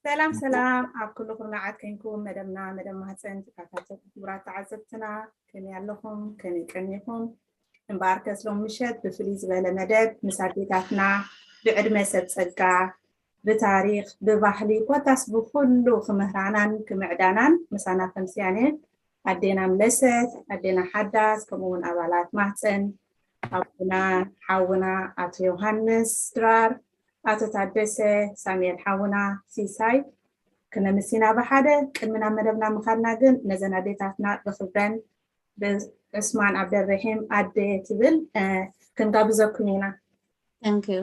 ሰላም ሰላም ኣብ ኩሉ ኩርናዓት ኮንኩም መደብና መደብ ማህፀን ተከታተልቲ ክቡራት ተዓዘብትና ከመይ ኣለኹም ከመይ ቀኒኹም? እምበኣርከስ ሎም ምሸት ብፍልይ ዝበለ መደብ ምስ ኣዴታትና ብዕድመ ሰብ ፀጋ ብታሪክ ብባህሊ ኮታስ ብኩሉ ክምህራናን ክምዕዳናን ምሳና ከምስያነ ኣዴና ምለሰት ኣዴና ሓዳስ ከምኡውን ኣባላት ማህፀን ኣቦና ሓውና ኣቶ ዮሃንስ ድራር ኣቶ ታደሰ ሳሙኤል ሓውና ሲሳይ ክነምሲና ብሓደ ቅድሚ ናብ መደብና ምኻድና ግን ነዘን ኣዴታትና ብክብረን ብዕስማን ኣብደረሒም ኣደ ትብል ክንጋብዘኩም ኢና። Thank you.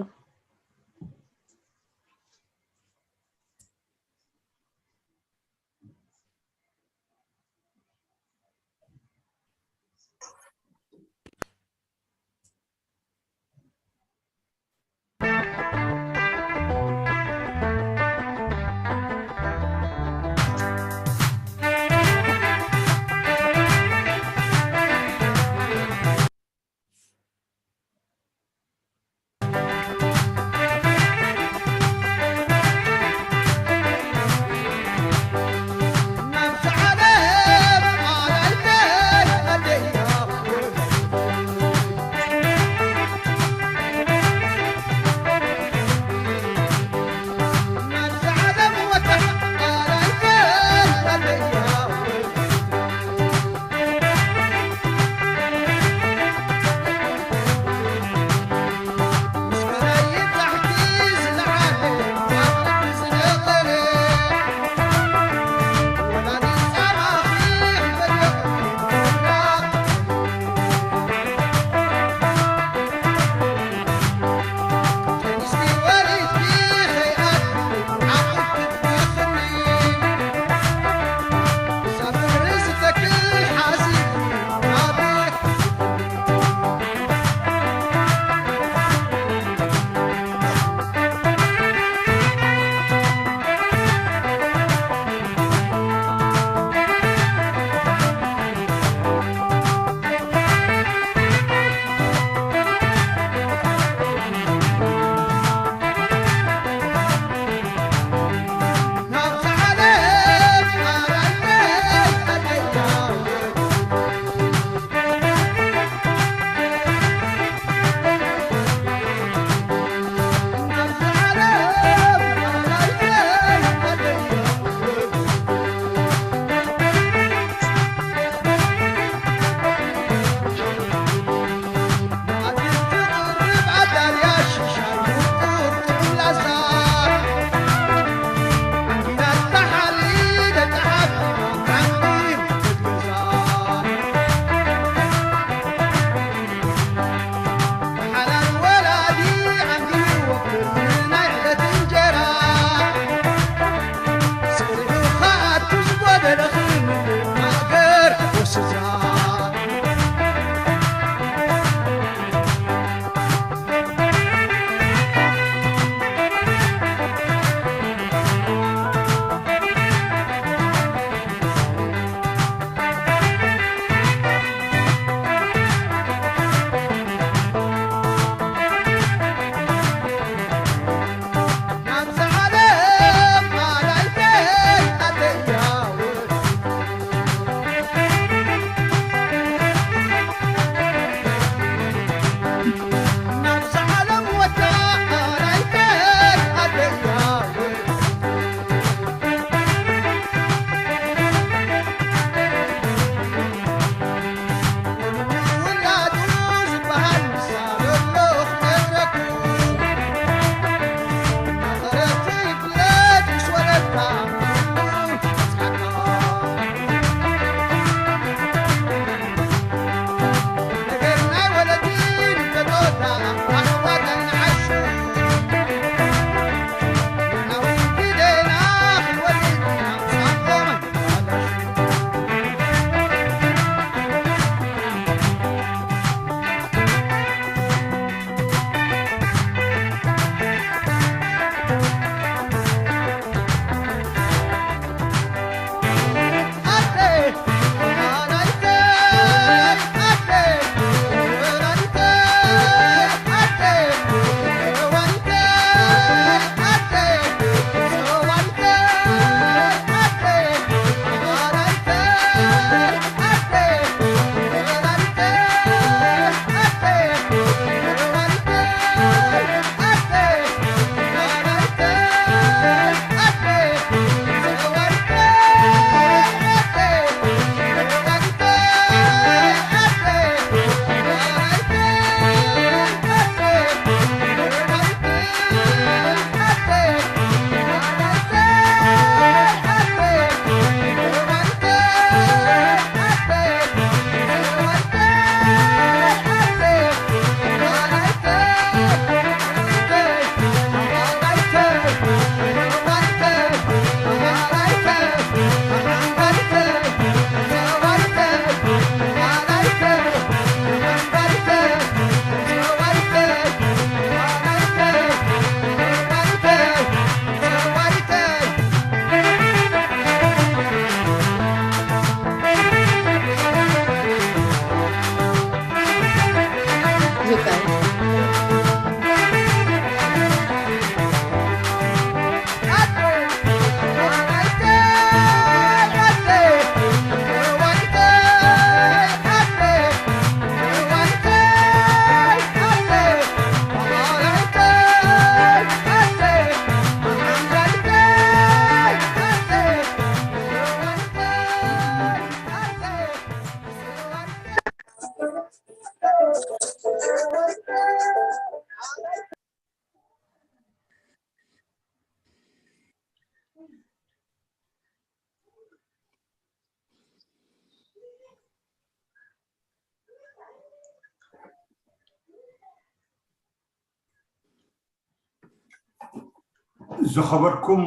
ዝኸበርኩም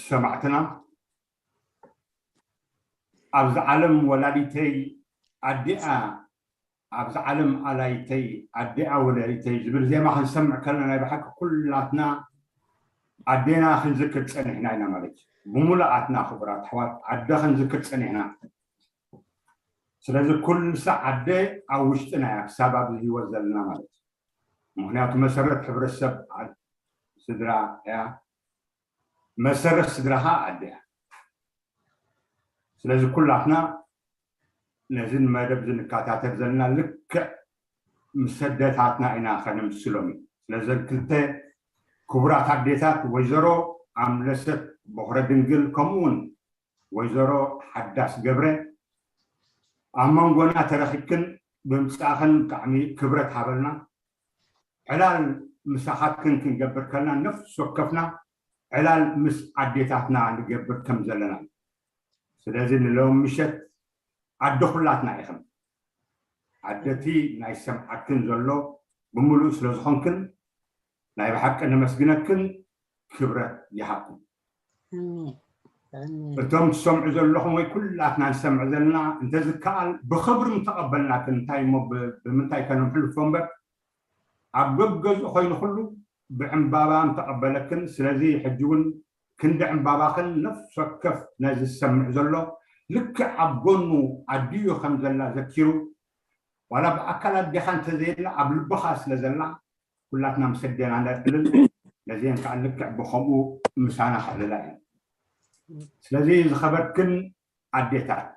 ሰማዕትና፣ ኣብዚ ዓለም ወላዲተይ ኣዲኣ፣ ኣብዚ ዓለም ኣላይተይ ኣዲኣ ወለዲተይ ዝብል ዜማ ክንሰምዕ ከለና፣ ናይ ብሓቂ ኩላትና ኣዴና ክንዝክር ጸኒሕና ኢና ማለት እዩ። ብምሉኣትና ክቡራት ኣሕዋት፣ ኣደ ክንዝክር ጸኒሕና። ስለዚ ኩልሳ ኣደ ኣብ ውሽጥና እያ፣ ክሳብ ኣብዚ ህይወት ዘለና ማለት እዩ። ምኽንያቱ መሰረት ሕብረተሰብ ዓ-፣ ስድራ እያ። መሰረት ስድራ ኸዓ ኣደ እያ። ስለዚ ኩላትና ነዚ መደብ እዚ ንከታተል ዘለና ልክዕ ምስ ኣዴታትና ኢና ከነምስሎም እዩ። ስለዘን ክልተ ክቡራት ኣዴታት፣ ወይዘሮ ኣምለሰት ቦኽረ ድንግል፣ ከምኡ እውን ወይዘሮ ሓዳስ ገብረ፣ ኣብ መንጎና ተረኺብክን ብምጻእኽን ብጣዕሚ ክብረት ሃበልና። ዕላል ምሳኻትክን ክንገብር ከለና፣ ነፍሲ ወከፍና ዕላል ምስ ኣዴታትና ንገብር ከም ዘለና እዩ። ስለዚ ንሎም ምሸት ኣደ ኩላትና ኢኽን። ኣደቲ ናይ ሰምዓክን ዘሎ ብምሉእ ስለ ዝኾንክን፣ ናይ ብሓቂ ነመስግነክን፣ ክብረት ይሃብኩም። ኣሜን። ኣሜን። እቶም ትሰምዑ ዘለኹም ወይ ኩላትና ንሰምዕ ዘለና፣ እንተዝከኣል ብኽብሪ ምተቐበልናክን፣ እንታይ እሞ ብ-፣ ብምንታይ ከነምሕልፎ እምበር፣ ኣብ ገብ ገዝኡ ኮይኑ ኩሉ ብዕምባባ ምተቐበለክን። ስለዚ ሕጂ እውን ክንዲ ዕምባባኽን ነፍሲ ወከፍ ነዚ ዝሰምዕ ዘሎ ልክዕ ኣብ ጎኑ ኣዲኡ ከም ዘላ ዘኪሩ፣ ዋላ ብኣካል ኣዴኻ እንተዘየላ ኣብ ልብኻ ስለ ዘላ ኩላትና ምስ ኣዴና ነዕልል፣ ነዚአን ከዓ ልክዕ ብኸምኡ ምሳና ከዕልላ እየን። ስለዚ ዝኸበርክን ኣዴታት፣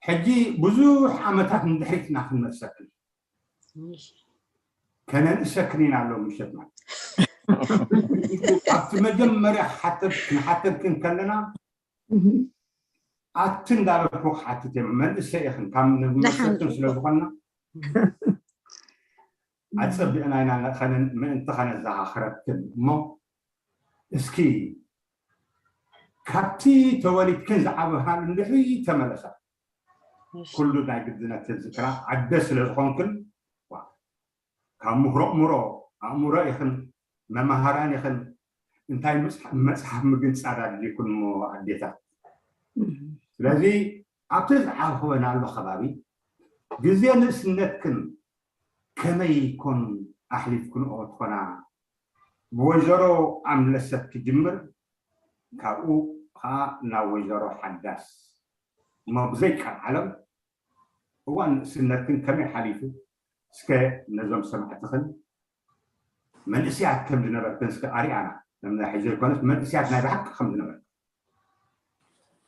ሕጂ ብዙሕ ዓመታት ንድሕሪት ኢና ክንመልሰክን። ከነንእሰክን ኢና ኣሎ ምሸትና። ኣብቲ መጀመርያ ክሓተት-፣ ክንሓተትክን ከለና፣ ኣቲ እንዳበልኩ ክሓትት እየ። መንእሰይ ኢኽን፣ ካብ ንመሰልክን ስለ ዝኾንና፣ ኣጸቢቕና ኢና ከነን-፣ ምእንቲ ከነዘኻኽረክን እሞ፣ እስኪ ካብቲ ተወሊድክን ዝዓበኽናሉ እንድሕሪ ተመለሳ። እሺ። ኩሉ ናይ ግድነት ዝክራ ኣደ ስለ ዝኾንክን፣ ዋ፣ ካብ ምሁሮ እምሮ፣ ኣእምሮ ኢኽን፣ መማህራን ኢኽን፣ እንታይ መጽሓ-፣ መጽሓፍ ምግንጻር ኣድልይኩን እሞ ኣዴታት። እም። ስለዚ ኣብቲ ዝዓበኽናሉ ከባቢ ግዜ ንእስነትክን ከመይ ኮን ኣሕሊፍክንኦ ትኾና? ብወይዘሮ ኣምለሰት ክጅምር፣ ካብኡ ኸዓ ናብ ወይዘሮ ሓዳስ። እሞ ብዘይ ቀልዓለም እዋን ንእስነትክን ከመይ ሓሊፉ? እስከ ነዞም ሰማዕትኽን መንእስያት ከም ዝነበርክን እስከ ኣርኣና። ነምና ሕጂ ዘይኮነስ መንእስያት ናይ ብሓቂ ከም ዝነበርክን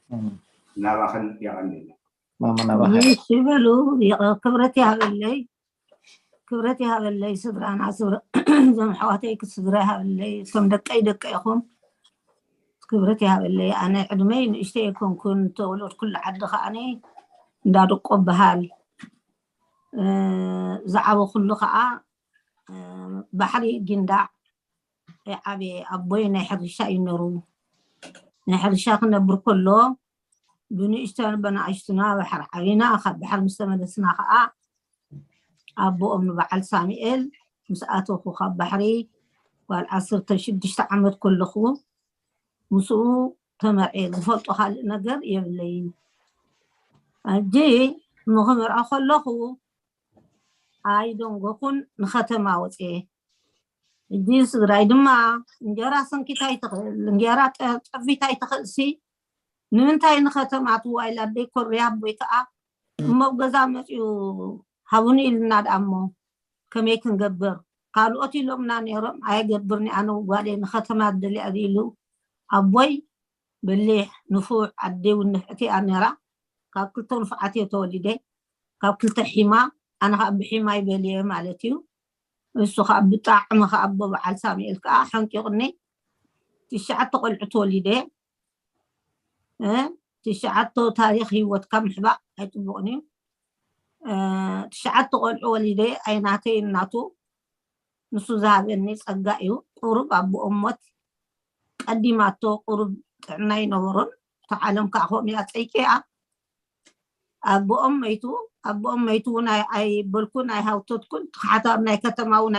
እም። ናባኽን የቐንየልና። ማማ ናባኻ። እሺ በሉ፣ የቐ-፣ ክብረት ይሃበለይ። ክብረት ይሃበለይ ስድራና፣ ስድራ-፣ እዞም ኣሕዋተይ ስድራ ይሃበለይ። እቶም ደቀይ ደቀ ኢኹም። ክብረት ይሃበለይ። ኣነ ዕድመይ ንእሽተይ ኣይኮንኩን፣ ተወለድኩሉ ዓዲ ከኣኒ እንዳ ድቆ በሃል። እ፣ ዝዓበኹሉ ከኣ፣ እ፣ ባሕሪ ጊንዳዕ ይዓብየ። ኣቦይ ናይ ሕርሻ እዩ ነሩ። ናይ ሕርሻ ክነብር ከሎ ብንእሽተን በናእሽቱና ባሕሪ ዓቢና፣ ካብ ባሕሪ ምስ ተመለስና ከኣ ኣቦኦም ንበዓል ሳሙኤል ምስ ኣተኹ ካብ ባሕሪ ጓል ዓሰርተ ሽዱሽተ ዓመት ከለኹ ምስኡ ተመርዕየ። ዝፈልጦ ካልእ ነገር የብለይን። ሕጂ ንኽምርዖ ከለኹ ኣይደንጎኹን፣ ንኸተማ ወፅየ። ሕጂ ስድራይ ድማ እንጀራ ሰንኪታ ይትኽእል፣ እንጀራ ጠ-፣ ጠፊታ ይትኽእልሲ፣ ንምንታይ ንኸተማ ትዋ ኢላ ኣደይ ኮርያ፣ ኣቦይ ከዓ እሞ ኣብ ገዛ መፅዩ ሃቡኒ ኢልና ደኣ እሞ ከመይ ክንገብር? ካልኦት ኢሎምና ነይሮም፣ ኣየገብርኒ ኣነ ጓለይ ንኸተማ ደልያ ኢሉ ኣቦይ በሊሕ ንፉዕ፣ ኣደይ እውን ንፍዕቲ እያ ነይራ። ካብ ክልተ ንፉዓት እየ ተወሊደ፣ ካብ ክልተ ሒማ፣ ኣነ ከዓ ብሒማይ በልየ ማለት እዩ። እሱ ከዓ ብጣዕሚ ከዓ ኣቦ በዓል ሳሙኤል ከዓ ሓንቂቑኒ። ትሽዓተ ቆልዑ ተወሊደ። እ፣ ትሽዓተ ታሪኽ ህይወትካ ምሕባእ ኣይጥቡቕን እዩ። እ፣ ትሽዓተ ቆልዑ ወሊደ ኣይናተይ እናቱ ንሱ ዝሃበኒ ጸጋ እዩ። ቁሩብ ኣቦኦም ሞት ቀዲማቶ ቁሩብ ጥዕና ይነበሮን። እታ ዓለም ከዓ ከምኡ እያ ጸይቀያ። ኣቦኦም መይቱ ኣቦኦም መይቱ እውን ኣይበልኩን ኣይሃውተትኩን። ተሓታር ናይ ከተማ እውን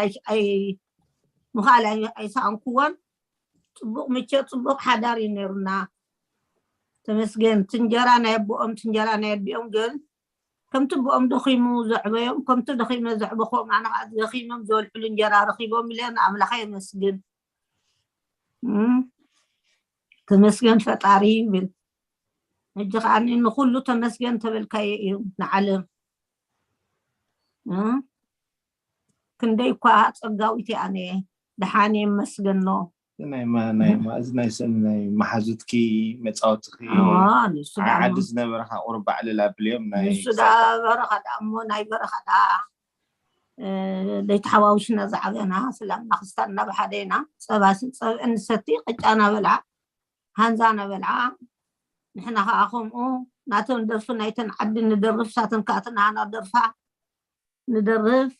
ምኻል ኣይሰኣንኩዎን። ፅቡቕ ምቸ ፅቡቕ ሓዳር እዩ ነይሩና። ተመስገን። ትንጀራ ናይ ኣቦኦም ትንጀራ ናይ ኣዲኦም ግን ከምቲ ኣቦኦም ደኺሙ ዘዕበዮም ከምቲ ደኺመ ዘዕበኹዎም ኣነ ከዓ ደኺሞም ዝበልዕሉ እንጀራ ረኺቦም ኢለ ንኣምላኸ የመስግን። ተመስገን ፈጣሪ ይብል። ሕጂ ከዓ ንኩሉ ተመስገን ተበልካዮ እዩ ንዓለም። ክንደይ እኳ ፀጋዊት እያ ኣነ ደሓን የመስገኖ። ናይ ማእዝ ናይ ስእሊ ናይ መሓዙትኪ መፃወትኪ ዓዲ ዝነበረ ከዓ ቁሩብ ባዕልል ኣብልዮም ናይ ንሱ ዳ በረኻ ዳ እሞ ናይ በረኻ ዳ ለይተሓዋውሽና ዝዓበና ስላምና ክስታን እናብሓደ ኢና። ፀባ ፀብእን ንሰቲ ቅጫ ናበልዓ ሃንዛ ናበልዓ ንሕና ከዓ ከምኡ ናተን ደርፊ ናይተን ዓዲ ንደርፍ ሳተን ከዓ ትናሃና ደርፋ ንደርፍ።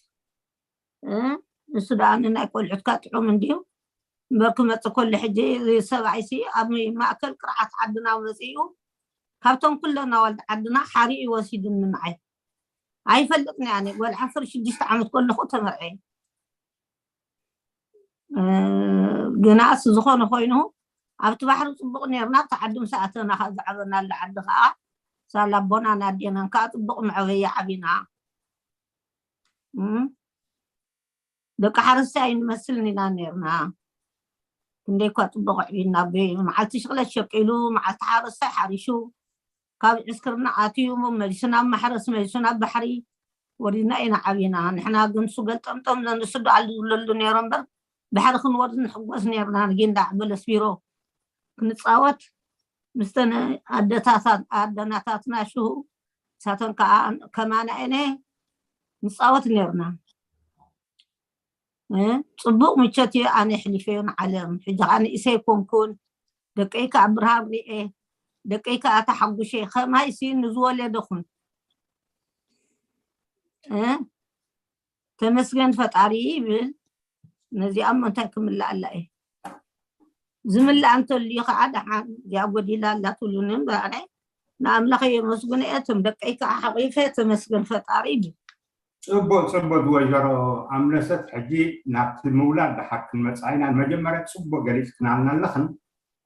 ንሱ ደኣ ንናይ ቆልዑትካ ጥዑም እንድዩ እምበር ክመፅእ ከሎ ሕጂ ሰብኣይሲ ኣብ ማእከል ቅርዓት ዓድና መፂኡ ካብቶም ኩለን ኣዋልድ ዓድና ሓሪኡ ወሲድኒ ንዓይ። ኣይፈልጥን እየ ኣነ ጓል ዓሰርተ ሽዱሽተ ዓመት ከለኹ ተመርዐ። ግናስ ዝኾነ ኮይኑ ኣብቲ ባሕሪ ፅቡቕ ነርና ኣብቲ ዓዲ ምስ ኣተና ከዓ ዝዓበናሉ ዓዲ ከዓ ሳላ ኣቦናን ኣዴናን ከዓ ፅቡቕ መዕበያ ዓቢና። ደቂ ሓረስታይ ኣይንመስልን ኢና ነርና። ክንደይ እኳ ፅቡቕ ኣዕቢና ኣቦይ መዓልቲ ሽቕለት ሸቂሉ መዓልቲ ሓረስታይ ሓሪሹ ካብ ዕስክርና ኣትዩ መሊሱ ናብ ማሕረስ መሊሱ ናብ ባሕሪ ወሪድና ኢና ዓቢና። ንሕና ግን እሱ ገልጠምጠም ዘንስዱ ኣሉ ዝብለሉ ነይሩ እምበር ባሕሪ ክንወርድ ንሕጎስ ነርና። ንጊንዳዕ በለስ ቢሮ ክንፃወት ምስተን ኣደናታትና ሽሁ ሳተን ከዓ ከማና እነ ንፃወት ነርና። ፅቡቕ ምቸት እዩ ኣነ ሕሊፈዮ ንዓለም። ሕጂ ከዓ ንእሰይ ኮንኩን ደቀይ ከዓ ብርሃን ርኤ ደቀይ ከዓ ተሓጉሸ ከማይሲ ንዝወለደኹን ተመስገን ፈጣሪ ይብል። ነዚኣ እሞ እንታይ ክምላኣላ እየ ዝምላኣ እንተልዩ ከዓ ደሓን እዚኣ ጎዲላ ኣላ ትብሉኒ እምበኣነ ንኣምላኽ የመስግኖ እየ። እቶም ደቀይ ከዓ ሓቂፈ ተመስገን ፈጣሪ ይብል። ፅቡቅ ፅቡቅ ወይዘሮ ኣምለሰት ሕጂ ናብቲ ምውላድ ደሓር ክንመፃ ኢና። መጀመርያ ፅቡቅ ገሊፅክናልና ኣለኽን።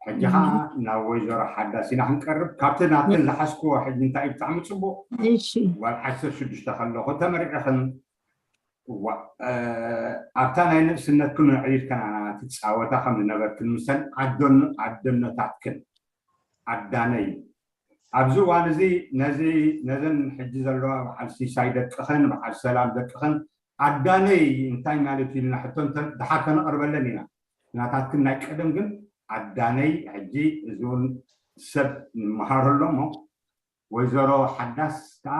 ሕጂ ከዓ ናብ ወይዘሮ ሓዳስ ኢና ክንቀርብ። ካብቲ ናተን ዝሓዝክዎ ሕጂ እንታይ እዩ ብጣዕሚ ፅቡቅ እሺ ጓል ዓሰርተ ሽዱሽተ ከለኹ ተመሪዕኽን እዋ ኣብታ ናይ ንእስነትክን ኣዕቢድክን ትፃወታ ከም ዝነበርክን ምሰን ኣደኖታትክን ኣዳነይ ኣብዚ እዋን እዚ ነዚ ነዘን ሕጂ ዘለዋ በዓል ሲሳይ ደቅኽን በዓል ሰላም ደቅኽን ኣዳነይ እንታይ ማለት እዩ ኢልና ሕቶ ድሓር ከነቕርበለን ኢና። ናታትክን ናይ ቀደም ግን ኣዳነይ ሕጂ እዚ እውን ሰብ ንምሃሮ ኣሎ እሞ ወይዘሮ ሓዳስ ከዓ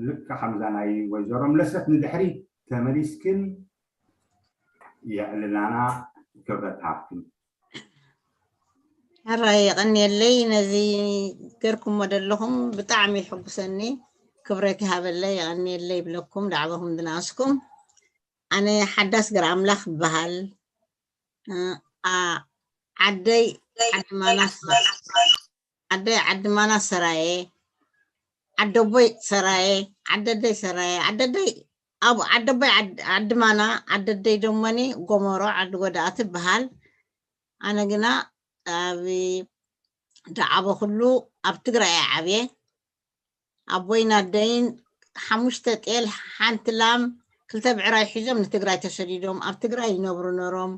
ልክዕ ከምዛ ናይ ወይዘሮ ምለሰት ንድሕሪ ተመሊስክን የዕልላና ክብረት ሃብክን። ሕራይ የቐንየለይ ነዚ ገርኩሞ ዘለኹም ብጣዕሚ ይሕጉሰኒ ክብረት ይሃበለይ የቐንየለይ ይብለኩም ዳዕበኹም ድናስኩም ኣነ ሓዳስ ገር ኣምላኽ ይበሃል ዓደይ ዓድማና ዓደይ ዓድማና ሰራየ ዓደቦይ ሰራየ ዓደደይ ሰራየ ዓደደይ ኣብ ዓደቦይ ዓድማና ዓደደይ ደሞኒ ጎመሮ ዓዲ ጎዳእቲ ይበሃል ኣነ ግና ኣብ ዳዓበ ኩሉ ኣብ ትግራይ እየ ዓብየ ኣቦይን ኣደይን ሓሙሽተ ጤል ሓንቲ ላም ክልተ ብዕራይ ሒዞም ንትግራይ ተሰዲዶም ኣብ ትግራይ ይነብሩ ነሮም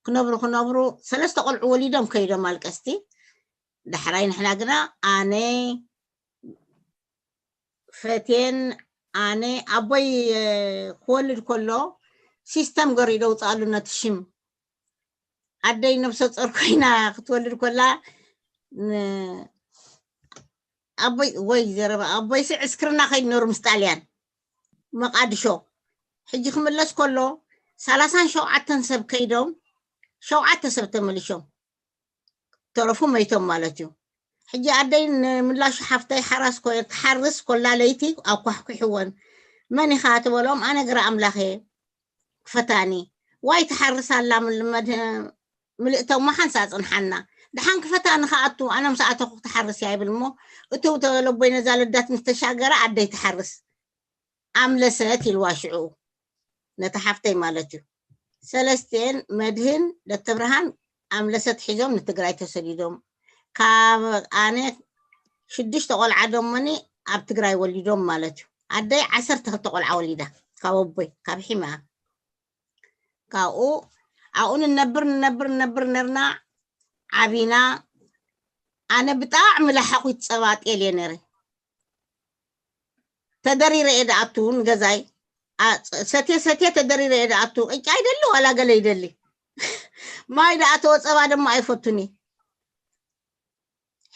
ክነብሩ ክነብሩ ሰለስተ ቆልዑ ወሊዶም ከይዶም ኣልቀስቲ ዳሕራይ ንሕና ግና ኣነ ፈቴን ኣነ ኣቦይ ክወልድ ከሎ ሲስተም ገሩ ደውፅኣሉ ነቲ ሽም ኣደይ ነብሰ ፆር ኮይና ክትወልድ ከላ ኣቦይ ወይ ዘረባ ኣቦይሲ ዕስክርና ከይድ ነሩ ምስ ጣልያን መቃድሾ ሕጂ ክምለስ ከሎ ሰላሳን ሸውዓተን ሰብ ከይዶም ሸውዓተ ሰብ ተመሊሾም ተረፉ መይቶም ማለት እዩ ሕጂ ኣደይ ንምላሹ ሓፍተይ ሓራስ ኮይን ትሓርስ ኮላ ለይቲ ኣኳሕኩሕወን መን ኢኻ ትበሎም ኣነ ግራ ኣምላኽ እየ ፈታኒ ዋይ ትሓርስ ኣላ ምልመድ ምልእተሞ ሓንሳ ኣጽንሓና። ደሓን ክፈታ ንኸኣቱ፣ ኣነ ምስ ኣተኹ ክትሓርስ እያ ይብል እሞ፣ እትው ተበለ ኣቦይ ነዛ ልዳት ምስ ተሻገረ ኣደይ ትሓርስ። ኣምለሰት ኢልዋ ሽዑ። ነታ ሓፍተይ ማለት እዩ። ሰለስቴን መድህን ደተብርሃን ኣምለሰት ሒዞም ንትግራይ ተሰዲዶም። ካብ ኣነ ሽዱሽተ ቆልዓ ደሞኒ ኣብ ትግራይ ወሊዶም ማለት እዩ። ኣደይ ዓሰርተ ክልተ ቆልዓ ወሊዳ ካብ ኣቦይ፣ ካብ ሒማ። ካብኡ ኣብኡ ንነብር፣ ንነብር፣ ንነብር ነርና፣ ዓቢና። ኣነ ብጣዕሚ ለሓኹት ጸባ ጤል እየ ነረ። ተደሪረ እየ ደኣቱ ንገዛይ። ኣ-፣ ሰትየ፣ ሰትየ ተደሪረ እየ ደኣቱ። ቅጫ ይደሊ ዋላ ገለ ይደሊ። ማይ ደኣተወ ጸባ ድማ ኣይፈቱን እየ።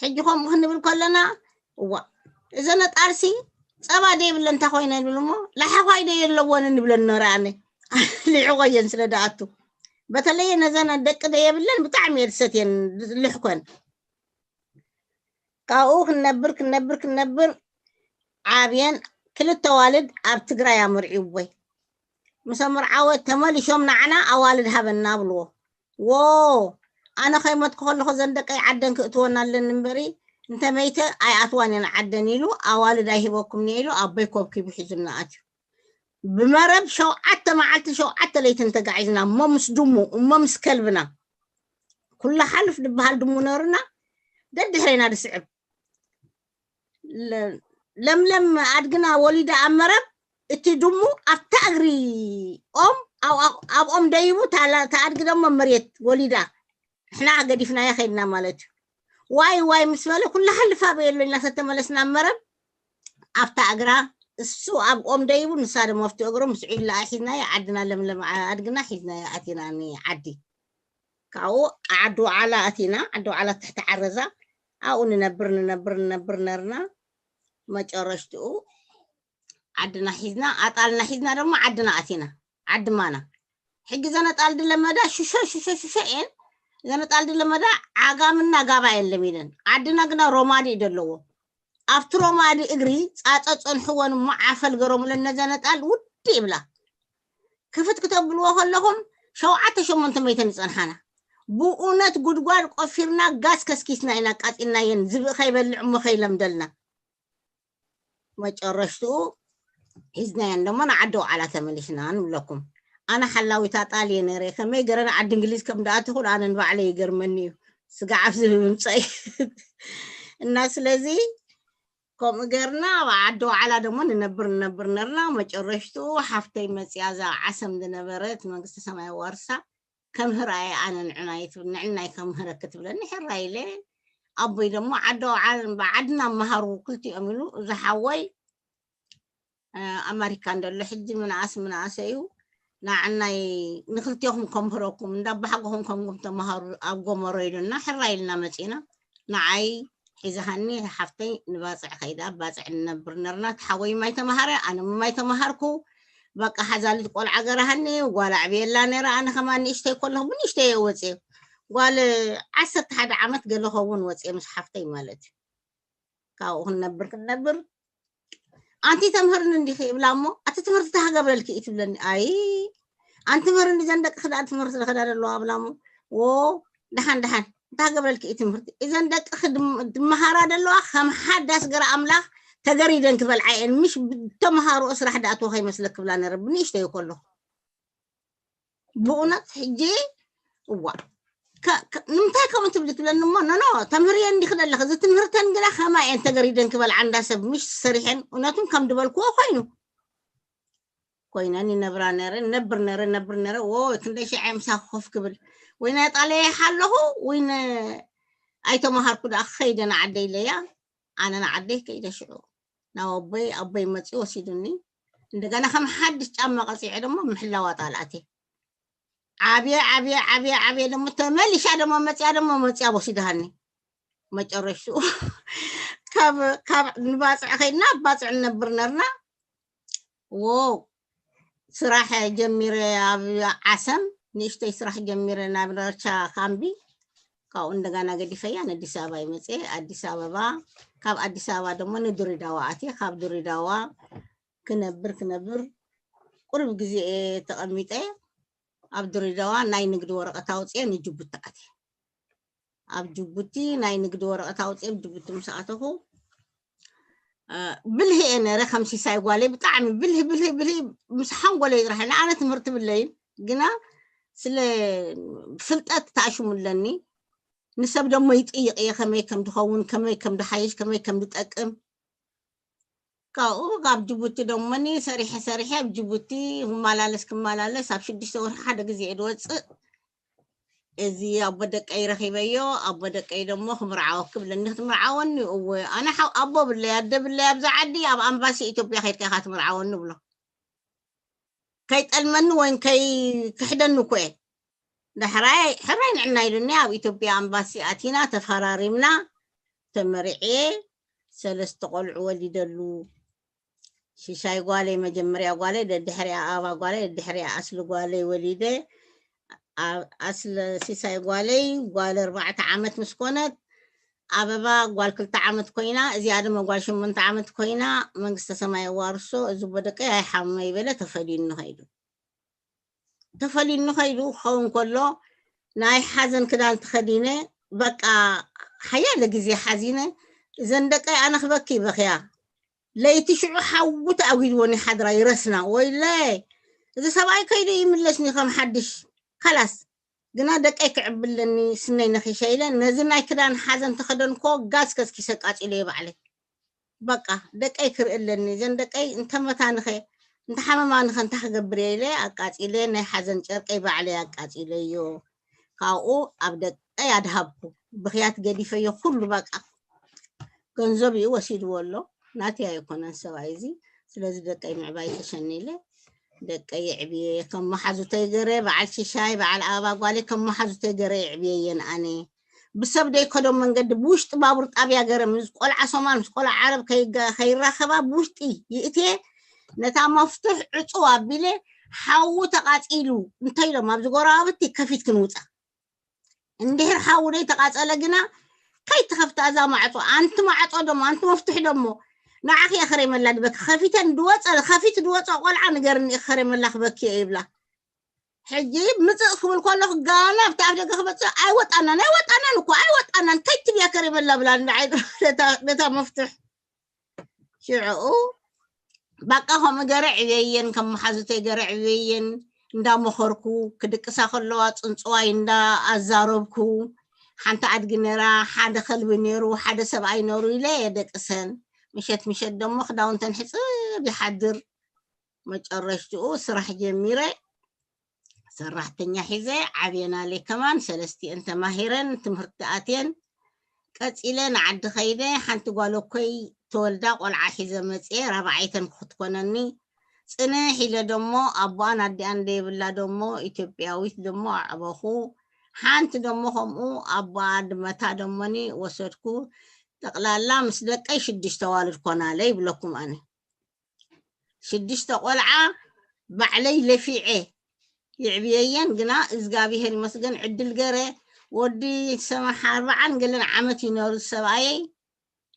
ሕጂ ከምኡ ክንብል ከለና፣ እዋ፣ እዘን ኣጣልሲ ጸባ ደይብለን እንታይ ኮይነ ንብል እሞ፣ ለሓዃይ ደየለወን ንብለን ነረ ኣነ። ልዕቆየን ስለ ደኣቱ። በተለየ ነዘን ደቂ ደየብለን ብጣዕሚ እየ ዝሰትየን፣ ልሕኮን። ካብኡ ክንነብር፣ ክንነብር፣ ክንነብር፣ ዓብየን ክልተ ኣዋልድ ኣብ ትግራይ ኣመርዕወይ። ምስ ኣመርዓወ ተመሊሾም ንዓና ኣዋልድ ሃበና ብልዎ። ዎ፣ ኣነ ከይሞትኩ ከለኹ እዘን ደቀይ ዓደን ክእትወን ኣለኒ እምበሪ፣ እንተ መይተ ኣይኣትዋን እየን ዓደን ኢሉ፣ ኣዋልድ ኣይሂበኩምን እየ ኢሉ፣ ኣቦይ ኮብኪቡ ሒዙና ኣትዩ። ብመረብ ሸውዓተ መዓልቲ ሸውዓተ ለይትን ተጋዒዝና፣ እሞ ምስ ድሙ፣ እሞ ምስ ከልብና። ኩላ ሓልፍ ድበሃል ድሙ ነርና፣ ደድሕሬና ድስዕብ። ለ-፣ ለምለም ኣድግና ወሊዳ ኣብ መረብ፣ እቲ ድሙ ኣብታ እግሪ ኦም፣ ኣብ፣ ኣብ፣ ኣብ ኦም ደይቡ፣ ታላ-፣ እታ ኣድጊ ደሞ መሬት ወሊዳ። ንሕና ገዲፍናያ ከይድና ማለት እዩ። ዋይ ዋይ ምስ በለ፣ ኩላ ሓልፍ ኣበይ ኣሎ ኢልና ሰተመለስና ኣብ መረብ፣ ኣብታ እግራ፣ እሱ ኣብ ኦም ደይቡ፣ ንሳ ደሞ ኣብቲ እግሩ፣ ምስ ዒላ ሒዝናዮ፣ ዓድና ለምለም ዓ-፣ ኣድግና ሒዝናዮ ኣቲና ኒ ዓዲ። ካብኡ ዓዲ ዋዕላ ኣቲና፣ ዓዲ ዋዕላ ትሕቲ ዓረዛ፣ ኣብኡ ንነብር፣ ንነብር፣ ንነብር ነርና። መጨረሽትኡ ዓድና ሒዝና፣ ኣጣልና ሒዝና ደሞ ዓድና ኣቲና። ዓዲ ማና። ሕጂ እዘን ኣጣል ድለመዳ ሽሾ፣ ሽሾ፣ ሽሾ እየን። እዘን ኣጣል ድለመዳ ዓጋምና ጋባ እየን ለሚደን። ዓድና ግና ሮማዲ እዩ ዘለዎ። ኣብቲ ሮማዲ እግሪ ጻጸ ጸንሕወን እሞ ዓፈል ገረሙለን ነዘን ኣጣል ውዲ ይብላ። ክፍት ክተብልዎ ከለኹም ሸውዓተ ሸሞንተ መይተን ይጸንሓና። ብእውነት ጉድጓድ ቆፊርና ጋዝ ከስኪስና ኢና ኣቃጺልናየን፣ ዝብኢ ከይበልዕ እሞ ከይለምደልና። መጨረሽትኡ ሒዝናየን ደሞ ንዓዲ ዋዕላ ተመሊስና ንብለኩም። ኣነ ሓላዊት ኣጣል እየ ነይረ። ከመይ ገረ ንዓዲ እንግሊዝ ከም ደኣተኹ ኣነ ንባዕለይ ይገርመኒ እዩ። ስጋዕ ኣብዚ ብምምፀይ። እና ስለዚ ከምኡ ገርና ኣብ ዓዲ ዋዕላ ደሞ ንነብር፣ ንነብር ነርና። መጨረሽትኡ ሓፍተይ መፅያ፣ እዛ ዓሰም ዝነበረት፣ መንግስተ ሰማይ ዋርሳ፣ ከምህራ እየ ኣነ ንዕናይ ትብል፣ ንዕናይ ከምህረኪ ትብለኒ። ሕራይ ኢለ። ኣቦይ ደሞ ዓዲ ዋዕላ፣ ብዓድና መሃሩ ክልቲኦም ኢሉ፣ እዚ ሓወይ፣ እ፣ ኣመሪካ እንደሎ ሕጂ ምንኣስ ምንኣሰ እዩ። ንዓናይ ንክልቴኹም ከምህረኩም፣ እንዳባሓጎኹም ከምኩም ተምሃሩ ኣብ ጎመሮ ኢሉና፣ ሕራይ ኢልና መጺና። ንዓይ ሒዝኻኒ ሓፍተይ ንባጽዕ ከይዳ፣ ኣብ ባጽዕ ንነብር ነርና። እቲ ሓወይ ማይ ተምሃረ፣ ኣነ ማይ ተምሃርኩ። በቃ ሓዛሊት ቆልዓ ገርሃኒ፣ ጓል ኣዕብየላ ነይረ። ኣነ ከማን ንእሽተይ ከለኹ ብንእሽተይ እየ ወፅየ። ጓል ዓሰርተ ሓደ ዓመት ገለ ኸውን ወፅየ ምስ ሓፍተይ ማለት እዩ። ካብኡ ክንነብር ክንነብር፣ "ኣንቲ ተምህርኒ እንዲኺ?" ይብላ እሞ፣ "ኣቲ ትምህርቲ ታሃገብረልኪ እዩ?" ትብለኒ። "ኣይ፣ ኣንቲ ምህርኒ፣ እዘን ደቂ ክዳ ትምህርቲ ዝኸዳ ዘለዋ?" እብላ እሞ፣ "ዎ፣ ደሓን ደሓን፣ ታሃገብረልኪ እዩ ትምህርቲ? እዘን ደቂ ክድም-፣ ድመሃራ ዘለዋ ከም ሓዳስ ገረ ኣምላኽ ተገሪደን ክበልዓ እየን፣ ምሽ ብ-፣ ተምሃሮ ስራሕ ደኣትዎ ከይመስለክ?" ክብላ ነረ፣ ብንእሽተይ ከለኹ። ብእውነት ሕጂ፣ እዋ፣ ከ-፣ ከ-፣ ንምንታይ ከምኡ ትብሊ ትብለኒ እሞ፣ "ኖ፣ ኖ፣ ተምህርየን እንዲኺ ዘለኺ፣ እዚ ትምህርተን ግና ከማይ እየን ተገሪደን ክበልዓ እንዳ ሰብ፣ ምሽ ሰሪሐን፣ እውነቱን ከም ድበልክዎ ኮይኑ። ኮይነን ይነብራ ነረ፣ ነብር ነረ፣ ነብር ነረ፣ ዎ፣ ክንደይ ሽዓ ምሳኺ ኮፍ ክብል፣ ወይ ናይ ጣልያ ይሓለኹ፣ ወይ ነ-፣ ኣይተምሃርኩ ደኣ ክኸይደ ንዓደይ ኢለያ፣ ኣነ ንዓደይ ከይደ ሽዑ ናብ ኣቦይ፣ ኣቦይ መጺኡ ወሲዱኒ። እንደገና ከም ሓድሽ ጫማ ቀጺዐ ደሞ ምሕላዋ ጣልኣቴ። ዓብየ፣ ዓብየ፣ ዓብየ፣ ዓብየ ደሞ ተመሊሻ ደሞ መጺኣ ደሞ መጺኣ ወሲድሃኒ። መጨረሽትኡ ካብ፣ ካብ ንባጽዕ ከይድና፣ ኣብ ባጽዕ ንነብር ነርና። ዎ፣ ስራሕ ጀሚረ ኣብ ዓሰም ንእሽተይ ስራሕ ጀሚረ ናብ ዳርቻ ካምቢ። ካብኡ እንደገና ገዲፈያ ንኣዲስ ኣበባ ይመጽእ። ኣዲስ ኣበባ፣ ካብ ኣዲስ ኣበባ ደሞ ንድሬዳዋ ኣትየ። ካብ ድሬዳዋ ክነብር ክነብር ቁሩብ ግዜ እየ ተቐሚጠ። ኣብ ድሬዳዋ ናይ ንግዲ ወረቐት ኣውፅኤ ንጅቡቲ ኣትየ። ኣብ ጅቡቲ ናይ ንግዲ ወረቐት ኣውፅኤ ኣብ ጅቡቲ ምስ ኣተኹ፣ እ፣ ብልሂ እየ ነረ። ከም ሲሳይ ጓለይ ብጣዕሚ ብልሂ፣ ብልሂ፣ ብልሂ፣ ምስ ሓንጎለይ ጥራሕ። ንኣነ ትምህርቲ ብለይን፣ ግና ስለ ፍልጠት ተኣሽሙ ኣለኒ። ንሰብ ደሞ ይጥይቕ እየ፣ ከመይ ከም ድኸውን፣ ከመይ ከም ድሓይሽ፣ ከመይ ከም ድጠቅም። ካብኡ ካብ ጅቡቲ ደሞኒ ሰሪሐ፣ ሰሪሐ ኣብ ጅቡቲ ክመላለስ፣ ክመላለስ ኣብ ሽዱሽተ ወርሒ ሓደ ግዜ እየ ድወፅእ። እዚ ኣቦ ደቀይ ረኺበዮ፣ ኣቦ ደቀይ ደሞ ክምርዓወኪ ብለኒ። ክትምርዓወኒ? እወ። ኣነ ሓው-፣ ኣቦ ብለይ፣ ኣደ ብለይ፣ ኣብዛ ዓዲ ኣብ ኣምባሲ ኢትዮጵያ ከይድካ ኢኻ ትምርዓወኒ ብሎ። ከይጠልመኒ ወይ ከይክሕደኒ እኮ እየ። ዳሕራይ ሕራይ ንዕና ኢሉኒ፣ ኣብ ኢትዮጵያ ኣምባሲ ኣቲና ተፈራሪምና፣ ተመሪዕየ፣ ሰለስተ ቆልዑ ወሊደሉ። ሽሻይ ጓለይ፣ መጀመርያ ጓለይ፣ ደድሕሪያ ኣባ ጓለይ፣ ደድሕሪያ ኣስሊ ጓለይ ወሊደ። ኣብ ኣስሊ፣ ሲሳይ ጓለይ፣ ጓል ኣርባዕተ ዓመት ምስ ኮነት፣ ኣበባ ጓል ክልተ ዓመት ኮይና፣ እዚኣ ድማ ጓል ሸሞንተ ዓመት ኮይና፣ መንግስተ ሰማይ የዋርሶ። እዚ ኣቦ ደቀይ ኣይሓመይ በለ፣ ተፈሊዩኒ ከይዱ። ተፈሊዩኒ ከይዱ ክኸውን ከሎ፣ ናይ ሓዘን ክዳን ተኸዲነ፣ በቃ፣ ሓያለ ግዜ ሓዚነ። እዘን ደቀይ ኣነ ክበኪ ይበኽያ። ለይቲ ሽዑ ሓዊ ተኣጒድወን ይሓድራ፣ ይረስና። ወይለይ፣ እዚ ሰብኣይ ከይዱ ይምለስኒ ከም ሓድሽ። ካላስ፣ ግና ደቀይ ክዕብለኒ ስነይ ነኺሸ ኢለ፣ ነዚ ናይ ክዳን ሓዘን ተኸደንኮ፣ ጋዝ ከስኪሰ ቃጺለዮ ባዕለይ። በቃ፣ ደቀይ ክርኢ ኣለኒ። እዘን ደቀይ እንተመታንኸ፣ እንተሓመማንኸ እንታይ ክገብር እየ ኢለ ኣቃጺለ፣ ናይ ሓዘን ጨርቀይ ባዕለይ ኣቃጺለዮ። ካብኡ ኣብ ደቀይ ኣድሃብኩ። ብኽያት ገዲፈዮ ኩሉ በቃ። ገንዘብ እዩ ወሲድዎ ኣሎ። ናተይ ኣይኮነን ሰብኣይ እዚ። ስለዚ ደቀይ ምዕባይ ተሸኒለ፣ ደቀይ የዕብየ፣ ከም መሓዙተይ ገረ፣ በዓል ሽሻይ፣ በዓል ኣበባ ጓለይ፣ ከም መሓዙተይ ገረ የዕብየየን ኣነ። ብሰብ ደይከዶም መንገዲ ብውሽጢ ባቡር ጣብያ ገረ ምስ ቆልዓ ሶማል ምስ ቆልዓ ዓረብ ከይጋ-፣ ከይራኸባ ብውሽጢ ይእትየ፣ ነታ መፍቱሕ ዕጹው ኣቢለ፣ ሓዊ ተቓጺሉ እንተኢሎም ኣብዚ ጎረባብቲ ከፊት ክንውጻ። እንድሕር ሓዊ ደይተቓጸለ ግና ከይትኸፍታ እዛ ማዕጾ። ኣንቲ ማዕጾ ደሞ፣ ኣንቲ መፍቱሕ ደሞ፣ ንዓኺ እየ ከሬመላ ድበኪ። ከፊተን ድወጸ፣ ከፊት ድወጸ ቆልዓ ንገርኒ እየ ከሬመላ ክበኪ እየ ይብላ። ሕጂ ምጽእ ክብል ከለኹ ጋና ኣብቲ ኣፍ ደገ ክመጽእ ኣይወጣናን፣ ኣይወጣናን እኮ፣ ኣይወጣናን። ከይትብያ ከሬመላ ብላ ንዓይ ነታ፣ ነታ መፍቱሕ። ሽዑኡ በቃ ከምኡ ገረ ዕብየየን፣ ከም መሓዙተይ ገረ ዕብየየን፣ እንዳመኸርኩ፣ ክድቅሳ ከለዋ ጽንጽዋይ እንዳ ኣዛረብኩ፣ ሓንቲ ኣድጊ ነራ፣ ሓደ ከልቢ ነይሩ፣ ሓደ ሰብኣይ ነሩ ኢለ የደቅሰን። ምሸት ምሸት ደሞ ክዳውንተን ሕጽብ ይሓድር። መጨረሽትኡ ስራሕ ጀሚረ። ሰራሕተኛ ሒዘ ዓብየናለይ ከማን፣ ሰለስቲኤን ተማሂረን ትምህርቲ ኣትየን። ቀጺለ ንዓዲ ኸይደ፣ ሓንቲ ጓል እኮይ ተወልዳ ቆልዓ ሒዘ መጽየ፣ ራብዓይተን ክትኮነኒ ጽንሕ ኢለ ደሞ ኣቦኣን ኣዲኣን ደይብላ ደሞ ኢትዮጵያዊት ደሞ ኣዕበኹ። ሓንቲ ደሞ ከምኡ ኣቦኣ ድመታ ደሞኒ ወሰድኩ። ጠቕላላ ምስ ደቀይ ሽዱሽተ ኣዋልድ ኮናለ ይብለኩም ኣነ። ሽዱሽተ ቆልዓ ባዕለይ ለፊዐ ይዕብየየን። ግና እግዚኣብሄር ይመስገን ዕድል ገረ ወዲ ሰማሕ ኣርባዓን ገለን ዓመት ይነሩ ሰብኣየይ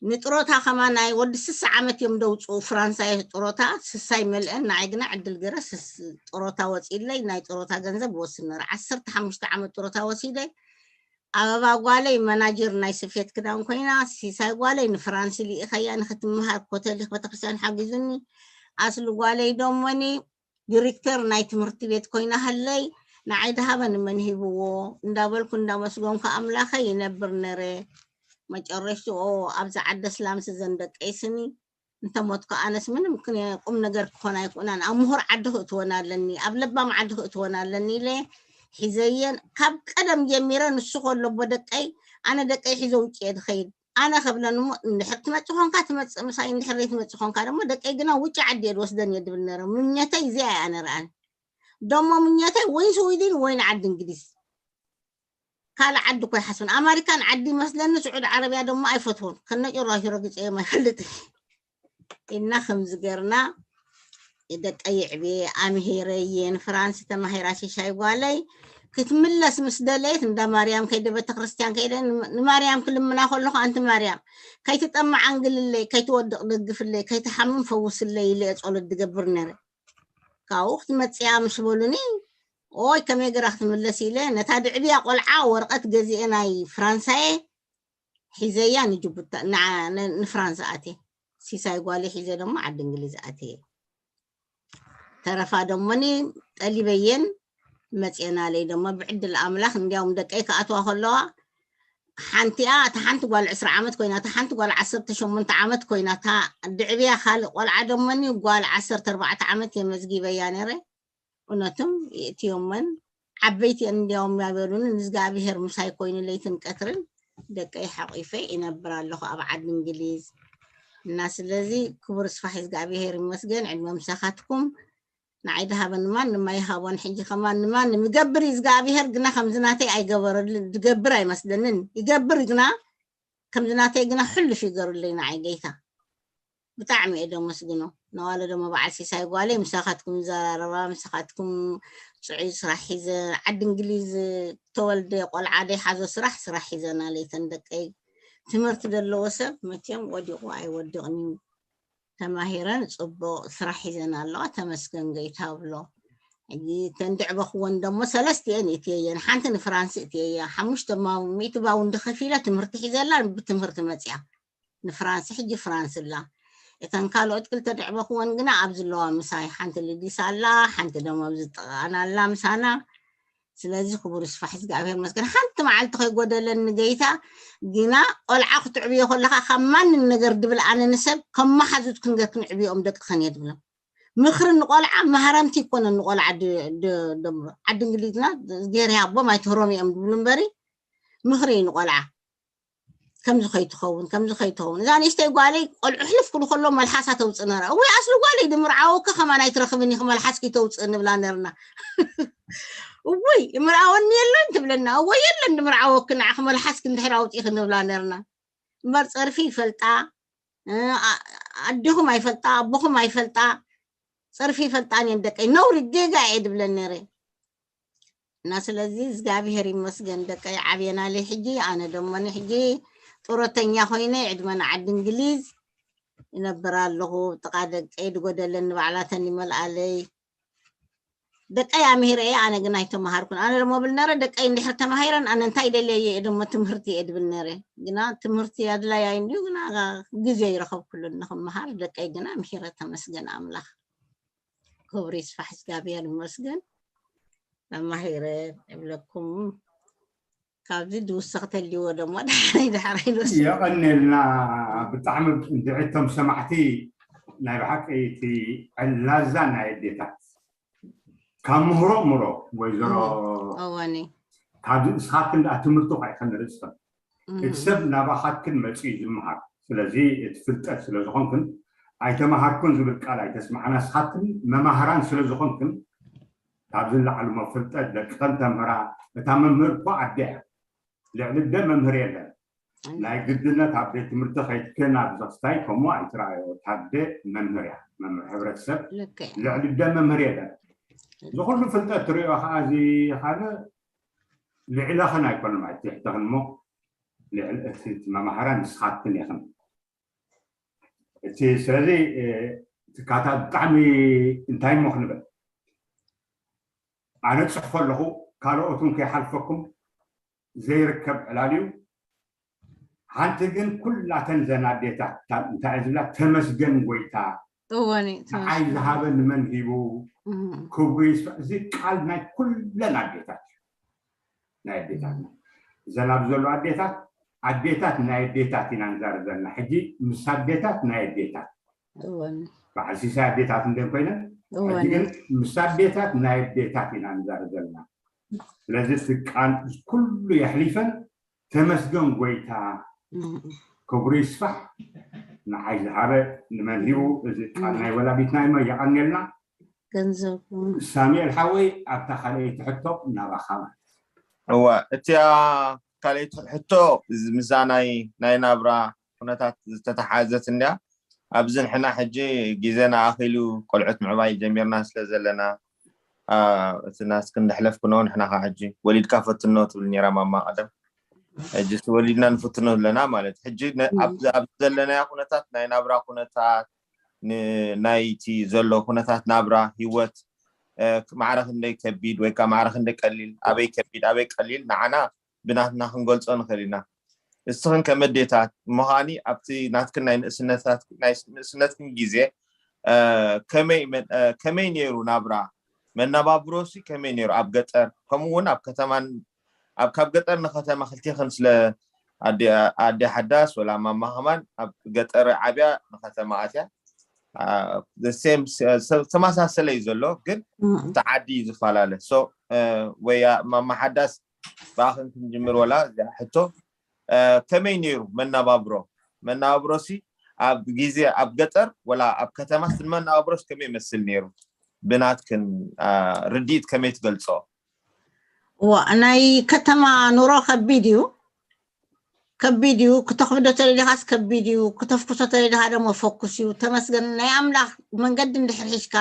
ንጥሮታ ከማን ናይ ወዲ ስሳ ዓመት እዮም ደውፅኡ ፍራንሳ ጥሮታ ስሳ ይመልአን። ንዓይ ግና ዕድል ገረ ስስ-፣ ጥሮታ ወፂለይ ናይ ጥሮታ ገንዘብ ወስድ ነረ። ዓሰርተ ሓሙሽተ ዓመት ጥሮታ ወሲደ ኣበባ ጓለይ መናጀር ናይ ስፌት ክዳን ኮይና፣ ሲሳይ ጓለይ ንፍራንስ ልኢኸያ ንክትምሃር ኮተሊክ ቤተክርስትያን ሓጊዙኒ፣ ኣስሊ ጓለይ ደሞኒ ዲሪክተር ናይ ትምህርቲ ቤት ኮይና ሃለይ፣ ንዓይ ድሃበ ንመን ሂብዎ እንዳበልኩ እንዳመስገንኩ ኣምላኸይ ይነብር ነረ። መጨረሽትኦ ኣብዚ ዓደ ስላምሲ ዘን ደቀይ ስኒ እንተ ሞትኩ ኣነስ ምንም ክነ-፣ ቁም ነገር ክኾን ኣይክእናን። ኣብ ምሁር ዓዲ ክእትወን ኣለኒ፣ ኣብ ለባም ዓዲ ክእትወን ኣለኒ ኢለ ሒዘየን። ካብ ቀደም ጀሚረ ንሱ ከሎ ኣቦ ደቀይ፣ ኣነ ደቀይ ሒዘ ውጭ እየ ዝኸይድ። ኣነ ከብለን እሞ እንድሕር ትመጽእ ኾንካ ትመጽእ ምሳይ፣ እንድሕር ዘይትመጽእ ኾንካ ደሞ ደቀይ ግና ውጭ ዓዲ እየ ዝወስደን እየ ድብል ነረ። ምኘተይ እዚኣ እያ ነረ ኣነ። ደሞ ምኘተይ ወይ ስዊድን ወይ ንዓዲ እንግሊዝ። ካልእ ዓዲ እኮ ኣይሓስብን። ኣማሪካን ዓዲ ይመስለኒ፣ ስዑድ ዓረብያ ደሞ ኣይፈትዎን። ከነጭራሹ ረግጸዮም ኣይፈልጥን። እና ከምዚ ገርና ደቀይ ይዕብየ ኣምሂረየን። ፍራንስ ተማሂራ ሽሻይ ጓለይ ክትምለስ ምስ ደለየት እንዳ ማርያም ከይደ ቤተክርስትያን ከይደ ን-፣ ንማርያም ክልምና ከለኹ ኣንቲ ማርያም ከይትጠምዕ ኣንግልለይ፣ ከይትወድቕ ደግፍለይ፣ ከይትሓምም ፈውስለይ ኢለ እየ ጸሎት ዝገብር ነረ። ካብኡ ክትመጽያ ምስ በሉኒ ኦይ ከመይ ገራ ክትምለስ ኢለ ነታ ድዕብያ ቆልዓ ወረቐት ገዚኤ ናይ ፍራንሳየ ሒዘያ ንጅቡታ ንፍራንስ ኣቴ ሲሳይ ጓሊ ሒዘ ደሞ ዓዲ እንግሊዝ ኣቴ ተረፋ ደሞኒ ጠሊበየን መፅየናለይ ደሞ ብዕድል ኣምላኽ እንዲያውም ደቀይ ክኣትዋ ከለዋ ሓንቲኣ እታ ሓንቲ ጓል ዕስራ ዓመት ኮይና እታ ሓንቲ ጓል ዓሰርተ ሸሞንተ ዓመት ኮይና እታ ድዕብያ ካልእ ቆልዓ ደሞኒ ጓል ዓሰርተ ኣርባዕተ ዓመት የመዝጊበያ ነረ እውነትም የእትዮመን ዓበይቲ እንዲያውም ያበሉን ንእግዚኣብሔር ምሳይ ኮይኑ ለይትን ቀትርን ደቀይ ሓቂፈ ይነብር ኣለኹ ኣብ ዓዲ እንግሊዝ እና ስለዚ ክቡር ስፋሕ እግዚኣብሔር ይመስገን ዕድመ ምሳኻትኩም ንዓይ ድሃበን ማን ንማይ ሃቦን ሕጂ ከማን ንማን ንምገብር እግዚኣብሔር ግና ከምዚ ናተይ ኣይገበረልን ዝገብር ኣይመስለንን ይገብር ግና ከምዚ ናተይ ግና ሕሉፍ ይገሩለይ ንዓይ ጌታ ብጣዕሚ እየ ደመስግኖ ነዋለ ደሞ በዓል ሲሳይ ጓለይ ምሳኻትኩም ዘራረባ ምሳኻትኩም ፅዑይ ስራሕ ሒዘ ዓዲ እንግሊዝ ተወልደ ቆልዓ ደይ ሓዞ ስራሕ ስራሕ ሒዘና ለይተን ደቀይ ትምህርቲ ዘለዎ ሰብ መቸም ወዲቑ ኣይወድቕን እዩ ተማሂረን ፅቡቕ ስራሕ ሒዘን ኣለዋ ተመስገን ገይታ ብሎ ሕጂ ተንድዕበኽወን ደሞ ሰለስቲኤን እትየየን ሓንቲ ንፍራንስ እትየየ ሓሙሽተ ሚእቲ ባውንዲ ከፊለ ትምህርቲ ሒዘላ ብትምህርቲ መፅያ ንፍራንስ ሕጂ ፍራንስ ኣላ እተን ካልኦት ክልተ ድዕበኽወን ግና ኣብ ዝለዋ ምሳይ ሓንቲ ልዲስ ኣላ ሓንቲ ደሞ ኣብዚ ጥቓና ኣላ ምሳና ስለዚ ክቡር ስፋሕ እግዚኣብሔር መስገን ሓንቲ መዓልቲ ከይጎደለኒ ገይታ ግና ቆልዓ ክትዕብዮ ከለካ ካብ ማንም ነገር ድብል ኣነ ንሰብ ከም መሓዙት ክንገር ክንዕብዮም ደቅኸን እየ ድብሎም ምኽሪ ንቆልዓ ማህረምቲ ይኮነን ንቆልዓ ደምሮ ዓዲ እንግሊዝና ገይር ሃቦም ኣይትህሮም እዮም ድብሉ እምበሪ ምኽሪ እዩ ንቆልዓ ከምዚ ከይትኸውን ከምዚ ከይትኸውን እዛ ንእሽተይ ጓለይ ቆልዑ ሕልፍ ክሉ ከሎ መልሓሳ ተውፅእ ነራ እወይ ኣስሊ ጓለይ ድምርዓወኪ ከማን ኣይትረኽብን ኢኺ መልሓስኪ ተውፅእ ንብላ ነርና እወይ ምርዓወኒ የለን ትብለና እወይ የለን ድምርዓወኪ ንዓኺ መልሓስኪ እንድሕር ኣውፂኺ ንብላ ነርና እምበር ፀርፊ ይፈልጣ ኣዴኹም ኣይፈልጣ ኣቦኹም ኣይፈልጣ ፀርፊ ይፈልጣን እየን ደቀይ ነውሪ ጌጋ እየ ድብለን ነረ እና ስለዚ እግዚኣብሔር ይመስገን ደቀይ ዓብየናለይ ሕጂ ኣነ ደሞኒ ሕጂ ጡረተኛ ኮይነ ዕድመ ንዓዲ እንግሊዝ ይነብር ኣለኹ ጥቃ ደቀይ ድጎደለኒ ባዕላተን ይመልኣለይ ደቀይ ኣምሂረ እየ ኣነ ግን ኣይተመሃርኩን ኣነ ደሞ ብል ነረ ደቀይ እንድሕር ተማሂረን ኣነ እንታይ ደልየ እየ ደሞ ትምህርቲ እየ ድብል ነረ ግና ትምህርቲ ኣድላይ ኣይ እንድዩ ግና ግዜ ይረኸብኩሉ ንክመሃር ደቀይ ግና ምሂረ ተመስገን ኣምላኽ ክብሪ ይስፋሕ እግዚኣብሔር ይመስገን ተማሂረ እብለኩም ካብዚ ድውሰኽ ተልዎ ደሞ ዳሕረይ ዳሕረይ ንወስድ የቐንየልና ብጣዕሚ እንድዒ እቶም ሰማዕቲ ናይ ብሓቂ እቲ ዕላዛ ናይ ኣዴታት ካብ ምህሮ ምሮ ወይዘሮ እወኒ ካብዚ ንስኻትክን ደኣ ትምህርቲ ኳ ኢኸን ንርእስኽን እቲ ሰብ ናባኻትክን መፂኡ ዝምሃር ስለዚ እቲ ፍልጠት ስለ ዝኾንክን ኣይተማሃርኩን ዝብል ቃል ኣይተስምዓና ንስኻትክን መማህራን ስለ ዝኾንክን ካብዚ ንላዕሊ እሞ ፍልጠት ደቅኸን ተምህራ እታ መምህር እኮ ኣደ እያ ልዕሊ ኣደ መምህር የለን ናይ ግድነት ኣብ ቤት ትምህርቲ ከይድክን ኣብ ዘፍታይ ከምኡ ኣይትረኣዮ እታ ኣደ መምህር እያ መምህር ሕብረተሰብ ልዕሊ ኣደ መምህር የለን እዚ ኩሉ ፍልጠት ትሪኦ ከዓ እዚ ካልእ ልዕለኽን ኣይኮነን ማለት ትሕተኽን እሞ እቲ መማህራ ንስኻትክን ኢኽን እቲ ስለዚ ትካታ ብጣዕሚ እንታይ እሞ ክንብል ኣነ ፅሕፎ ኣለኹ ካልኦት እውን ከይሓልፈኩም ዘይርከብ ዕላል እዩ ሓንቲ ግን ኩላተን ዘን ኣዴታት እንታይ ዝብላ ተመስገን ጎይታ እወኒ ንዓይ ዝሃበ ንመን ሂቡ ክብሩ ይስፋ እዚ ቃል ናይ ኩለን ኣዴታት እዩ ናይ ኣዴታት እዘን ኣብ ዘሎ ኣዴታት ኣዴታት ናይ ኣዴታት ኢና ንዛረብ ዘለና ሕጂ ምስ ኣዴታት ናይ ኣዴታት እወኒ በዓል ሲሳይ ኣዴታት እንደን ኮይነን ሕጂ እወኒ ግን ምስ ኣዴታት ናይ ኣዴታት ኢና ንዛረብ ዘለና ስለዚ ስቃን ኩሉ የሕሊፈን ተመስገን ጎይታ ክብሩ ይስፋሕ ንዓይ ዝሃበ ንመን ሂቡ እዚ ቃል ናይ ወላዲትና ይሞ የቐንየልና ገንዘብ ሳሙኤል ሓወይ ኣብታ ካልኣይቲ ሕቶ ናባኻ ማለት እዋ እቲያ ካልኣይቲ ሕቶ እዚ ምዛ ናይ ናይ ናብራ ኩነታት ዝተተሓዘት እንድያ ኣብዚ ንሕና ሕጂ ግዜና ኣኺሉ ቆልዑት ምዕባይ ጀሚርና ስለ ዘለና አ፣ እቲ ናስክን ደሕለፍክኖ ንሕና ከዓ ሕጂ ወሊድካ ፈትኖ ትብል ነራ ማማ ቀደም ሕጂ ወሊድና ንፍትኖ ኣለና ማለት ሕጂ ነ- ኣብዚ ኣብዚ ዘለናዮ ኩነታት ናይ ናብራ ኩነታት ን- ናይቲ ዘሎ ኩነታት ናብራ ሂወት ማዕረ ክንደይ ከቢድ ወይ ከዓ ማዕረ ክንደይ ቀሊል፣ ኣበይ ከቢድ ኣበይ ቀሊል ንዓና ብናትና ክንገልፆ ንኽእል ኢና። እስኽን ከም ኣዴታት ምዃኒ ኣብቲ ናትክን ናይ ንእስነትክን ግዜ ከመይ ነይሩ ናብራ? መነባብሮሲ ከመይ ነይሩ ኣብ ገጠር? ከምኡ እውን ኣብ ከተማን ኣብ ካብ ገጠር ንከተማ ክልቴኽን ስለ ኣዴ ሓዳስ ወላ ማማ ከማን ኣብ ገጠር ዓብያ ንከተማ ኣትያ ተመሳሰለ እዩ ዘሎ፣ ግን እቲ ዓዲ እዩ ዝፈላለ። ወይ ማማ ሓዳስ ብኣኽን ክንጅምር ወላ እዚኣ ሕቶ ከመይ ነይሩ መነባብሮ? መነባብሮሲ ኣብ ግዜ ኣብ ገጠር ወላ ኣብ ከተማስ ንመነባብሮስ ከመይ ይመስል ነይሩ? ብናትክን ርድኢት ከመይ ትገልጾ? እዋ ናይ ከተማ ኑሮ ከቢድ እዩ። ከቢድ እዩ። ክተኽብዶ ተደሊኻስ ከቢድ እዩ። ክተፍኩሶ ተደሊኻ ደሞ ፈኩስ እዩ። ተመስገን ናይ ኣምላኽ መንገዲ እንድሕር ሒዝካ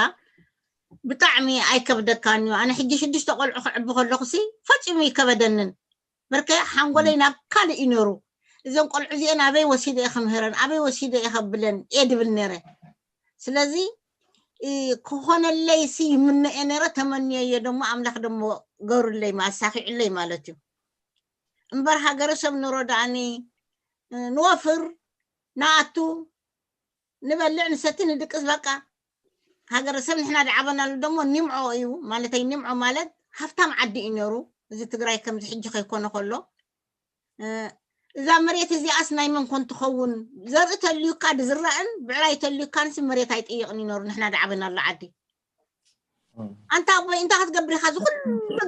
ብጣዕሚ ኣይከብደካን እዩ። ኣነ ሕጂ ሽዱሽተ ቆልዑ ክዕቢ ከለኹሲ ፈጺሙ ይከበደንን። በርከ ሓንጎለይ ናብ ካልእ እዩ ነሩ። እዘን ቆልዑ እዚአን ኣበይ ወሲደ እየ ክምህረን፣ ኣበይ ወሲደ እየ ከብለን እየ ድብል ነረ። ስለዚ ክኾነለይ ሲ ይምነየ ነረ፣ ተመንየዮ ደሞ ኣምላኽ ደሞ ገሩለይ ኣሳኺዑለይ ማለት እዩ። እምበር ሃገረሰብ ኑሮ ደኣኒ ንወፍር ንኣቱ ንበልዕ ንሰቲ ንድቅስ በቃ። ሃገረሰብ ንሕና ደዓበናሉ ደሞ ኒምዖ እዩ ማለተይ። ኒምዖ ማለት ሃፍታም ዓዲ እዩ ነሩ። እዚ ትግራይ ከምዚ ሕጂ ከይኮነ ከሎ እዛ መሬት እዚኣስ ናይ መን ኮን ትኸውን? ዘርኢ ተልዩካ ድዝራእን ብዕራይ ተልዩካንሲ መሬት ኣይጥይቕን ይነሩ። ንሕና ደዓበናሉ ዓዲ ኣንታ ኣቦይ እንታይ ክትገብር ኢኻ? እዚ ኩሉ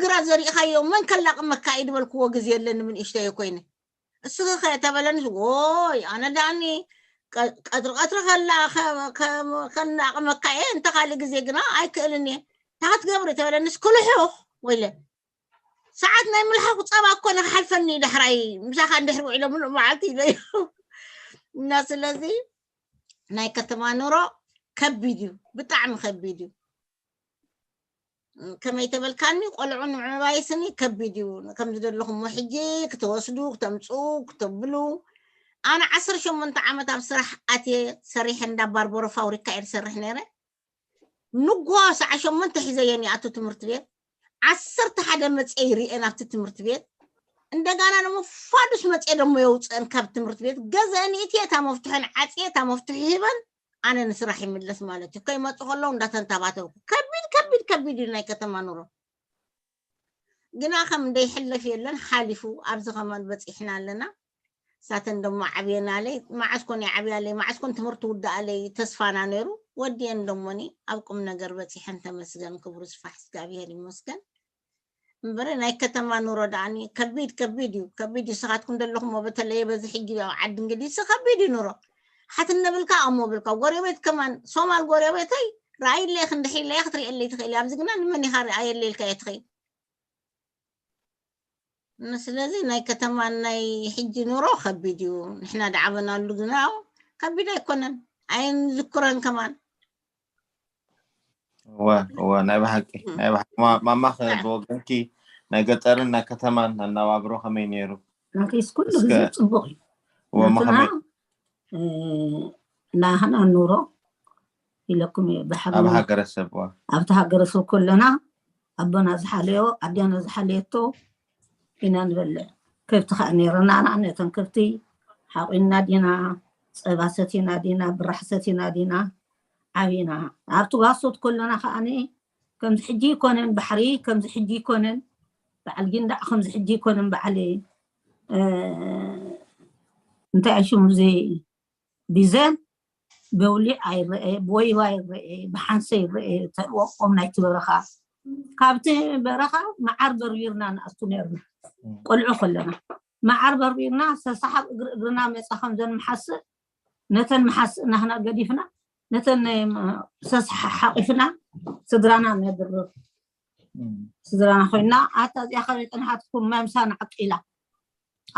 ግራት ዘሪእኻዮ መን ከላቕመካ እዩ ዝበልክዎ ግዜ የለን። ምን እሽተዮ ኮይነ እስኺ ከ ተበለንስ ወይ ኣነ ዳኒ ቀ- ቀትሪ ቀትሪ ከላ ከ- ከ- ከላቕመካ እየ። እንተ ካልእ ግዜ ግና ኣይክእልን እየ። እንታይ ክትገብሪ ተበለንስ ክልሑኽ ወይለ ሰዓት ናይ ምልሓኹ ጸባ እኮ ንክሓልፈኒ እዩ ዳሕራይ ምሳኻ እንድሕር ውዒሎ ምሉእ መዓልቲ ኢለዮ። እና ስለዚ ናይ ከተማ ኑሮ ከቢድ እዩ፣ ብጣዕሚ ከቢድ እዩ። ከመይ ተበልካኒ ቆልዑ ንምዕባይ ስኒ ከቢድ እዩ። ከም ዝደለኹሞ ሕጂ ክትወስዱ ክተምፅኡ ክተብሉ ኣነ ዓሰርተ ሸሞንተ ዓመት ኣብ ስራሕ ኣትየ ሰሪሐ እንዳ ባርበሮ ፋብሪካ እየ ዝሰርሕ ነይረ። ንጎ ሰዓ ሸሞንተ ሒዘየን ይኣቱ ትምህርቲ ቤት ዓሰርተ ሓደ መፅየ ይርኤን ኣብቲ ትምህርቲ ቤት እንደጋና ደሞ ፋዱስ መፅየ ደሞ የውፅአን ካብ ትምህርቲ ቤት ገዘአን ኢትየ እታ መፍትሖን ዓፅየ እታ መፍትሒ ሂበን ኣነ ንስራሕ ይምለስ ማለት እዩ። ከይመፁ ከለዉ እንዳተንታባተብኩ ከቢድ ከቢድ ከቢድ እዩ ናይ ከተማ ኑሮ። ግና ከም እንደይሕለፍ የለን ሓሊፉ ኣብዚ ከማን በፂሕና ኣለና። ሳተን ደሞ ዓብየናለይ መዓስ ኮን ይዓብያለይ መዓስ ኮን ትምህርቲ ውድኣለይ ተስፋና ነይሩ። ወድየን ደሞኒ ኣብ ቁም ነገር በፂሐን ተመስገን ክብሩ ስፋሕ እግዚኣብሔር ይመስገን። እምበረ ናይ ከተማ ኑሮ ደኣኒ ከቢድ ከቢድ እዩ ከቢድ እዩ። ስኻትኩም ዘለኹሞ በተለየ በዚ ሕጂ ኣብ ዓዲ እንግሊዝ ከቢድ እዩ ኑሮ። ሓት እነብልካ እሞ ብልካ ጎረቤት ከማን ሶማል ጎረቤተይ ረኣይለይ ክንድሕሪለያ ክትሪእለይ ትኽእል ኣብዚ ግና ንመን ኢኻ ረኣየለይ ኢልካ እየ ትኽእል። ስለዚ ናይ ከተማን ናይ ሕጂ ኑሮ ከቢድ እዩ። ንሕና ደዓበናሉ ግና ከቢድ ኣይኮነን። ኣይንዝክረን ከማን። እወ እወ ናይ ብሓቂ ናይ ብሓቂ ማማኽ ብወገንኪ ናይ ገጠርን ናይ ከተማን ኣነባብሮ ከመይ ነይሩ? ናተይስ ኩሉ ግዜ ፅቡቅ እዩ። እወ እሞ ናትና ከመይ? ናህና ኑሮ ኢለኩም እየ ኣብ ብሓበና ሃገረሰብ እወ ኣብቲ ሃገረሰብ ከለና ኣቦና ዝሓለዮ ኣዴና ዝሓለየቶ ኢና ንበልዕ። ከብቲ ከዓ ነይርና ንኣብነት ከብቲ ሓቂንና ዲና ፀባ ሰቲና ዲና ብራሕ ሰቲና ዲና ዓብና ኣብቲ ጓሶት ከለና ከዓ ከምዚ ሕጂ ይኮነን ባሕሪ ከምዚ ሕጂ ይኮነን በዓል ጊንዳዕ ከምዚ ሕጂ ይኮነን በዓል እንታይ ሽሙ እዚ ቢዘን በውሊዕ ኣይረአ ብወይባ ይረአ ብሓንሰ ይረአ ተወቆም ናይቲ በረኻ ካብቲ በረኻ መዓር በርቢርና ንኣቱ ነርና ቆልዑ ከለና መዓር በርቢርና ሰሳሓብ እግሪ እግርና መፃ ከምዘን መሓስእ ነተን መሓስእ ናህና ገዲፍና ነተን ሰሳሓ ሓቂፍና ስድራና ነብርር ስድራና ኮይና ኣታ እዚኣ ከበይ ጠንሓትኩም ማምሳ ንዓቂላ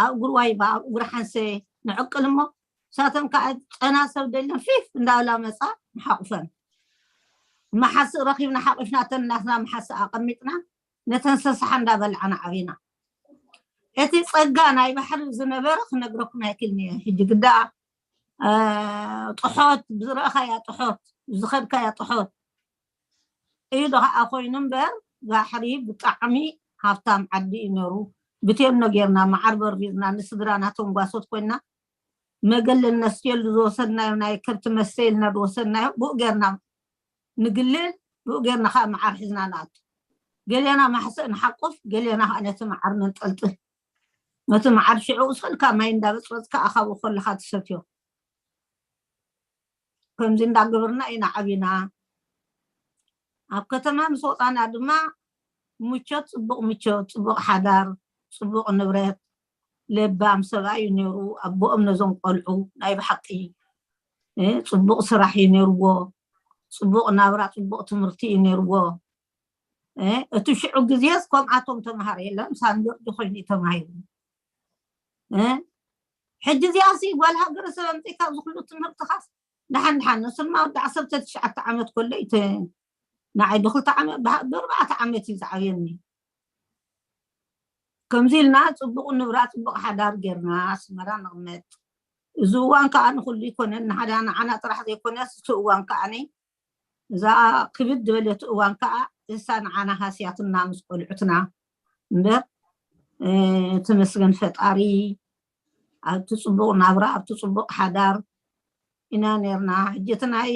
ኣብ እግሪ ዋይባ ኣብ እግሪ ሓንሰ ንዕቅል እሞ ሳተን ከዓ ጨና ሰብ ደለን ፊፍ እንዳብላ መፃ ንሓቁፈን መሓስእ ረኪብና ሓቂፍና ተን ናትና መሓስእ ኣቀሚጥና ነተን ሰሳሓ እንዳበልዓና ዓቢና እቲ ፀጋ ናይ ባሕሪ ዝነበረ ክነግረኩም ኣይክልኒ እየ ሕጂ ግዳ ጥሖት ብዝረእካያ ጥሖት ዝኸድካያ ጥሖት እዩ ዶ ከዓ ኮይኑ እምበር፣ ባሕሪ ብጣዕሚ ሃብታም ዓዲ እዩ ነሩ። ብቴኖ ጌርና መዓር በርቢርና ንስድራና ተንጓሶት ኮይና፣ መገለን ነስትየሉ ዝወሰድናዮ፣ ናይ ከብቲ መስተየልና ዝወሰድናዮ ብኡ ጌርና ንግልል፣ ብኡ ጌርና ከዓ መዓር ሒዝና ንኣቱ። ገሌና ማሕሰእ ንሓቁፍ፣ ገሌና ከዓ ነቲ መዓር ነንጠልጥል። ነቲ መዓር ሽዑ ስልካ ማይ እንዳበፅበፅካ ኣኻቡ ከለካ ትሰትዮ። ከምዚ እንዳገበርና ኢና ዓቢና። ኣብ ከተማ ምስ ወፃና ድማ ምቾት፣ ፅቡቕ ምቾት፣ ፅቡቕ ሓዳር፣ ፅቡቕ ንብረት፣ ለባም ሰብኣይ እዩ ነይሩ ኣቦኦም ነዞም ቆልዑ። ናይ ብሓቂ፣ እ፣ ፅቡቕ ስራሕ እዩ ነይርዎ። ፅቡቕ ናብራ፣ ፅቡቕ ትምህርቲ እዩ ነይርዎ። እ፣ እቲ ሽዑ ግዜስ ከምኣቶም ተምሃር የለን፣ ሳንጆርጅ ኮይኑ እዩ ተማሂሩ። እ፣ ሕጂ እዚኣሲ ጓል ሃገረሰብ ኣምፂእካ ኣብዚ ኩሉ ትምህርትኻስ፣ ደሓን ደሓን፣ ንሱ ድማ ወዲ ዓሰርተ ትሽዓተ ዓመት ከሎ እዩ ተ-፣ ንዓይ ብክልተ ዓመት፣ ብኣ-፣ ብኣርባዕተ ዓመት እዩ ዝዓብየኒ። ከምዚ ኢልና ፅቡቕ ንብራ፣ ፅቡቕ ሓዳር ጌርና ኣስመራ ንቕመጥ። እዚ እዋን ከዓ ንኹሉ ይኮነን፣ ንሓዳ ንዓና ጥራሕ ዘይኮነስ፣ እቲ እዋን ከዓ እዛ ክብድ ዝበለት እዋን ከዓ እሳ ንዓና ሃስያትና ምስ ቆልዑትና እምበር፣ እ፣ ተመስገን ፈጣሪ፣ ኣብቲ ፅቡቕ ናብራ፣ ኣብቲ ፅቡቕ ሓዳር ኢና ነርና። ሕጂ እቲ ናይ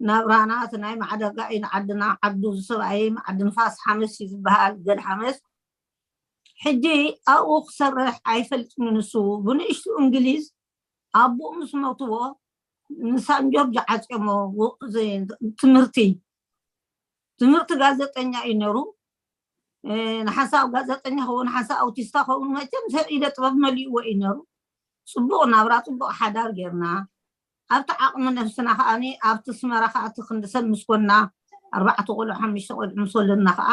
ናብራና፣ እቲ ናይ ማዕደጋ እዩ ንዓድና፣ ዓዱ ዝሰብኣየ፣ ዓዲ ንፋስ ሓመስ እዩ ዝበሃል፣ ገል ሓመስ። ሕጂ ኣብኡ ክሰርሕ ኣይፈልጥን ንሱ። ብንእሽቱ እንግሊዝ ኣቦኡ ምስ መውትዎ ንሳን ጆርጅ ዓፅዮሞ። ው-፣ ዘ-፣ ትምህርቲ፣ ትምህርቲ ጋዜጠኛ እዩ ነሩ። እ፣ ንሓንሳብ ጋዜጠኛ ኸውን፣ ሓንሳብ ኣውቲስታ ኸውን፣ መቸም ሰብ ኢደ ጥበብ መሊእዎ እዩ ነሩ። ፅቡቕ ናብራ፣ ፅቡቕ ሓዳር ጌርና፣ ኣብቲ ዓቕሚ ነብስና ከዓኒ ኣብቲ ኣስመራ ከዓ እቲ ክንዲ ሰብ ምስ ኮንና፣ ኣርባዕተ ቆልዑ፣ ሓሙሽተ ቆልዑ ምስ ወለድና ከዓ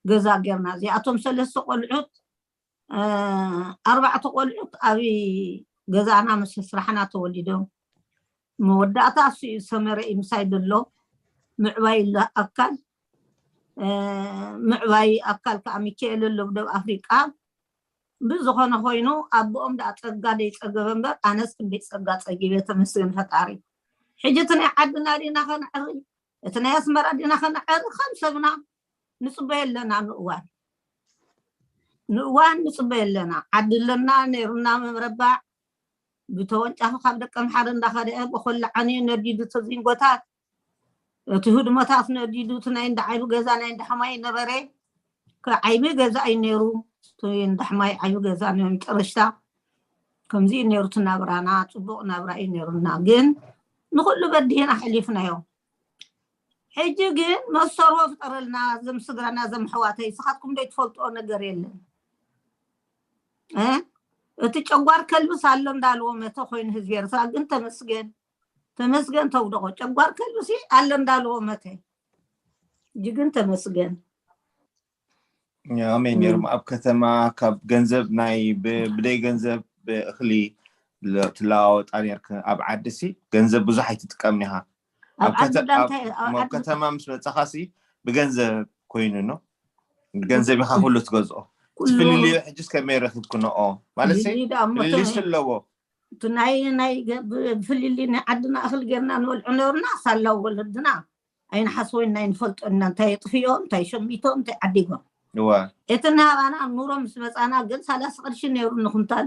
ገዛ ጌርና። እዚኣቶም ሰለስተ ቆልዑት፣ እ፣ ኣርባዕተ ቆልዑት ኣብ ገዛና ምስ ስራሕና ተወሊዶም። መወዳእታ እሱ እዩ ሰመረ እዩ ምሳይ ዘሎ። ምዕባይ ኣሎ ኣካል፣ እ፣ ምዕባይ ኣካል ከዓ ሚካኤል ኣሎ ብደብ ኣፍሪቃ። ብዝኾነ ኮይኑ ኣቦኦም ደኣ ጸጋ ደይጸገበ እምበር ኣነስ ክንደይ ጸጋ ጸጊበ፣ ተመስገን ፈጣሪ። ሕጂ እቲ ናይ ዓድና ዲና ከነዕሪ፣ እቲ ናይ ኣስመራ ዲና ከነዕሪ፣ ከም ሰብና ንጽበዮ ኣለና። ንእዋን ንእዋን ንጽበዮ ኣለና። ዓዲ ኣለና ነይሩና መረባዕ፣ ብተወንጫፊ ካብ ደቀ ምሓረ እንዳኸደ ብኮላ ዓንዩ ነዲዱ ተዚንጎታት፣ እቲ ህድሞታት ነዲዱ፣ እቲ ናይ እንዳ ዓይቢ ገዛ ናይ እንዳ ሕማይ ነበረ። ከ-፣ ዓይቢ ገዛ እዩ ነይሩ። እቲ እንዳ ሕማይ ዓይቢ ገዛ ናይ መጨረሽታ። ከምዚ እዩ ነይሩ እቲ ናብራና፣ ጽቡቕ ናብራ እዩ ነይሩና። ግን ንኹሉ በዲህና ኣሕሊፍናዮ። ሕጂ ግን መሰሮ ፍጠረልና፣ ዘም ስድራና፣ ዘም ኣሕዋተይ፣ ንስኻትኩም ዶ ትፈልጥኦ ነገር የለን? እ? እቲ ጨጓር ከልብስ ኣሎ እንዳልዎ መተ ኮይኑ ህዝቢ ኤርትራ። ግን ተመስገን፣ ተመስገን ተውደቖ። ጨጓር ከልብሲ ኣሎ እንዳልዎ መተ። ሕጂ ግን ተመስገን። ከመይ ነይርም ኣብ ከተማ ካብ ገንዘብ ናይ ብ-፣ ብደይ ገንዘብ ብእኽሊ ለ-፣ ትለዋወጣ ነርክ? ኣብ ዓዲ ሲ ገንዘብ ብዙሕ ኣይትጥቀም ኢኻ። ኣብ ኣብ ዓዲ ከተ-፣ ዳንታ ኣብ፣ ኣብ ኣብ ዓዲ ከተማ ምስ መጻኻ ሲ ብገንዘብ ኮይኑ ነው። ገንዘብ ኢኻ ኩሉ ትገዝኦ። ኩሉ። ትፍልልዩ ሕጅስ ከመይ ረኺብክንኦ? ማለት ሲ ይዳ እሞ ፍልልይ ተ-፣ ስለዎ። እቲ ናይ፣ ናይ ገ-፣ ብ-፣ ብፍልልይ ናይ ዓድና እኽሊ ጌርና ንበልዑ ነርና፣ ሳላ ወለድና ኣይንሓስቦ ኢና፣ ኣይንፈልጦ ኢና፣ እንታይ የጥፍኦም፣ እንታይ ሸሚቶም፣ እንታይ ዓዲጎም። እወ። እቲ ናባና ኑሮ ምስ መጻና ግን ሰላሳ ቅርሺ ነይሩ ንኹንታል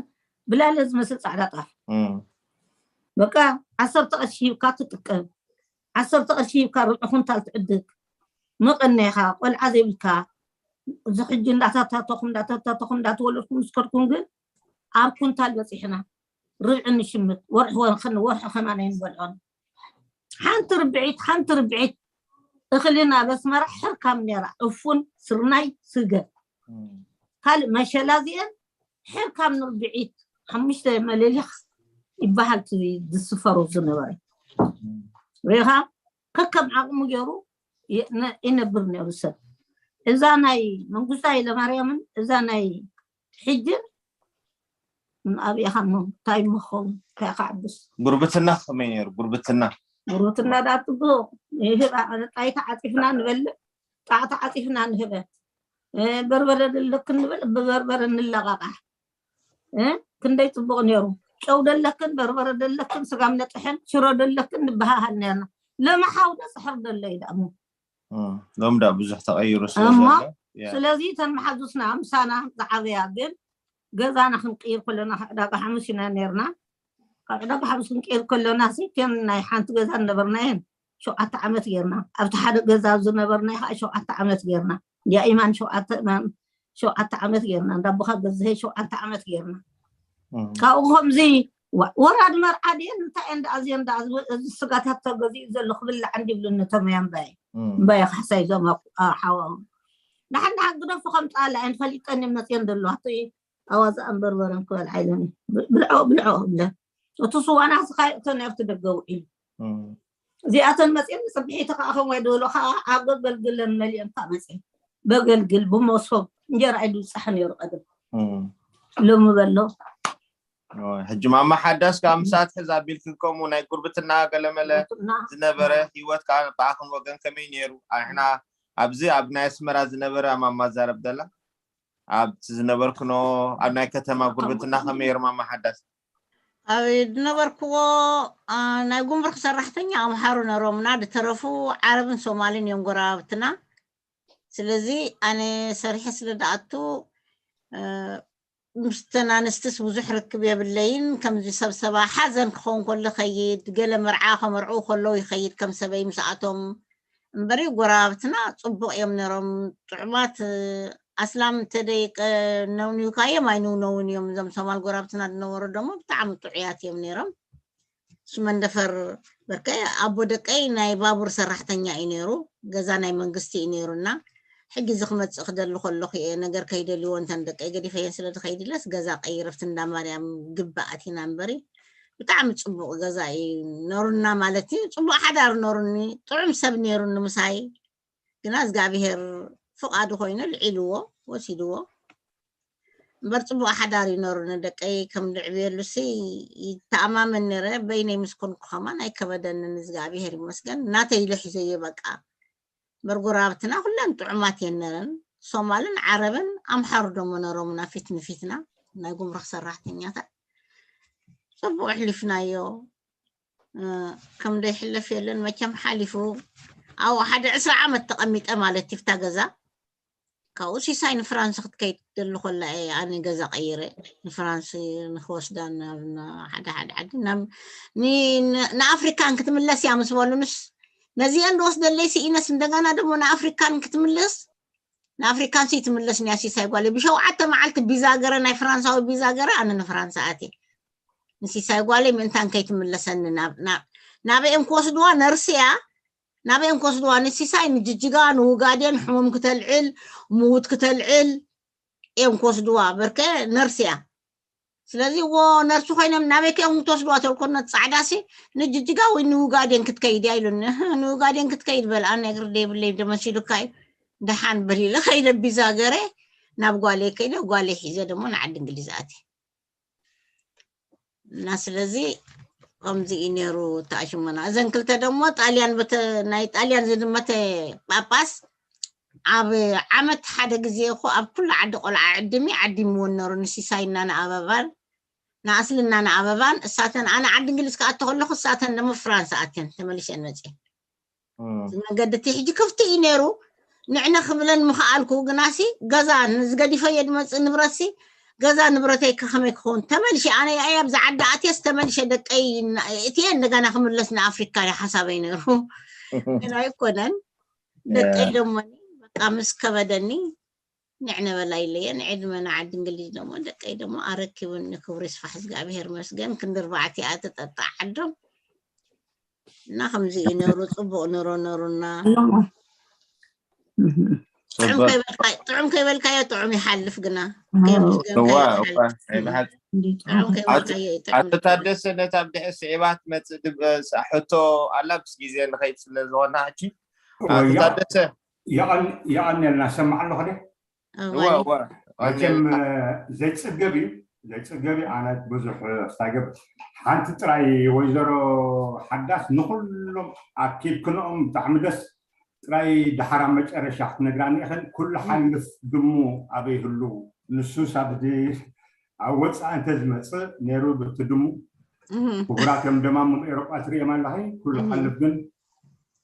ብላለ ዝመስል ጻዕዳ ጣፍ። እም። በቃ ዓሰርተ ቅርሺ ሂብካ ትጥቀም፣ ዓሰርተ ቅርሺ ሂብካ ርብዒ ኩንታል ትዕድግ። መቐነኻ፣ ቆልዓ ዘይብልካ፣ እዚ ሕጂ እንዳታታተኹም፣ እንዳታታተኹም፣ እንዳተወለድኩም ምስ ከድኩም ግን ኣብ ኩንታል በጺሕና። ርብዒ ንሽምት፣ ወርሒ ወርሒ፣ ወርሒ ከማን ኣይንበልዖን። ሓንቲ ርብዒት፣ ሓንቲ ርብዒት እኽልና በስመራ ሕርካም ነይራ። ዕፉን፣ ስርናይ፣ ስገም። እም። ካልእ መሸላ እዚአን ሕርካም ንርብዒት፣ ሓሙሽተ መለሊኽ ይበሃል እቲ ዝስፈሮ ዝነበረ። እም። ሪኢኻ? ከከም ዓቕሙ ገይሩ ይ-፣ ነ-፣ ይነብር ነይሩ ሰብ። እዛ ናይ መንግስቱ ሃይለማርያምን እዛ ናይ ሕጅን ኣብኢኻ እሞ እንታይ ምኸውን? እንታይ ከዕብስ? ጉርብትና ከመይ ነይሩ? ጉርብትና? ጉርብትና ዳ ጽቡቕ። ይህብ ጣይ ተዓጺፍና ንበልዕ፣ ጣዕ ተዓጺፍና ንህበ። እ፣ በርበረ ደለክን ንብል፣ ብበርበረ ንለቓቓሕ። እ፣ ክንደይ ጽቡቕ ነይሩ። ጨው ደለክን፣ በርበረ ደለክን፣ ስጋም ነጥሕን፣ ሽሮ ደለክን ንበሃሃል ነርና። ለመሓው ዶ ጽሕር ደሎ እዩ ደኣ እሞ። እም፣ ሎም ዳ ብዙሕ ተቐይሩ ስለ እሞ ዘሎ። ያ። ስለዚ እተን መሓዙትና ምሳና ዝዓበያ ግን ገዛና ክንቅይር ከለና ካብ ዕዳጋ ሓሙስ ኢና ነርና። ካብ ዕዳጋ ሓሙስ ክንቅይር ከለና ሲ እተን ናይ ሓንቲ ገዛ ዝነበርናየን ሸውዓተ ዓመት ጌርና። ኣብቲ ሓደ ገዛ ዝነበርናዮ ከዓ ሸውዓተ ዓመት ጌርና። ዳኢማን ሸውዓተ ሸውዓተ ዓመት ጌርና። እንዳቦኻ ገዝሀ ሸውዓተ ዓመት ጌርና። እም፣ ካብኡ ከምዚ ዋ- ወራድ መርዓ ድየን እንታይ እንዳ ኣዝየን እንዳ ኣዝወ- እዚ ስጋታት ተገዚኡ ዘሎ ክብላዕ እንዲብሉ ነቶም ያምባይ እም፣ እምባየ ካሕሳይ ዞም ኣኩ- ኣ- ሓዋኦም ንሓን ንሓን ግደፉ ከም ጻላ እየን ፈሊጠን እየን መፅየን ዘለዋ እቲ ኣዋዛ እምበርበረን ክበልዓ ኢለን ብልዖ ብልዖ እብለ እቲ ስዋና ስኻይ እተን ኣብቲ ደገ ውዒሉ እም፣ እዚኣተን መፅየን ፅብሒቲ ከዓ ከም ወይ ደሎ ከዓ ኣብ ገገልግለን መሊኦም ከዓ መፅየን በገልግል ብመሶብ እንጀራ ኢሉ ዝፀሐ ነይሩ ቀደም እም። ሎሚ በሎ ኦይ፣ ሕጂ ማማ ሓዳስ ከዓ ምሳት ሕዝ ኣቢልክን ከምኡ ናይ ጉርብትና ገለመለ እና ዝነበረ ህይወት ከዓ ብኣኽን ወገን ከመይ ነይሩ? ኣሕና ኣብዚ ኣብ ናይ ኣስመራ ዝነበረ ማማ ዛረብ ደላ ኣብቲ ዝነበርክኖ ኣብ ናይ ከተማ ጉርብትና ከመይ ነይሩ ማማ ሓዳስ? ኣብ ዝነበርክዎ ኣ፣ ናይ ጉምሩክ ሰራሕተኛ ኣምሓሩ ነሮምና፣ ዝተረፉ ዓረብን ሶማልን እዮም ጎረባብትና። ስለዚ ኣነ ሰሪሐ ስለ ደኣቱ እ፣ ምስተን ኣንስትስ ብዙሕ ርክብ የብለይን። ከምዚ ሰብ ሰባ ሓዘን ክኸውን ከሎ ይኸይድ፣ ገለ መርዓ ከመርዕው ከለዉ ይኸይድ ከም ሰበይ ምስኣቶም እምበሪ ጎረባብትና ጽቡቕ እዮም ነሮም። ጥዑማት እ፣ ኣስላም እንተደይ ነውኒውካዮም ኣይንውነውን እዮም። እዞም ሶማል ጎረባብትና ዝነበሩ ደሞ ብጣዕሚ ጥዑያት እዮም ነይሮም። ሽመንደፈር በርከ ኣቦ ደቀይ ናይ ባቡር ሰራሕተኛ እዩ ነይሩ። ገዛ ናይ መንግስቲ እዩ ነይሩና። ሕጂ እዚ ክመፅእ ክደሊ ከለኹ እየ ነገር ከይደልዎ እንተን ደቀይ ገዲፈየን ስለ ዝኸይድለስ ገዛ ቀይረፍቲ እንዳ ማርያም ግባኣት ኢና እምበሪ ብጣዕሚ ፅቡቅ ገዛ እዩ ነሩና ማለት እዩ። ፅቡቅ ሓዳር ነሩኒ። ጥዑም ሰብ ነይሩኒ ምሳይ። ግና እግዚኣብሄር ፍቓዱ ኮይኑ ልዒልዎ ወሲድዎ። እምበር ፅቡቅ ሓዳር ይነሩ ንደቀይ ከም ልዕብየሉ ሲ ይተኣማመን ነረ። በይነይ ምስ ኮንኩ ከማን ኣይከበደንን። እግዚኣብሄር ይመስገን። ናተይ ኢለ ሒዘዮ በቃ። እምበር ጎረባብትና ኩለን ጥዑማት እየን ነረን። ሶማልን ዓረብን ኣምሓሩ ደሞ ነሮምና ፊት ንፊትና ናይ ጉምሩክ ሰራሕተኛታት። ፅቡቅ ኣሕሊፍናዮ። እ፣ ከም ደይሕለፍ የለን መቸም ሓሊፉ። ኣብኡ ሓደ ዕስራ ዓመት ተቐሚጠ ማለት እዩ ኣብታ ገዛ። ካብኡ ሲሳይ ንፍራንስ ክትከይድ ደሊ ኮላ እየ ኣነ ገዛ ቀይረ ንፍራንስ ንክወስዳ ናብ ና- ሓደ ሓደ ዓዲ ናብ ን- ን- ንኣፍሪካን ክትምለስ እያ ምስ በሉንስ ነዚአን ዝወስደለይ ስኢነስ እንደገና ደግሞ ንኣፍሪካን ክትምለስ ንኣፍሪካን ሲ ትምለስ ንያ ሲሳይ ጓለይ ብሸውዓተ መዓልቲ ቢዛ ገረ ናይ ፍራንሳዊ ቢዛ ገረ ኣነ ንፍራንሳ ኣትየ ንሲሳይ ጓለይ ምእንታን ከይትምለሰኒ ናብ ናብ ናበኦም ክወስድዋ ነርሲ እያ ናበኦም ክወስድዋ ንሲሳይ ንጅጅጋ ንውጋዴን ሕሙም ክተልዕል ምውት ክተልዕል እዮም ክወስድዋ በርከ ነርሲ እያ ስለዚ እዎ ነርሲ ኮይኖም ናበይ ከዮም ክትወስድዋ ተልኮ ነቲ ጻዕዳ ሲ ንጅጅጋ ወይ ንውጋዴን ክትከይድ እያ ኢሉኒ ንውጋዴን ክትከይድ በል ኣነ እግሪ ደይብለይ ደመሲሉካ እዩ ደሓን በል ኢለ ከይደ ቢዛ ገረ ናብ ጓለይ ከይደ ጓለይ ሒዘ ደሞ ንዓዲ እንግሊዝ ኣትየ እና ስለዚ ከምዚ እዩ ነይሩ ተኣሽሞና እዘን ክልተ ደሞ ጣልያን በተ ናይ ጣልያን ዝድመተ ጳጳስ ኣብ ዓመት ሓደ ግዜ እኮ ኣብ ኩሉ ዓዲ ቆልዓ ዕድሚ ዓዲምወን ነሩ ንሲሳይና ንኣበባን ንኣስልና ንኣበባን እሳተን ኣነ ዓዲ እንግሊዝ ክኣቶ ከለኩ እሳተን ደሞ ፍራንስ ኣትየን ተመሊሸን መፅየን መገዲ እቲ ሕጂ ክፍቲ እዩ ነይሩ ንዕነ ክብለን ምኽኣልኩ ግናሲ ገዛ ንዝገዲፈዮ ድመፅእ ንብረትሲ ገዛ ንብረተይ ከኸመይ ክኸውን ተመልሸ ኣነ ያኣይ ኣብዚ ዓዲ ኣትየስ ተመልሸ ደቀይ እትየ እንደገና ክምለስ ንኣፍሪካ እዩ ሓሳበይ ነይሩ ግን ኣይኮነን ደቀይ ደሞኒ በቃ ምስ ከበደኒ ንዕነ በላ ኢለየን ዕድመ ንዓዲ እንግሊዝ ደሞ ደቀይ ደሞ ኣረኪቡኒ ክብሩ ይስፋሕ እግዚኣብሄር መስገን ክንዲ ኣርባዕቲኣ ትጠጣ ዓዶም እና ከምዚ እዩ ነሩ ፅቡቅ ነሮ ነሩና ጥዑም ከይበልካዮ ጥዑም ይሓልፍ ግና ኣቶ ታደሰ ነታ ብድሕር ስዒባ ትመፅእ ሕቶ ኣላ ምስ ግዜ ንኸይድ ስለ ዝኾና ሕጂ ኣቶ ታደሰ የቐንየልና ሰማዕ ኣለኹ መቸም ዘይፅገብ እዩ ዘይፅገብ እዩ ኣነ ብዙሕ ስታገብ ሓንቲ ጥራይ ወይዘሮ ሓዳስ ንኩሎም ኣኪብክንኦም ብጣዕሚ ደስ ጥራይ ድሓር ኣብ መጨረሻ ክትነግራኒ ኢኽን ኩሉ ሓልፍ ድሙ ኣበይ ህሉ ንሱስ ኣብ ኣብ ወፃኢ እንተ ዝመፅእ ነይሩ ብቲ ድሙ ክቡራት እዮም ደማሙን ኤሮጳ ትሪኦም ኣለኺ ኩሉ ሓልፍ ግን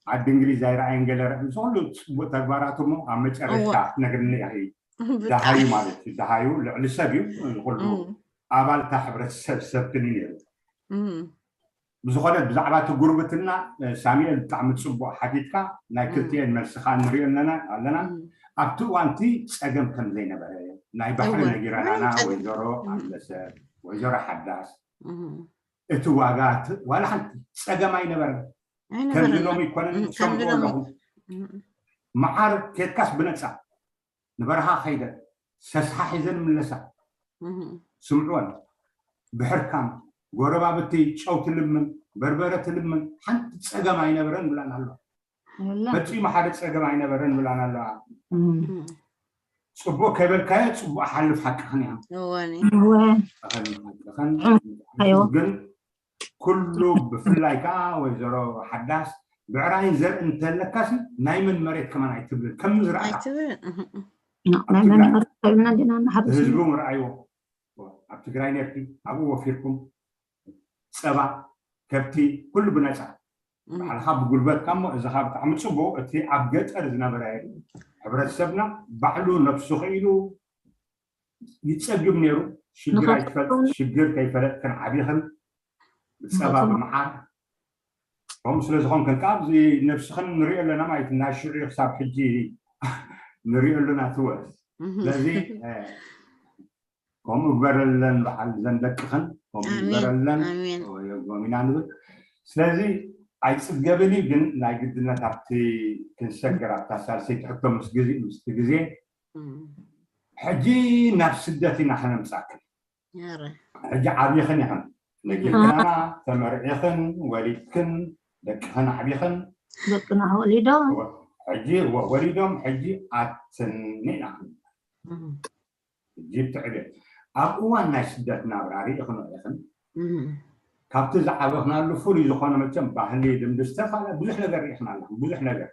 ዓዲ እንግሊዝ ኣይረኣየን ገለ ርእ ምስ ኩሉ ፅቡቅ ተግባራቱ እሞ ኣብ መጨረሽታ ክትነግርኒ ኢኺ። ደሃዩ ማለት እዩ። ደሃዩ ልዕሊ ሰብ እዩ። ንኩሉ ኣባልታ ሕብረተሰብ ሰብ ክኒ ነይሩ። ብዝኾነ ብዛዕባ እቲ ጉርብትና ሳሚኤል ብጣዕሚ ፅቡቅ ሓቲትካ። ናይ ክልቲኤን መልስኻ ንሪኦ ኣለና ኣለና ኣብቲ እዋንቲ ፀገም ከም ዘይነበረ ናይ ባሕሪ ነጊረናና ወይዘሮ ኣምለሰት ወይዘሮ ሓዳስ እቲ ዋጋ ዋላ ሓንቲ ፀገም ኣይነበረን። ከምዚ ሎም ይኮነን ሰምዑ ኣለኹም። መዓር ኬድካስ ብነፃ ንበረኻ ከይደን ሰስሓ ሒዘን ምለሳ። ስምዕወን ብሕርካም ጎረባብቲ ጨው ትልምን በርበረ ትልምን ሓንቲ ፀገም ኣይነበረን ብላን ኣሎ። ፈፂሙ ሓደ ፀገም ኣይነበረን ብላን ኣለዋ። ፅቡቅ ከይበልካዮ ፅቡቅ ሓልፍ ሓቅኽን እያ። ግን ኩሉ ብፍላይ ከዓ ወይዘሮ ሓዳስ ብዕራይን ዘርኢ እንተለካሲ ናይ መን መሬት ከማን ኣይትብልን ከም ዝረኣካ። ህዝቡ ምርኣይዎ ኣብ ትግራይ ነርኪ ኣብኡ ወፊርኩም ፀባ ከብቲ ኩሉ ብነፃ ባዕልካ ብጉልበትካ እሞ እዚ ካብ ብጣዕሚ ፅቡቅ እቲ ኣብ ገጠር ዝነበረ ሕብረተሰብና ባዕሉ ነብሱ ክኢሉ ይፀግብ ነይሩ። ሽግር ኣይትፈልጥ ሽግር ከይፈለጥክን ዓቢኽን ብፀባ ብምሓር ከምኡ ስለ ዝኾንክን ከዓ ኣብዚ ነብስኽን ንሪኦ ኣለና ማለት ናይ ሽዑ ክሳብ ሕጂ ንሪኦ ኣለና ትወስ ስለዚ ከምኡ ግበረለን በዓል ዘን ደቅኽን ከምኡ ግበረለን ጎሚና ንብል። ስለዚ ኣይፅገብን እዩ ግን ናይ ግድነት ኣብቲ ክንሰግር ኣብታ ሳልሰይቲ ሕቶ ምስ ግዜ ምስቲ ግዜ ሕጂ ናብ ስደት ኢና ከነምፃክን ሕጂ ዓብይኽን ኢኽን ነጊርክናና ተመርዒኽን ወሊድክን ደቅኽን ዓብይኽን ደቅና ወሊዶም ሕጂ ወሊዶም ሕጂ ኣትኒ ኢና ሕጂ ትዕቤት ኣብ እዋን ናይ ስደት ናብራ ርኢኽን ኢኽን ካብቲ ዝዓበኽናሉ ፍሉይ ዝኾነ መቸም ባህሊ ልምዲ ዝተፈላለ ብዙሕ ነገር ርኢኽና ኣለኹም ብዙሕ ነገር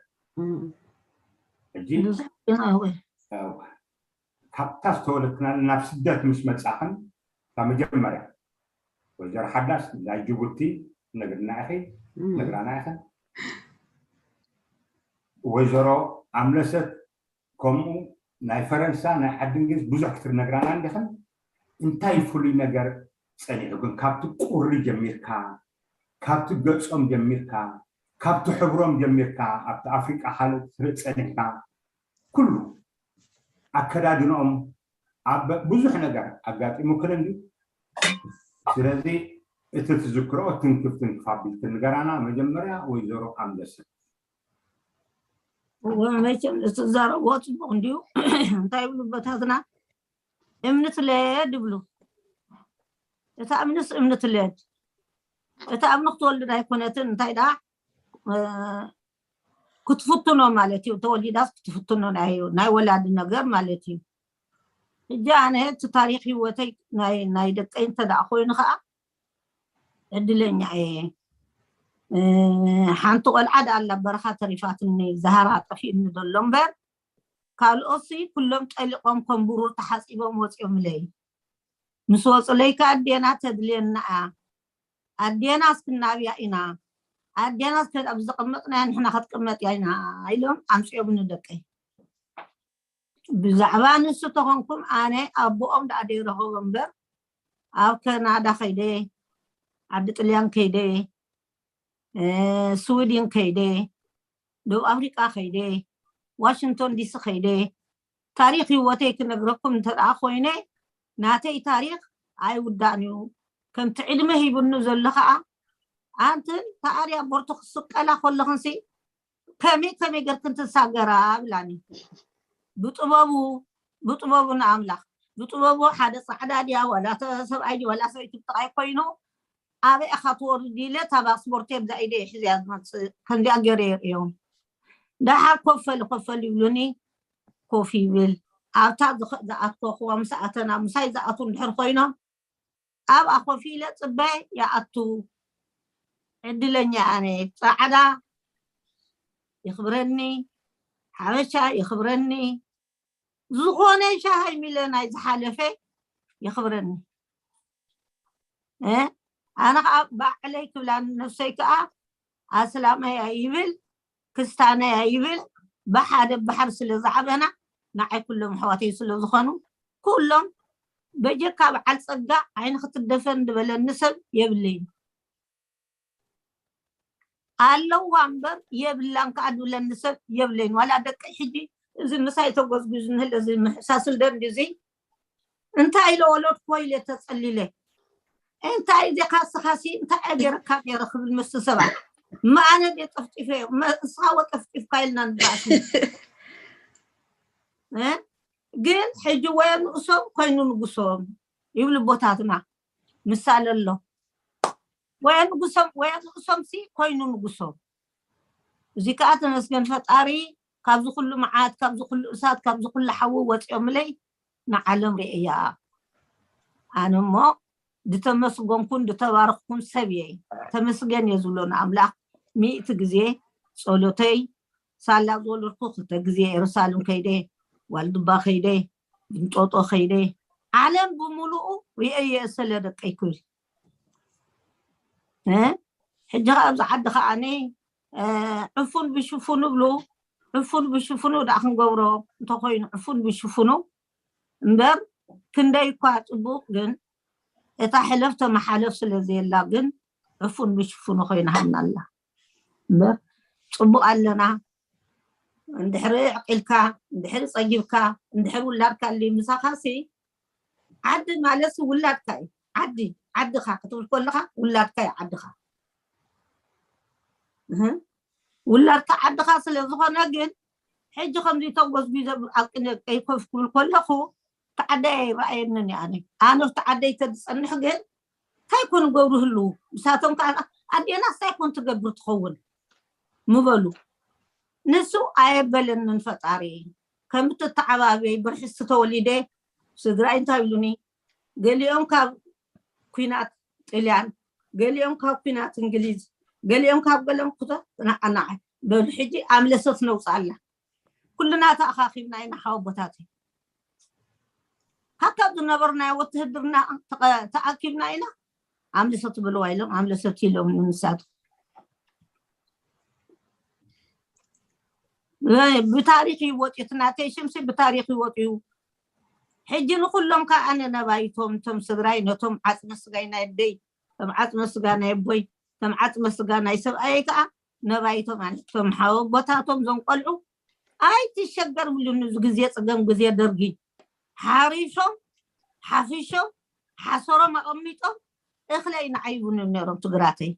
ሕጂ ካብታ ዝተወለድክና ናብ ስደት ምስ መፃኽን ካብ መጀመርያ ወይዘሮ ሓዳስ ናይ ጅቡቲ ነግርና ኢኺ ነግራና ኢኽን ወይዘሮ ኣምለሰት ከምኡ ናይ ፈረንሳ ናይ ዓዲ እንግሊዝ ብዙሕ ክትነግራና እንዲኽን እንታይ ፍሉይ ነገር ፀኒሑ ግን ካብቲ ቁሪ ጀሚርካ ካብቲ ገፆም ጀሚርካ ካብቲ ሕብሮም ጀሚርካ ኣብቲ ኣፍሪቃ ካልእ ትርኢ ፀኒሕካ ኩሉ ኣከዳድንኦም ኣብ ብዙሕ ነገር ኣጋጢሙክን እንዲ ስለዚ እቲ ትዝክርኦ ትንክፍ ትንክፍ ኣቢልክን ንገራና መጀመርያ ወይዘሮ ኣምለሰ መቸም እቲ ዘረብዎ ፅቡቅ እንድዩ እንታይ ይብሉ ኣቦታትና እምኒ ትለየድ ይብሉ እታ እምንስ እምኒ ትለየድ እታ እምኒ ክትወልድ ኣይኮነትን እንታይ ደኣ ክትፍትኖ ማለት እዩ ተወሊዳስ ክትፍትኖ ናይ ወላዲ ነገር ማለት እዩ ሕጂ ኣነ እቲ ታሪክ ህወተይ ናይ ደቀይ እንተ ደኣ ኮይኑ ከዓ ዕድለኛ እየ ሓንቲ ቆልዓ ደኣ ኣላ በረኻ ተሪፋትኒ ዛህራ ጠፊእኒ ዘሎ እምበር ካልኦሲ ኩሎም ጠሊቆም ከም ብሩር ተሓፂቦም ወፂኦምለይ ምስ ወፁለይ ከዓ ኣዴና ተድልየና እያ ኣዴና እስክናብያ ኢና ኣዴና እስከ ኣብ ዝቅመጥናያ ንሕና ክትቅመጥ እያ ኢና ኢሎም ኣምፅኦምኒ ደቀይ ብዛዕባ ንሱ ተኾንኩም ኣነ ኣቦኦም ደኣ ደይረኸቦ እምበር ኣብ ከናዳ ከይደ ዓዲ ጥልያን ከይደ ስዊድን ከይደ ደቡብ ኣፍሪቃ ከይደ ዋሽንግቶን ዲሲ ከይደ ታሪክ ህይወተይ ክነግረኩም እንተ ኮይነ ናተይ ታሪክ ኣይውዳእን እዩ ከምቲ ዕድመ ሂቡኒ ዘሎ ከዓ ኣንትን ተኣርያ ቦርቶ ክስቀላ ከለኽንሲ ከመይ ከመይ ገርክን ትሳገራ ብላኒ ብጥበቡ ብጥበቡ ንኣምላኽ ብጥበቡ ሓደ ፃዕዳ ድያ ዋላ ሰብኣይ ድያ ዋላ ሰበይቲ ብጥቃይ ኮይኑ ኣበይ ኢኻ ትወርድ ኢለ እታ ፓስፖርት ብዛ ኢደ ሒዘያ ዝመፅእ ከምዚኣ ገይረ የርእዮም ደሓር ኮፈል ኮፈል ይብሉኒ ኮፍ ይብል ኣብታ ዝኣትኮ ክዋ ምስ ኣተና ምሳይ ዝኣትው እንድሕር ኮይኖም ኣብኣ ኮፍ ኢለ ፅበ ይኣቱ ዕድለኛ ኣነ ፃዕዳ የኽብረኒ ሓበሻ የኽብረኒ ዝኾነ ሻሃይ ሚለ ናይ ዝሓለፈ የኽብረኒ ኣነ ከዓ ባዕለይ ክብላ ነፍሰይ ከዓ ኣስላማይ ይብል ክስታነያ ይብል። ብሓደ ባሕሪ ስለ ዝዓበና ንዓይ ኩሎም ኣሕዋተይ ስለ ዝኾኑ ኩሎም በጀካ በዓል ጸጋ ዓይኒ ክትደፈን ዝበለኒ ሰብ የብለይን ኣለዋ እምበር የብላን ከዓ ድብለኒ ሰብ የብለይን ዋላ ደቂ ሕጂ እዚ ምሳይ ተጎዝጉዝ ንህል እዚ ምሕሳስል ደንዲ እዚ እንታይ ኢለ ወለድኮ ኢለ ተጸሊለ እንታይ ዜካ ስኻሲ እንታይ ኣገረካ ገረ ክብል ምስ ሰባት ማኣነ ደ ጠፍጢፈ እስኻ ወጠፍጢፍካ ኢልና ንባእሲ ግን ሕጂ ወየ ንእሶም ኮይኑ ንጉሶም ይብሉ ቦታትና ምሳለ ኣሎ ወየ ንጉሶም ወየ ንእሶም ሲ ኮይኑ ንጉሶም እዚ ከዓ ተመስገን ፈጣሪ ካብዚ ኩሉ መዓት ካብዚ ኩሉ እሳት ካብዚ ኩሉ ሓዊ ወፂኦምለይ ንዓለም ርእያ ኣነ እሞ ድተመስገንኩን ድተባረኽኩን ሰብ እየ ተመስገን እየ ዝብሎ ንኣምላኽ ሚእቲ ግዜ ጸሎተይ ሳላ ዝወለድኩ ክልተ ግዜ የሩሳሌም ከይደ ዋልድባ ከይደ እንጦጦ ከይደ ዓለም ብምሉኡ ርእየ እየ ሰለ ደቀይ ክብል ሕጂ ከዓ ኣብዚ ዓዲ ከዓኒ ዕፉን ብሽፉኑ ብሉ ዕፉን ብሽፉኑ ዳ ክንገብሮ እንተኮይኑ ዕፉን ብሽፉኑ እምበር ክንደይ እኳ ፅቡቅ ግን እታ ሕለፍ ተመሓለፍ ስለ ዘየላ ግን ዕፉን ብሽፉኑ ኮይናሃና ኣላ እምበር ፅቡቅ ኣለና እንድሕሪ ዕቂልካ እንድሕሪ ፀጊብካ እንድሕሪ ውላድካ ሊ ምሳኻሲ ዓዲ ማለት ውላድካ እዩ ዓዲ ዓድኻ ክትብል ከለኻ ውላድካ እዩ ዓድኻ ውላድካ ዓድኻ ስለ ዝኾነ ግን ሕጂ ከምዚ ተጎዝጒዘ ኣብ ቅነ ቀይ ኮፍ ክብል ከለኹ ተዓዳይ ኣይረኣየንን እዩ ኣነ ኣነ ተዓዳይ ተዝፀንሕ ግን እንታይ ኮን ገብሩ ህልው ምሳቶም ከዓ ኣዴና እንታይ ኮን ትገብር ትኸውን ምበሉ ንሱ ኣየበለንን ፈጣሪ ከም ትተዓባበይ ብርሕስቲ ተወሊደ ስድራይ እንታይ ኢሉኒ ገሊኦም ካብ ኩናት ጥልያን ገሊኦም ካብ ኩናት እንግሊዝ ገሊኦም ካብ ገለም ኩቶ ናዓናዓ በሉ ሕጂ ኣምለሰት ነውፃላ ኩልና ተኣኻኺብና ኢና ሓወቦታት ካብ ዝነበርናዮ ውትህድርና ተኣኪብና ኢና ኣምልሰት ብልዋ ኢሎም ኣምልሰት ኢሎም ንምሳት ብታሪክ ይወጥ እዩ ትናተይ ሽምሲ ብታሪክ ይወጥ እዩ ሕጂ ንኩሎም ከዓ ኣነ ነባይቶም እቶም ስድራይ ነቶም ዓፅመ ስጋይ ናይ ኣደይ እቶም ዓፅመ ስጋ ናይ ኣቦይ እቶም ዓፅመ ስጋ ናይ ሰብኣየይ ከዓ ነባይቶም ኣነቶም ሓወቦታቶም ዞም ቆልዑ ኣይትሸገር ብሉኒ እዚ ግዜ ፅገም ግዜ ደርጊ ሓሪሶም ሓፊሾም ሓሰሮም ኣቐሚጦም እኽለ ይንዓይቡኒ ነሮም ትግራተይ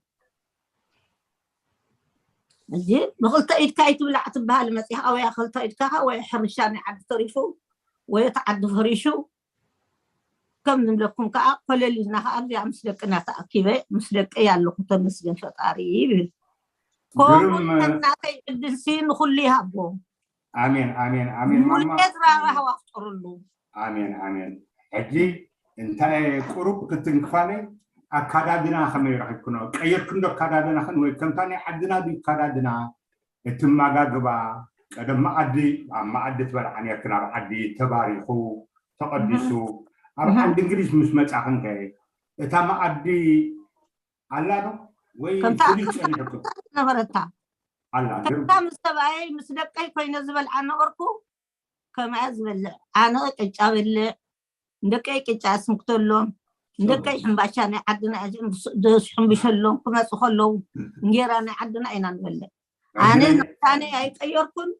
እዚ ብክልተ ኢድካ ይትብላዕ ትበሃል መፂኻ ወይ ክልተ ኢድካ ወይ ሕርሻ ናይ ዓዲ ተሪፉ ወይ እቲ ዓዲ ፈሪሹ ከም ንብለኩም ከዓ ኮለል ኢልና ከዓ ኣብዚኣ ምስ ደቅና ተኣኪበ ምስ ደቀይ ኣለኹ ተመስገን ፈጣሪ ይብል ከምኡ እናተይ ዕድልሲ ንኩሉ ይሃቦ ኣሜን ኣሜን ኣሜን ማማ ሙሌት ራህዋ ፍጠሩሉ ኣሜን ኣሜን ሕጂ እንታይ ቁሩብ ክትንክፋለይ ኣካዳድና ከመይ ረኺብክኖ ቀየርክንዶ ኣካዳድናኽን ወይ ከምታ ናይ ዓድና ድዩ ኣካዳድና እቲ ኣመጋግባ ቀደም መኣዲ ኣብ መኣዲ ትበልዓ ነርክን ኣብ ዓዲ ተባሪኹ ተቐዲሱ ኣብ ዓዲ እንግሊዝ ምስ መጻኽን ከ እታ መኣዲ ኣላ ዶ ወይ ከምታ ፍሉይ ጸኒሕኩም ነበረታ ኣላ ግርም ከምታ ምስ ሰብኣየይ ምስ ደቀይ ኮይነ ዝበልዓ ነበርኩ ከምኣ ዝበልዕ ኣነ ቅጫ በልዕ ንደቀይ ቅጫ ስንክተሎም ንደቀይ ሕምባሻ ናይ ዓድና ዝሕምብሸሎም ክመፁ ከለዉ እንጌራ ናይ ዓድና ኢና ንበልዕ ኣነ መታነ ኣይቀየርኩን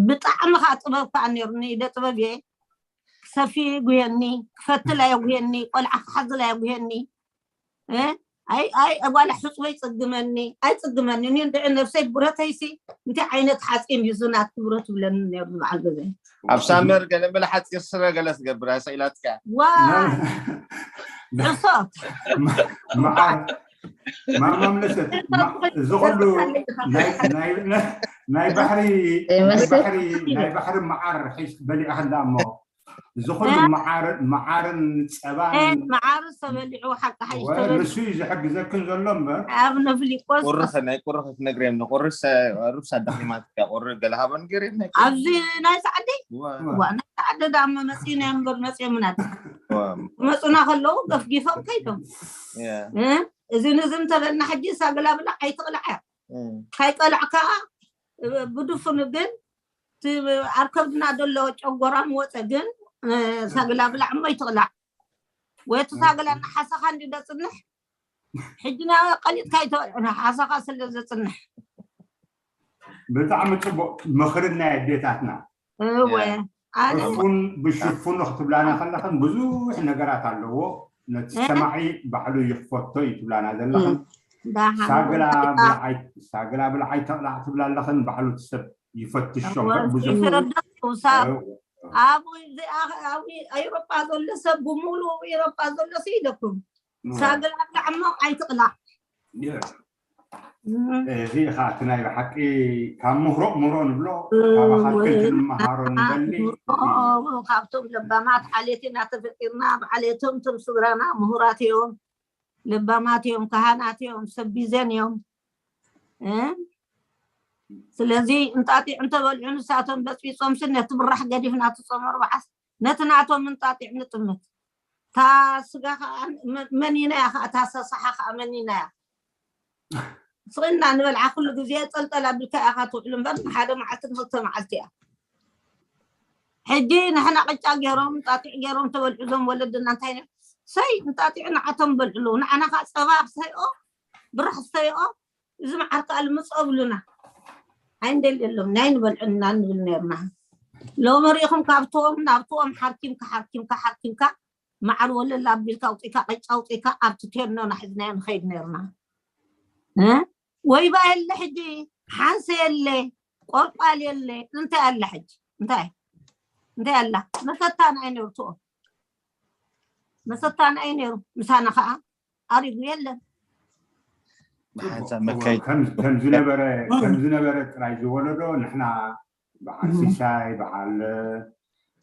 ብጣዕሚ ከዓ ጥበብ ከዓ ነይሩኒ ኢደ ጥበብ እየ ክሰፊ ጉየኒ ክፈትል ኣየጉየኒ ቆልዓ ክሓዝል ኣየጉየኒ ኣይ ኣይ ጓላ ሕፅበይ ፅግመኒ ኣይፅግመኒ እኒ እንድዒ ነብሰይ ብረተይሲ እንታይ ዓይነት ሓፂን እዩ ዝናት ክብረት ይብለኒ ነይሩ ዝበዓል ገዘ ኣብ ሳመር ገለ መለ ሓፂር ስረ ገለ ትገብር ኣሰኢላትካ ዋ ሕሶት ማማ ምለሰት እዚ ኩሉ ናይ ባሕሪ ናይ ባሕሪ መዓር ሒዝ በሊዕኻ እንዳ እሞ እዚ ኩሉ መዓርን ፀባን መዓር ዝተበሊዑ ሓቂ ሓይሽ ንሱ እዩ ዝሕግዘክን ዘሎ እምበር ኣብ ነፍሊቆስ ቁርኸ ናይ ቁርኸ ክትነግርዮም ንቁርስ ሩብሳ ደኺማትካ ቁር ገለ ሃቦ ንገርዮም ናይ ኣብዚ ናይ ሰዓዲ ዋ ናይ ሰዓዲ ዳሞ መፂና እምበር መፂኦምና መፁና ከለዉ ገፍጊፎም ከይዶም እዚ ንዚ እንተበልና ሕጂ ሳግላ ብላዕ ኣይትቕላዕ እያ። ካይቀላዕ ከዓ ብድፉኑ ግን ኣብ ከብድና ዘሎ ጨጎራ ምወፀ ግን ሳግላ ብላዕ እሞ ይትቕላዕ። ወይ እቲ ሳግላ እናሓሰኻ እንዲ ደፅንሕ ሕጂ ና ቀሊጥካ ይተበልዑ ሓሰኻ ስለ ዘፅንሕ። ብጣዕሚ ፅቡቅ ምኽሪ ናይ ኣዴታትና። እወ ኣነ ዕፉን ብሽፉኑ ክትብላና ከለኽን ብዙሕ ነገራት ኣለዎ። ነቲ ሰማዒ ባዕሉ ይኽፈቶ እዩ ትብላና ዘለኽን። ዳሓን ሳግላ ብልዓይ ሳግላ ብልዓይ ተቕላዕ ትብላ ኣለኽን። ባዕሉ እቲ ሰብ ይፈትሾም ብዙሕ ይፍረደቱ ሳብ ኣብ ኣውሮጳ ዘሎ ሰብ ብምሉእ ኤውሮጳ ዘሎ ሲ ኢለኩም ሳግላ ብላዕ እሞ ኣይትቕላዕ። እዚ ኸዓ እቲ ናይ ብሓቂ ካብ ምሁሮ ምሁሮ ንብሎ ካባኻትክን ክንመሃሮ ንደሊ። ካብቶም ለባማት ዓሌትና ተፈጢርና ብዓሌቶም ቶም ስድራና ምሁራት እዮም፣ ለባማት እዮም፣ ካህናት እዮም፣ ሰብ ቢዘን እዮም። ስለዚ እንጣጢዕ እንተበልዑ ንሳቶም በፅቢፆምሲ ነቲ ብራሕ ገዲፍና ትፀመሩ በዓስ ነቲ ናቶም እንጣጢዕ ንጥምት። እታ ስጋ ከዓ መኒና እያ ከዓ እታ ሰሳሓ ከዓ መኒና እያ። ስቕና ንበልዓ ኩሉ ግዜ ፀልጠል ኣቢልካ ኢኻ ትውዕሉ እምበር ንሓደ መዓልቲ ንክልተ መዓልቲ እያ። ሕጂ ንሕና ቅጫ ገይሮም እንጣጢዕ ገይሮም ተበልዑ ዞም ወለድና እንታይ ነ ሰይ እንጣጢዕ ንዓቶም በልዕሉ ንዓና ከዓ ፀባ ክሰይኦ ብራሕ ክሰይኦ እዚ መዓር ከዓ ልምፀ ብሉና ኣይንደልየሎም ናይ ንበልዕና ንብል ነርና። ሎሚ ሪኢኹም ካብቶም ናብቶም ሓርኪምካ ሓርኪምካ ሓርኪምካ መዓር ወለል ኣቢልካ ኣውፂእካ ቅጫ ኣውፂእካ ኣብቲ ቴኖ ናሒዝናዮ ንኸይድ ነርና። ወይባ የለ ሕጂ ሓንሰ የለ ቆልቋል የለ እንታይ ኣላ ሕጂ እንታይ እንታይ ኣላ መሰታና እዩ ነሩ ትኦም መሰታና እዩ ነሩ ምሳና ከዓ ኣሪጉ የለን። ብሓንሳብ መካይድ ከም ዝነበረ ከም ዝነበረ ጥራይ ዝወለዶ ንሕና በዓል ሲሳይ በዓል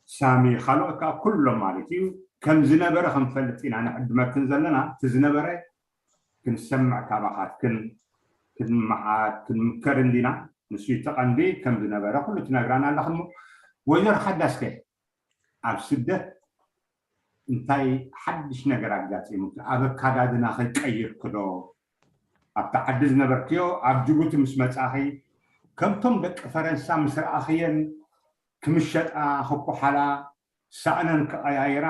ሳሚ ካልኦት ከዓ ኩሎም ማለት እዩ ከም ዝነበረ ክንፈልጥ ኢና ንዕድመክን ዘለና እቲ ዝነበረ ክንሰምዕ ካባኻትክን ክንመዓት ክንምከር እንዲና። ንሱ ተቐንዲ ከም ዝነበረ ኩሉ ትነግራና ኣለኽሞ ወይዘሮ ሓዳስከ ኣብ ስደት እንታይ ሓድሽ ነገር ኣጋጢሙኪ? ኣብ ኣካዳድና ከይቀይርኪ ዶ ኣብቲ ዓዲ ዝነበርክዮ ኣብ ጅቡቲ ምስ መጻኺ ከምቶም ደቂ ፈረንሳ ምስ ረኣኽየን ክምሸጣ ክኩሓላ ሳእነን ክቐያይራ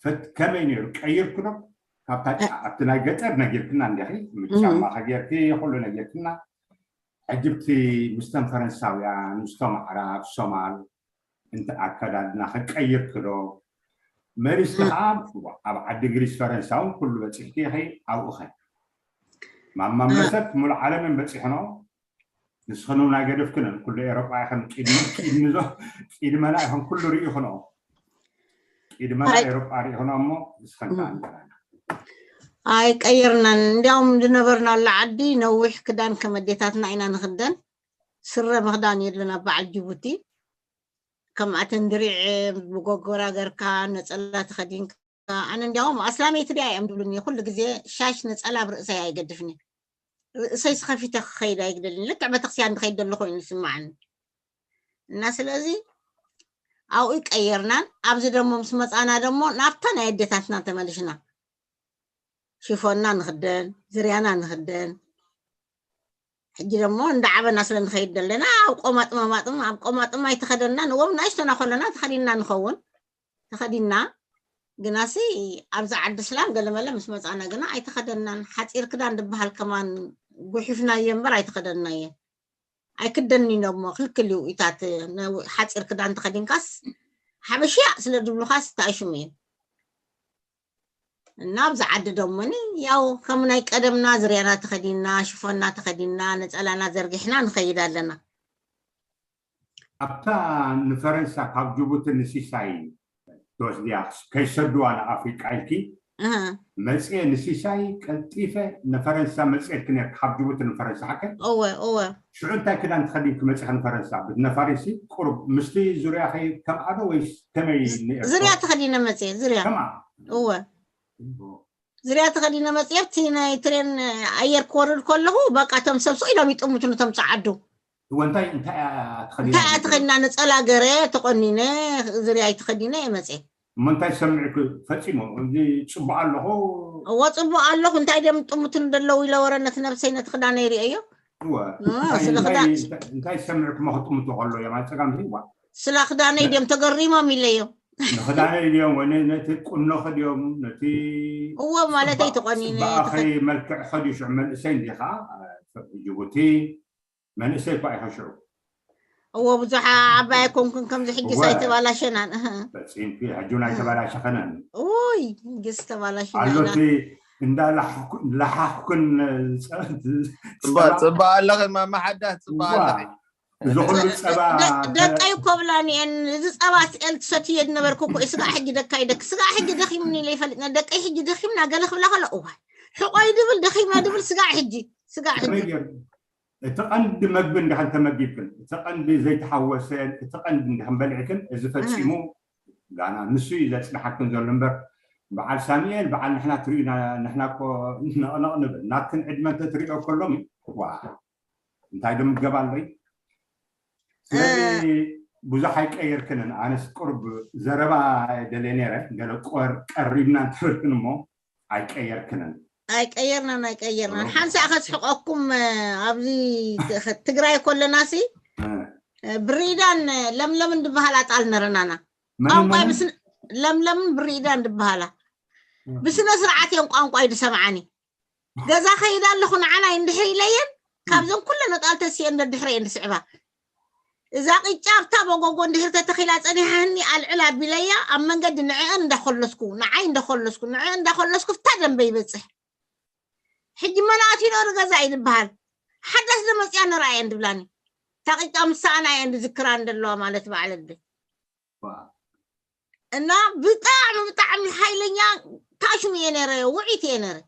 ፈት ከመይ ነይሩ ቀይርኪ ዶ? ካብታ ጫ ኣብቲ ናይ ገጠር ነጊርክና እንዲኺ ምጫማ ከጌርኪ ኩሉ ነጊርክና። ሕጂ ብቲ ምስተን ፈረንሳውያን ምስቶም ኣዕራብ ሶማል እንተ ኣከዳድና ክቀይር ክዶ መሪስኪ ከዓ ኣብ ዓዲ ግሪስ ፈረንሳ እውን ኩሉ በፂሕኪ ኢኺ ኣብኡ ኸ ማማ መሰት ሙሉ ዓለምን በፂሕኖ ንስኽን እውን ኣይገደፍክንን ኩሉ ኤሮጳ ኢኽን ቂድሚ ቂድሚ ዞ ቂድመና ኢኽን ኩሉ ርኢኽንኦ ቂድመና ኤሮጳ ርኢኽንኦ እሞ ንስኽን ከዓ ንገራና ኣይቀይርናን እንዲያውም ዝነበርናሉ ዓዲ ነዊሕ ክዳን ከም ኣዴታትና ኢና ንኽደን ስረ ምኽዳን የድልና በዓል ጅቡቲ ከምኣተን ድሪዕ ብጎጎራ ገርካ ነፀላ ተኸዲንካ ኣነ እንዲያውም ኣስላመይቲ ድያ እዮም ዝብሉኒ ኩሉ ግዜ ሻሽ ነፀላ ኣብ ርእሰይ ኣይገድፍኒ ርእሰይ ስኸፊተ ክኸይድ ኣይግደልኒ ልክዕ ቤተክርስቲያን ዝኸይድ ዘሎ ኮይኑ ይስማዓኒ እና ስለዚ ኣብኡ ቀየርናን ኣብዚ ደሞ ምስ መፃና ደሞ ናብታ ናይ ኣዴታትና ተመልሽና ሽፎና ንኽደን ዝርያና ንኽደን ሕጂ ደሞ እንዳዓበና ስለ ንኸይድ ዘለና ኣብ ቆማጥማማጥም ኣብ ቆማጥም ኣይተኸደናን እዎም ናእሽቶና ከለና ተኸዲንና ንኸውን ተኸዲንና ግናሲ ኣብዚ ዓዲ ስላም ገለመለ ምስ መፃና ግና ኣይተኸደናን ሓፂር ክዳን ዝበሃል ከማን ጉሒፍናዮ እምበር ኣይተኸደናዮ ኣይክደንኒ እሞ ክልክል እዩ ኢታት ሓፂር ክዳን ተኸዲንካስ ሓበሽያ ስለ ዝብሉኻስ ተኣሽሙ እዩ እና ኣብዚ ዓዲ ደሞኒ ያው ከም ናይ ቀደምና ዝርያና ተኸዲንና ሽፎና ተኸዲንና ነፀላና ዘርጊሕና ንኸይድ ኣለና ኣብታ ንፈረንሳ ካብ ጅቡቲ ንሲሳይ ትወስድያ ከይሰድዋ ንኣፍሪቃ ኢልኪ መፅየ ንሲሳይ ቀልጢፈ ንፈረንሳ መፅየልኪ ነርኪ ካብ ጅቡቲ ንፈረንሳ ሓቀ እወ እወ ሽዑ እንታይ ክዳን ትኸዲንኪ መፂኺ ንፈረንሳ ብትነፋሪሲ ቁሩብ ምስቲ ዙርያ ከይ ከምኣዶ ወይስ ከመይ ነርኪ ዝርያ ተኸዲነ መፅየ ዝርያ ከምኣ እወ ዝርያ ተኸዲነ መፅየ ኣብቲ ናይ ትሬን ኣየር ክወርድ ከለኹ በቃ እቶም ሰብ ስቕ ኢሎም ይጥምቱ ነቶም ፀዓዱ እወ እንታይ እንታይ እያ ተኸዲና እንታይ እያ ተኸዲና ነፀላ ገረ ተቆኒነ ዝርያ ተኸዲነ እየ መፅየ እሞ እንታይ ሰሚዕኩ? ፈጺሙ እዚ ጽቡቕ ኣለኹ። እዎ ጽቡቕ ኣለኹ፣ እንታይ ድዮም ጥሙትን ዘለዉ ኢለ ወረ ነቲ ነብሰይ ነቲ ክዳነይ ርእየዮ። እወ እ፣ እንታይ ስለ እንታይ ክዳን- እንታይ- እንታይ ሰሚዕኩ? መኽጥምቱ ከሎ እዮም ኣብ ጸጋም ዋ ስለ ክዳነይ ድዮም ተገሪሞም ኢለዮም። ንኽዳነይ ድዮም ወይ ነቲ ቁኖኺ ድዮም ነቲ እዎ ማለተይ ተቆኒነ ጽባቐኺ መልክዕኺ ድዩ ሽዑ መንእሰይ እንዲኻ ጅቡቲ መንእሰይ እኳ ኢኻ ሽዑ እዎ ብዙሕ ዓባይ ኣይኮንኩን ከምዚ ሕጂ እወ። ሳይተባላሸናን እህ። በፂንኪ ሕጂ ናይ ተባላሸኸነን ኡይ ግስ ተባላሽና ኢና። ኣሎቲ እንዳላሓኩን ፅባ ፅባ ኣለኽን ማማ ሓዳስ ፅባ ኣለኽን እዚ ኩሉ ፀባ ደ- ደቀይ እኮ ብላኒ እየን፣ እዚ ፀባ ስኤል ትሰትዮ ዝነበርኩ እኮ እዩ። ስጋዕ ሕጂ ደካይ ደክ ስጋዕ ሕጂ ደኺምኒ ኢለ ይፈልጥ ነ ደቀይ ሕጂ ደኺምና ገለ ክብላ ከሎ እዋይ ሕቆይ ድብል ደኺመ ድብል ስጋዕ ሕጂ ስጋዕ ሕጂ ከመይ ገይሩ እቲ ቀንዲ መግቢ እንዲኸን ተመጊብክን እቲ ቀንዲ ዘይተሓወሰን እቲ ቀንዲ እንዲኸን በሊዕክን እዚ ፈፂሙ ጋና ንሱ እዩ ዘፅንሓክን ዘሎ እምበር በዓል ሳሙኤል በዓል ንሕና ትሪኡና ንሕና እኮ ነቕነቕ ንብል ናትክን ዕድመ እንተትሪኦ ከሎም ዋ እንታይ ዶ ምገባ ኣሎይ ስለዚ ብዙሕ ኣይቀየርክንን ኣነስ ቁርብ ዘረባ ደልየ ነይረ ገለ ቆር ቀሪብና እንተበልክን እሞ ኣይቀየርክንን ኣይቀየርናን ኣይቀየርናን ሓንሳእ ከስሕቀኩም ኣብዚ ትግራይ ከለና ሲ ብሪዳን ለምለምን ዝበሃል ኣጣል ነረናና መን ቋንቋ መን ብስነ- ለምለምን ብሪዳን ዝበሃላ ብስነ ስርዓት እየን ቋንቋ እዩ ዝሰምዓኒ ገዛ ከይዳ ኣለኹ ንዓናይ እንድሕር ኢለየን ካብዘን ኩለን ኣጣል ተሲኤን ደድሕረ እየን ዝስዕባ እዛ ቅጫ ኣብታ መጎጎ እንድሕር ተተኺላ ፀኒሓኒ ኣልዕል ኣቢለያ ኣብ መንገዲ ንዕአን እንዳኸለስኩ ንዓይ እንዳኸለስኩ ንዕአን እንዳኸለስኩ ፍታ ደንበ ይበፅሕ ሕጂ መን ኣትዩ ዶ ንገዛ እዩ ዝበሃል ሓዳስ ዶ መፅያ ንረኣየን ድብላኒ እታ ቅጫ ምሳኣና እየን ዝዝክራን ዘለዋ ማለት በዓል ኣደ እና ብጣዕሚ ብጣዕሚ ሓይለኛ ታሽሙ እየ ነረ ውዒት እየ ነረ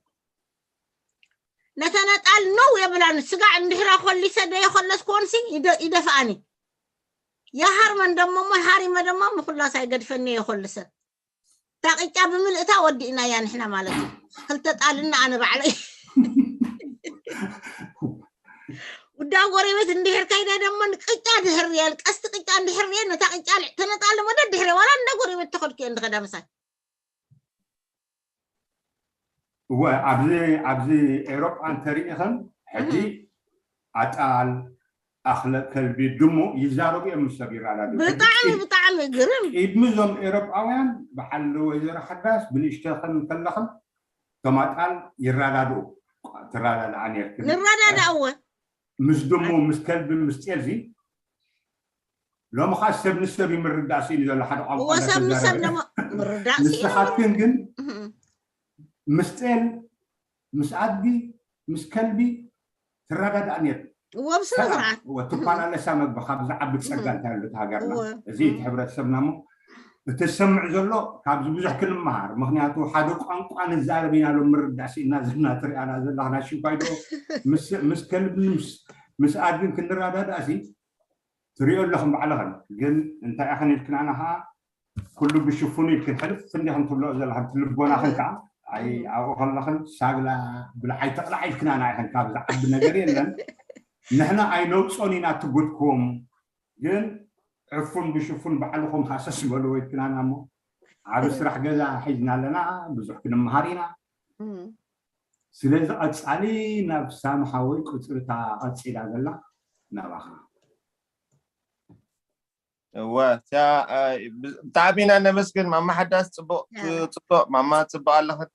ነተነጣል ነው የብላን ስጋዕ እንድሕራ ኮሊሰ ደየኮለስክዎንሲ ይደፍኣኒ የሃርመን ደሞ እሞ ሃሪመ ደሞ ምኩላስ ኣይገድፈኒ የኮልሰ ታቂጫ ብምልእታ ወዲእናያ ንሕና ማለት እዩ ክልተ ጣልና ኣነ ባዕለይ ውዳ ጎረቤት እንድሕር ከይደ ደሞ ቅጫ ድሕር ሪያል ቀስቲ ቅጫ እንድሕር ሪየ ነታ ቅጫ ተነጣለ ወደ ድሕረ ዋላ እንዳ ጎረቤት ተኸድክዮ እንድኸዳ ምሳይ እወ ኣብዚ ኣብዚ ኤሮጳ እንተሪኢኽን ሕጂ ኣጣል ኣኽለ ከልቢ ድሙ ይዛረቡ እዮም ምስ ሰብ ይረዳድኡ ብጣዕሚ ብጣዕሚ ግርም ቅድሚ እዞም ኤሮጳውያን በዓል ወይዘሮ ሓዳስ ብንእሽተኽን ከለኽን እቶም ኣጣል ይረዳድኡ ትረዳድኣ ነርክን ንረዳዳ እወ ምስ ድሙ ምስ ከልቢ ምስ ጤልዚ ሎሚ ከዓ ሰብ ንሰብ ይምርዳእ ስኢኑ ዘሎ ሓደ ቋንቋ እወ ሰብ ንሰብ እንዳተዛረበ ደሞ ምርዳእ ስኢኑ ንስኻትክን ግን እህ። ምስ ጤል ምስ ኣድጊ ምስ ከልቢ ትረዳዳእ ነር እወ ብስነ ስርዓት ትኳላለሳ መግቢ ካብ ዝዓቢ ፀጋ እንታይ ኣሎ እቲ ሃገርና እወ። እዚ እቲ ሕብረተሰብና እሞ እቲ ዝሰምዕ ዘሎ ካብዚ ብዙሕ ክንመሃር ምክንያቱ ሓደ ቋንቋ ንዛረብ ኢና ሎም ምርዳእ ስኢና ዘለና ትሪኣና ዘለኽና ሽንኳይ ዶ ምስ- ምስ ከልቢ ምስ- ምስ ኣድግን ክንረዳዳእ ሲ ትሪኦ ኣለኽን ባዕልኽን ግን እንታይ ኢኽን ኢልክናና ከዓ ኩሉ ብሽፉኑ ኢልክን ሕልፍ እንዲኽን ትብልኦ ዘለኽን እቲ ልቦናኽን ከዓ ኣይ ኣብኡ ከለኽን ሳግላ ብልዓይ ተቕላዕ ኢልክናና ኢኽን ካብ ዝዓቢ ነገር የለን ንሕና ኣይነውፆን ኢና ትጉድኩም ግን ዕፉን ብሽፉን ባዕልኹም ሃሰስ በልዎ ኢልክናና እሞ ዓብ ስራሕ ገዛ ሒዝና ኣለና ብዙሕ ክንመሃር ኢና እም። ስለዚ ቀፃሊ ናብ ሳሚ ሓወይ ቁፅሪ እታ ቀፂላ ዘላ ናባኻ እወ እታ እ፣ ብ- ብጣዕሚ ኢና ነመስግን ማማ ሓዳስ ፅቡቅ ያ። ፅቡቅ ማማ ፅቡቅ ኣለኽን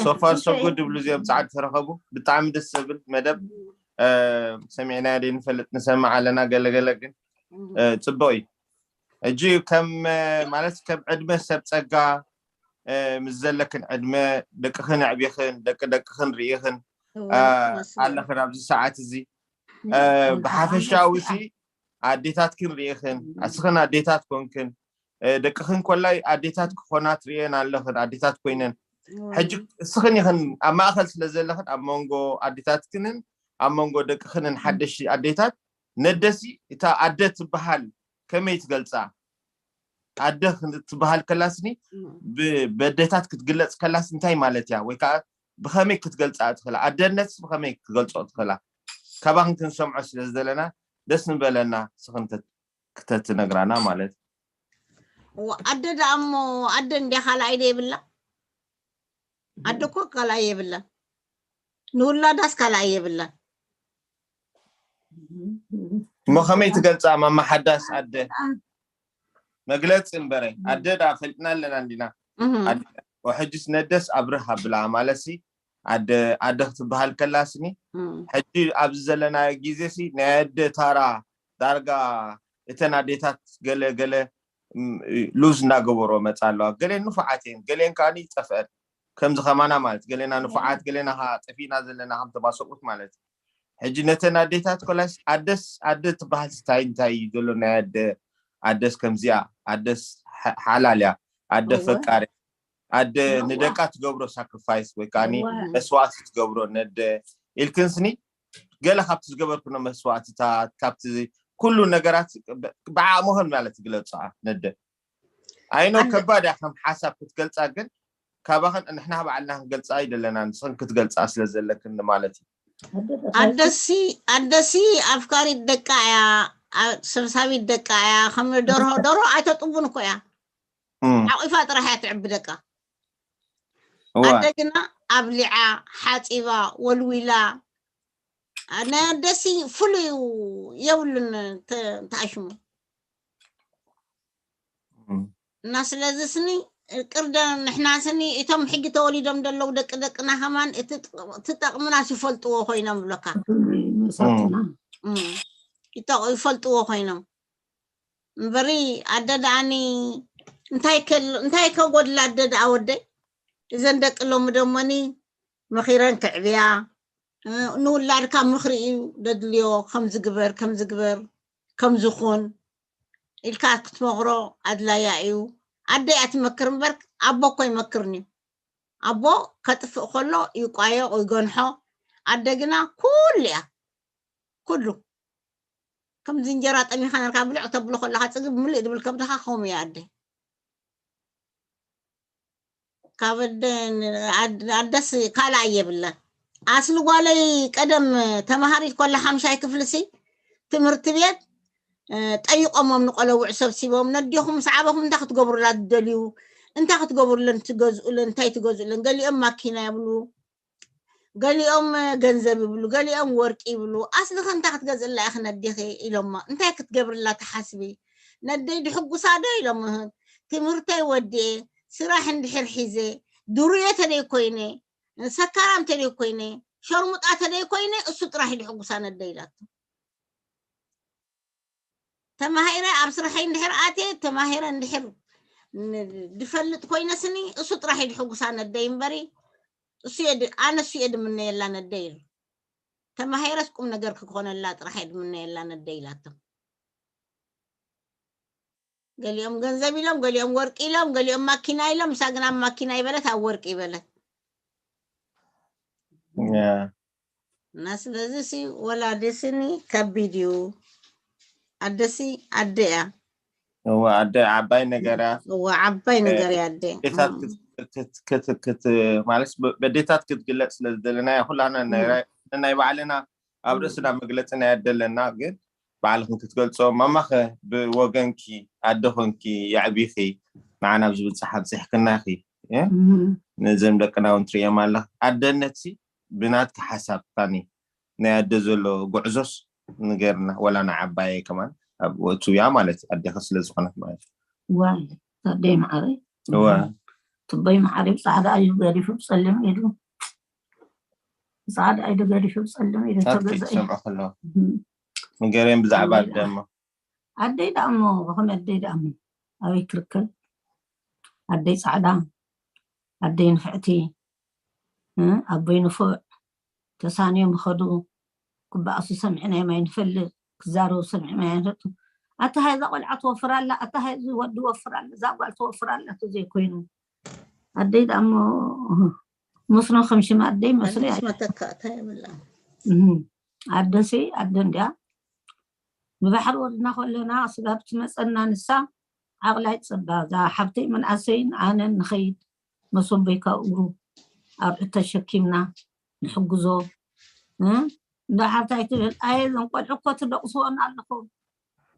ሶፋር ሰጉድ ድብሉ እዚኦም ፃዕዲ ተረኸቡ ብጣዕሚ ደስ ዘብል መደብ እ፣ ሰሚዕናዮ ደይ ንፈልጥ ንሰምዕ ኣለና ገለገለ ግን እ፣ ፅቡቅ እዩ እጂ ከም እ፣ ማለት ከም ዕድመ ሰብ ፀጋ እ፣ ምስ ዘለክን ዕድመ ደቅኽን ኣዕቢኽን ደቂ ደቅኽን ርኢኽን እ፣ ኣለኽን ኣብዚ ሰዓት እዚ እ፣ ብሓፈሻዊ ሲ ኣዴታትክን ርኢኽን ኣስኽን ኣዴታት ኮንክን እ፣ ደቅኽን ኮላይ ኣዴታት ክኾና ትርእየን ኣለኽን ኣዴታት ኮይነን ሕጂ እስኽን ኢኽን ኣብ ማእኸል ስለ ዘለኽን ኣብ መንጎ ኣዴታትክንን ኣብ መንጎ ደቅኽንን ሓደሽቲ ኣዴታት ነደሲ እታ ኣደ ትበሃል ከመይ ትገልፃ ኣደ ትበሃል ከላስኒ ብ- በደታት ክትግለፅ ከላስ እንታይ ማለት እያ ወይ ከዓ ብኸመይ ክትገልፃ ትኽእላ ኣደነት ብኸመይ ክትገልፆ ትኽእላ ካባኽን ክንሰምዖ ስለ ዝደለና ደስ ንበለና ስኽን ክተትነግራና ማለት ኣደ ደኣ እሞ ኣደ እንድያ ካልኣይ ዶ የብላ? ኣደ እኮ ካልኣይ የብላን። ንውላዳስ ካልኣይ የብላን። እሞ ከመይ ትገልፃ ማማ ሓዳስ ኣደ? መግለፂ እምበረ ኣደ ዳ ፈሊጥና ኣለና እንዲና። ሕጅስ ነደስ ኣብርህ ኣብላ ማለት ሲ ኣደ ኣደ ክትበሃል ከላስኒ ሕጂ ኣብዚ ዘለናዮ ግዜ ሲ ናይ ኣደ ታራ ዳርጋ እተን ኣዴታት ገለ ገለ ሉዝ እንዳገበሮ መፃ ኣለዋ። ገሌን ንፉዓት እየን፣ ገሌን ከዓ ይጠፍአን። ከምዚ ከማና ማለት ገሌና ንፉዓት ገሌና ከዓ ጠፊእና ዘለና ከም ተባሰቁት ማለት እዩ። ሕጂ ነተን ኣዴታት ኮላስ ኣደስ ኣደ ትበሃል ስታይ እንታይ እዩ ዘሎ ናይ ኣደ ኣደስ ከምዚኣ ኣደስ ሓላል እያ ኣደ ፈቃሪ ኣደ ንደቃ ትገብሮ ሳክሪፋይስ ወይ ከዓ መስዋዕቲ ትገብሮ ነደ ኢልክንስኒ ገለ ካብቲ ዝገበርክኖ መስዋዕትታት ካብቲ ኩሉ ነገራት ብዓቕምኽን ማለት ትግለፅኣ ነደ ኣይኖ ከባድ እያ ከም ሓሳብ ክትገልፃ ግን ካባኽን ንሕና ባዕልና ክንገልፃ ኣይደለና ንስኽን ክትገልፃ ስለ ዘለክን ማለት እዩ። ኣደሲ ኣደሲ ኣፍካሪት ደቃ እያ፣ ሰብሳቢት ደቃ እያ። ከም ደርሆ ደርሆ ኣይተጥቡን እኮ እያ። ሓቂፋ ጥራሕ እያ ትዕቢ ደቃ። ኣደ ግና ኣብሊዓ፣ ሓፂባ፣ ወልዊላ ናይ ኣደሲ ፍሉይ የብሉን። ተኣሽሙ እና ስለዚ ስኒ ቅርደ ንሕና ስኒ እቶም ሕጂ ተወሊዶም ዘለዉ ደቂ ደቅና ከማን እቲ ጠቕምና ይፈልጥዎ ኮይኖም ብለካ ይፈልጥዎ ኮይኖም እምበሪ ኣደ ደኣኒ እንታይ ከጎድላ ኣደ ደኣ ወደይ እዘን ደቂ ሎሚ ደሞኒ መኺረን ክዕብያ ንውላድካ ምኽሪ እዩ ደድልዮ ከምዝግበር ከምዝግበር ከምዝኹን ኢልካ ክትመኽሮ ኣድላያ እዩ። ኣደ እያ ትመክር እምበር ኣቦ እኮ ይመክርን እዩ። ኣቦ ከጥፍእ ከሎ ይቋየቕ ይገንሖ። ኣደ ግና ኩሉ እያ ኩሉ ከምዚ እንጀራ ጠሚኻ ነርካ ብልዕ ተብሎ ከለካ ፅግብ ምልእ ድብል ከብድካ ከምኡ እያ ኣደ። ካብ ኣደስ ካልኣይ የብለን። ኣስሊ ጓለይ ቀደም ተማሃሪት ኮላ ሓምሻይ ክፍሊ ሲ ትምህርቲ ቤት ጠይቆሞም ንቆለውዕ ሰብሲቦም ነዲኹም ምስ ዓበኹም እንታይ ክትገብሩላ ትደልዩ? እንታይ ክትገብሩለን ትገዝኡለን እንታይ ትገዝኡለን? ገሊኦም ማኪና ይብሉ፣ ገሊኦም ገንዘብ ይብሉ፣ ገሊኦም ወርቂ ይብሉ። ኣስሊ ከ እንታይ ክትገዝእላ ኢኺ ነዲኺ ኢሎማ። እንታይ ክትገብርላ ትሓስቢ? ነደይ ድሕጉሳ ዶ ኢሎም። ትምህርተይ ወዲኤ ስራሕ እንድሕር ሒዘ ድሩየ ተደይ ኮይነ ሰካራም ተደይ ኮይነ ሸርሙጣ ተደይ ኮይነ እሱ ጥራሕ ድሕጉሳ ነደይ ኢላቶ። ተማሂረ ኣብ ስራሐይ እንድሕር ኣትየ ተማሂረ እንድሕር ድፈልጥ ኮይነ ስኒ እሱ ጥራሕ ድሕጉሳ ነደይ እምበሪ እሱ ኣነ እሱ እየ ድምነየላ ነደይ ኢሉ። ተማሂረስ ቁም ነገር ክኾነላ ጥራሕ እየ ድምነየላ ነደይ ኢላቶ። ገሊኦም ገንዘብ ኢሎም፣ ገሊኦም ወርቂ ኢሎም፣ ገሊኦም ማኪና ኢሎም፣ እሳ ግን ኣብ ማኪና ይበለት ኣብ ወርቂ ይበለት። እና ስለዚ ሲ ወላዲ ስኒ ከቢድ እዩ። ኣደሲ ኣደ እያ። እወ ኣደ ዓባይ ነገር እያ። እወ ዓባይ ነገር እያ ኣደ። ኣዴታት ክት- ክት- ክት- ክት- ማለት በ- በዴታት ክትግለጽ ስለ ዝደለና ኩላና ናይ ናይ ባዕልና ኣብ ርእስና መግለጺ ናይ ኣደ ኣለና ግን ባዕልኽን ክትገልጾ ማማኸ ብወገንኪ ኣደ ኮንኪ የዕቢኺ ንዓና ኣብዚ ብጻሕ ኣብጺሕክና ኢኺ። ነዘም ደቅና እውን ትርእዮም ኣለኽ ኣደነት ሲ ብናትኪ ሓሳብ ካኒ ናይ ኣደ ዘሎ ጉዕዞስ ንገርና ወላ ንዓባየ ከማን ኣብ ወእትውያ ማለት ኣዴኸ ስለ ዝኾነት ማለት እዩ። ዋይ ኣደይ መዓረይ እወ ትቦይ መዓረይ ብፃዕዳ እዩ ገዲፉ ብፀሊም ኢዱ ብፃዕዳ ኢዱ ገዲፉ ብፀሊም ኢዱ ናትኪ ተገዝአ ትሰምዖ ከለዋ እም። ንገርዮም ብዛዕባ ኣደይ ደኣ- ኣደሞ ኣደይ ደኣ እሞ ብኸመይ ኣደይ ደኣ እሞ ኣበይ ክርከብ ኣደይ ፃዕዳ ኣደይ ንፍዕቲ እ፣ ኣቦይ ንፉዕ ተሳንዮም ይኸዱ ክበኣሱ ሰሚዕናዮም ኣይንፈልጥ ክዛረቡ ሰሚዕና ኣይንፈልጥ ኣታ ሃይ እዛ ቆልዓ ትወፍር ኣላ ኣታ ሃይ እዚ ወዲ ወፍር ኣላ እዛ ጓል ትወፍር ኣላ ተዘይኮይኑ ኣደይ ደኣ እሞ መስኖ ከም ሽም ኣደይ መስኖ ኣደስ መተካእታ የብላን። እህ፣ ኣደሲ ኣደ እንድያ ብባሕሪ ወርድና ከለና ስጋብ ትመፀና ንሳ ዓቕላይ ፅባ እዛ ሓብተይ መንኣሰይን ኣነን ንኸይድ መሶቦይ ካብ እግሩ ኣብዑት ተሸኪምና ንሕግዞ እ፣ እንዳ ሓብታይ ትብል ኣየ እዞም ቆልዑ እኮ ትደቕስዎን ኣለኹም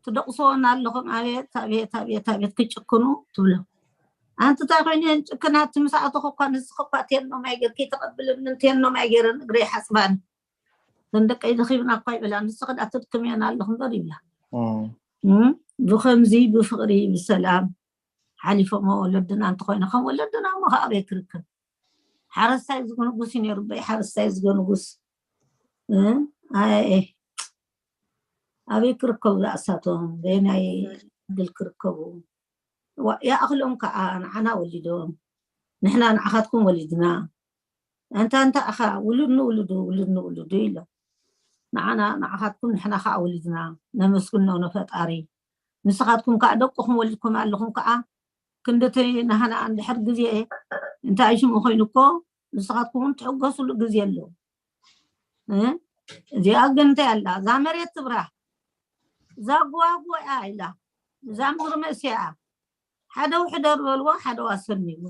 ትደቕስዎን ኣለኹም። ኣቤት ኣቤት ኣቤት ኣቤት ክጭክኑ ትብሎ። ኣንቲ እንታይ ኮይኑ እየን ጭክናት? ምስ ኣተኹ እኳ ንስኺ እኳ ቴኖ ማይ ጌርኪ ተቐብልኒ፣ ቴኖ ማይ ጌረን እግረይ ሓጽባኒ። እተን ደቀይ ደኺብና እኳ ይብላ፣ ንስኺ ደኣ ትድክምየን ኣለኹ እምበር ይብላ። እም። እም፣ ብኸምዚ ብፍቕሪ ብሰላም ሓሊፎሞ ወለድና እንተኾይኑ ከም ወለድና እሞ ከ ኣበይ ክርከብ? ሓረስታይ ዝገ ንጉስ እዩ ነይሩ፣ በይ ሓረስታይ ዝገ ንጉስ። እ? ኣይ፣ ኣበይ ክርከቡ ዛእሳቶም? በየናይ ዕድል ክርከቡ? ዋ፣ ይኣኽሎም ከዓ ንዓና ወሊዶም፣ ንሕና ንዓኻትኩም ወሊድና። ኣንታ እንታይ ኢኻ ውሉድ ንውሉዱ ውሉድ ንውሉዱ ኢሎም። ንዓና ንዓኻትኩም ንሕና ከዓ ወሊድና። ነመስግኖ ንፈጣሪ። ንስኻትኩም ከዓ ደቅኹም ወሊድኩም ኣለኹም ከዓ ክንድቲ ናህና እንድሕር ግዜ እንታይ ሽሙ ኮይኑ እኮ ንስኻትኩም እውን ትሕገሱሉ ግዜ ኣለዉ። እ? እዚኣ ግን እንታይ ኣላ? እዛ መሬት ትብራህ፣ እዛ ጎዋጎ እያ ኢላ፣ እዛ ምድሪ መእስያ እያ። ሓደ ውሕደር በልዎ፣ ሓደ ዋሰንይዎ።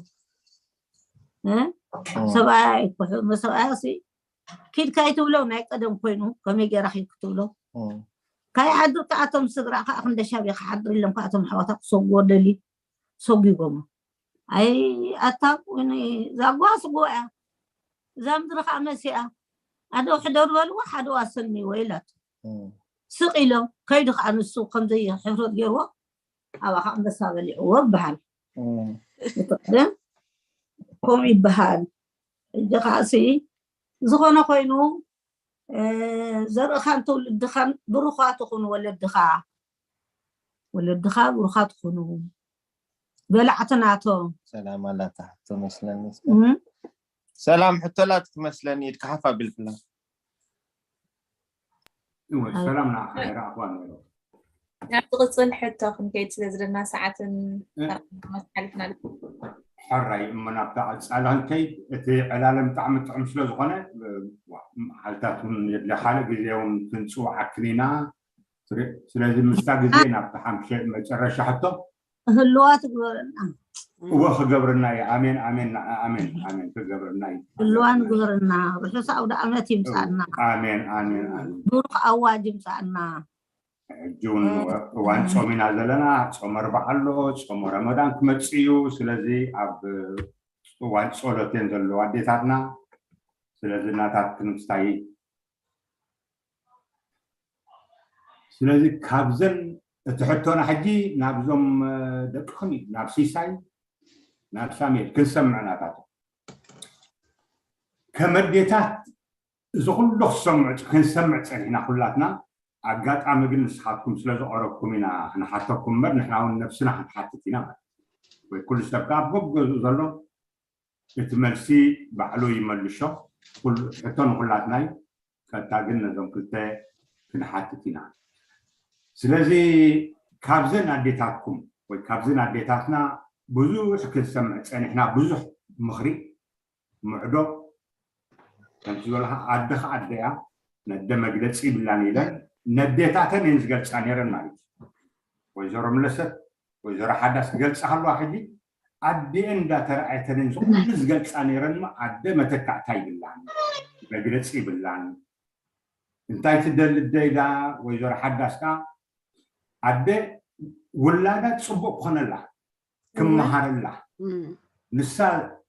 እ? ሰብኣያ ኣይኮ-፣ ሰብኣያ ሲ ኪድ ካይትብሎ ናይ ቀደም ኮይኑ ከመይ ገይራ ኪድ ክትብሎ? እም። ካይሓድር ከኣቶም ስድራ ከኣ ክንደሻብ እየ ክሓድር ኢሎም ከኣቶም ኣሕዋታ ክሰጉዎ ደሊ ሰጒጎሞ። ኣይ ኣታ እዛ ጓ ስጉዋ እያ። እዛ ምድሪ ከኣ መሲኣ። ሓደ ውሕደር በልዎ፣ ሓደ ዋሰንይዎ ኢላቶ። እም። ስቕ ኢሎም ከይዱ ከኣ ንሱ ከምዘይ ሕፍረት ገይርዎ ኣብኣ ከኣ ኣንበሳ በሊዕዎ ይበሃል። እም። እቲ ቀደም ከምኡ ይበሃል። ሕጂ ከኣ ሲ ዝኾነ ኮይኑ፣ እ፣ ዘርእኻን ትውልድኻን ብሩኻት ይኹኑ ወለድኻ። ወለድኻ ብሩኻት ይኹኑ። በላዕቲ ናቶም። ሰላም ኣላታ ትመስለኒ። እም? ሰላም ሕቶ ኣላት ትመስለኒ፣ ኢድካ ሓፍ ኣቢልክላ። እወ፣ ኣይ። ሰላም ንዓኻ፣ ኣይረኣኽዋን ነይረ። ናብ ዝቕጽል ሕቶ ክንከይድ ስለ ዘለና ሰዓትን እ? ሰዓትን ሓሊፍና ኣሎ። ሕራይ እሞ ናብታ ቀጻሊ ክንከይድ፣ እቲ ዕላለ ብጣዕሚ ጥዑም ስለ ዝኾነ፣ እ፣ ዋ፣ መዓልታት እውን የድልያ፣ ካልእ ግዜ እውን ክንጽውዓክን ኢና። ስለ-፣ ስለዚ ምስታ ግዜ ናብታ ሓምሸ-፣ መጨረሻ ሕቶ። ህልዋ ትግበረና። እወ ክገብርና እዩ። ኣሜን፣ ኣሜን፣ ኣሜን፣ ኣሜን። ክገብርና እዩ። ህልዋ ንግበረና። ርሑስ ኣውደ ዓመት ይምጻና። ኣሜን፣ ኣሜን፣ ኣሜን። ብሩኽ ኣዋጅ ይምጻና። ሕጂ እውን እዋን ጾም ኢና ዘለና። ጾም ኣርብዓ ኣሎ፣ ጾም ረመዳን ክመጽእ እዩ። ስለዚ ኣብ እዋን ጸሎት እየን ዘለዋ ኣዴታትና። ስለዚ እናታት ክንስታይ። ስለዚ ካብዘን እቲ ሕቶና ሕጂ ናብዞም፣ እ፣ ደቅኹም እዩ፣ ናብ ሲሳይ፣ ናብ ሳሙኤል ክንሰምዕ ናታቶም። ከም ኣዴታት እዚ ኩሉ ክሰምዑ፣ ክንሰምዕ ጸኒሕና ኩላትና። ኣጋጣሚ ግን ንስኻትኩም ስለ ዝቐረብኩም ኢና ክንሓተኩም እምበር፣ ንሕና እውን ነብስና ክንሓትት ኢና ማለት እዩ። ወይ ኩሉ ሰብ ከኣ ኣብ ገገዝኡ ዘሎ እቲ መልሲ ባዕሉ ይመልሾ። ኩሉ፣ ሕቶ ንኹላትና እዩ። ቀጥታ ግን ነዞም ክልተ ክንሓትት ኢና። ስለዚ ካብዘን ኣዴታትኩም ወይ ካብዘን ኣዴታትና ብዙሕ ክንሰምዕ ጸኒሕና፣ ብዙሕ ምኽሪ፣ ምዕዶ፣ ከምቲ ዝበልካ ኣደ ከኣ ኣደ እያ፣ ነደ መግለጺ ይብላን ኢለን ነዴታተን እየን ዝገልጻ ነይረን ማለት እዩ። ወይዘሮ ምለሰት፣ ወይዘሮ ሓዳስ ክገልጻ ከለዋ ሕጂ ኣዲኤን እንዳተረኣየተን እየን ዝኾነ ዝገልጻ ነይረን። ኣደ መተካእታ ይብላን፣ መግለጺ ይብላን። እንታይ ትደሊ ኣደ ኢላ ወይዘሮ ሓዳስ ከኣ ኣደ ውላዳ ጽቡቕ ክኾነላ፣ ክመሃረላ፣ እም። ንሳ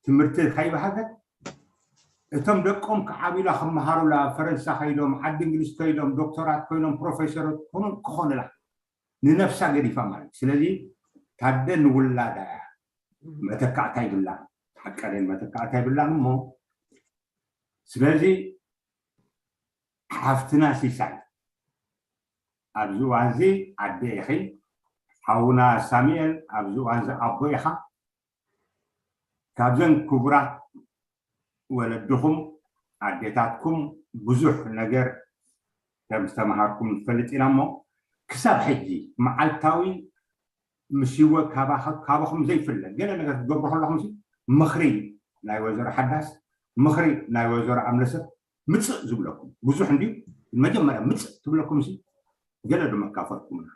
ትምህርቲ ከይበሃገት እቶም ደቆም ክዓብዩላ ክመሃሩላ፣ ፈረንሳ ከይዶም፣ ዓዲ እንግሊዝ ከይዶም፣ ዶክተራት ኮይኖም፣ ፕሮፌሰሮት ክኾኑ፣ ክኾኑላ፣ ንነፍሳ ገዲፋ ማለት እዩ። ስለዚ ታደ ንውላዳ እያ፣ እም። መተካእታ ይብላን፣ ሓቀደን መተካእታ ይብላን እሞ፣ ስለዚ ሓፍትና ሲሳይ፣ ኣብዚ እዋን እዚ ኣደ ኢኺ፣ ሓውና ሳሙኤል፣ ኣብዚ እዋን እዚ ኣቦ ኢኻ። ካብዘን ክቡራት ወለድኹም፣ ኣዴታትኩም ብዙሕ ነገር ከም ዝተምሃርኩም ንፈልጥ ኢና እሞ፣ ክሳብ ሕጂ መዓልታዊ ምስ ህይወት ካባኸ-፣ ካባኹም ዘይፍለ ገለ ነገር ክትገብሩ ከለኹም ሲ፣ ምኽሪ ናይ ወይዘሮ ሓዳስ፣ ምኽሪ ናይ ወይዘሮ ኣምለሰት ምጽእ ዝብለኩም ብዙሕ እንድዩ። መጀመርያ ምጽእ ትብለኩም ሲ፣ ገለ ዶ መካፈልኩምና?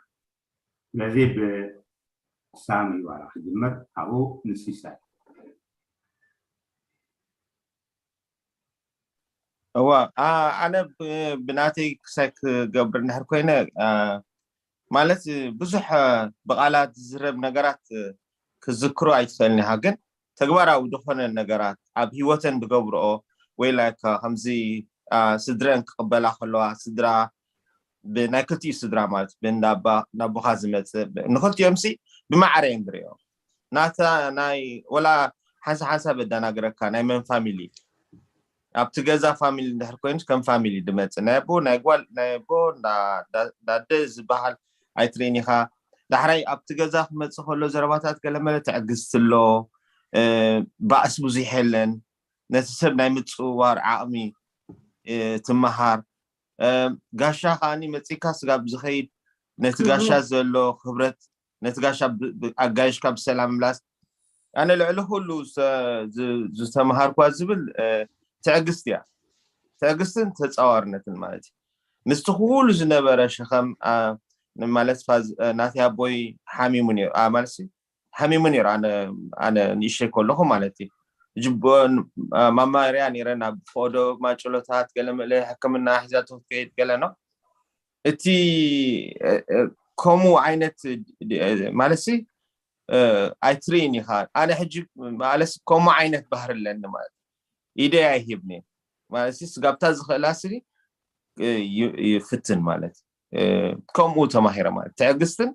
ስለዚ ብሳሚ ዋላ ክጅምር፣ ካብኡ ንሲሳይ። እዋ፣ ኣ-፣ ኣነ ብ-፣ ብናተይ ክሳይ ክገብር እንድሕር ኮይነ፣ ኣ፣ ማለት ብዙሕ ብቓላት ዝዝረብ ነገራት ክዝክሩ ኣይትኽእልን ኢኻ፣ ግን ተግባራዊ ዝኾነ ነገራት ኣብ ህይወተን ዝገብርኦ ወይ like ከምዚ ስድረን ክቕበላ ከለዋ ስድራ ብናይ ክልቲኡ ስድራ ማለት ብእንዳባ ናቦኻ ዝመፅእ ንክልቲኦም ሲ ብማዕረ እዮም ዝሪኦ ናታ ናይ ወላ ሓንሳ ሓንሳ በዳናግረካ ናይ መን ፋሚሊ ኣብቲ ገዛ ፋሚሊ እንድሕር ኮይኑ ከም ፋሚሊ ድመፅእ ናይ ኣቦ ናይ ጓል ናይ ኣቦ እንዳደ ዝበሃል ኣይትርእን ኢኻ። ዳሕራይ ኣብቲ ገዛ ክመፅእ ከሎ ዘረባታት ገለመለ ትዕግስቲ ኣሎ፣ ባእሲ ብዙሕ የለን፣ ነቲ ሰብ ናይ ምፅውዋር ዓቕሚ ትመሃር። ጋሻ ከዓኒ መፂካ ስጋብ ዝኸይድ ነቲ ጋሻ ዘሎ ክብረት ነቲ ጋሻ ኣጋይሽካ ብሰላም ምላስ ኣነ ልዕሊ ኩሉ ዝተምሃርኳ ዝብል ትዕግስቲ እያ። ትዕግስትን ተፃዋርነትን ማለት እዩ። ምስቲ ኩሉ ዝነበረ ሸኸም ማለት ናተይ ኣቦይ ሓሚሙ ማለት ሓሚሙ ነይሩ ኣነ ንእሽተይ ከለኹ ማለት እዩ። ማማርያ ነይረ ናብ ፈዶ ማጭሎታት ገለመለ ሕክምና ሒዛቶ ክትከይድ ገለ ነው። እቲ ከምኡ ዓይነት ማለት ኣይትርእን ኢኻ። ኣነ ሕጂ ማለት ከምኡ ዓይነት ባህሪ ኣለኒ ማለት ኢደይ ኣይሂብኒ ማለት ስጋብታ ዝኽእላ ስኒ ይፍትን ማለት ከምኡ ተማሂረ ማለት ትዕግስትን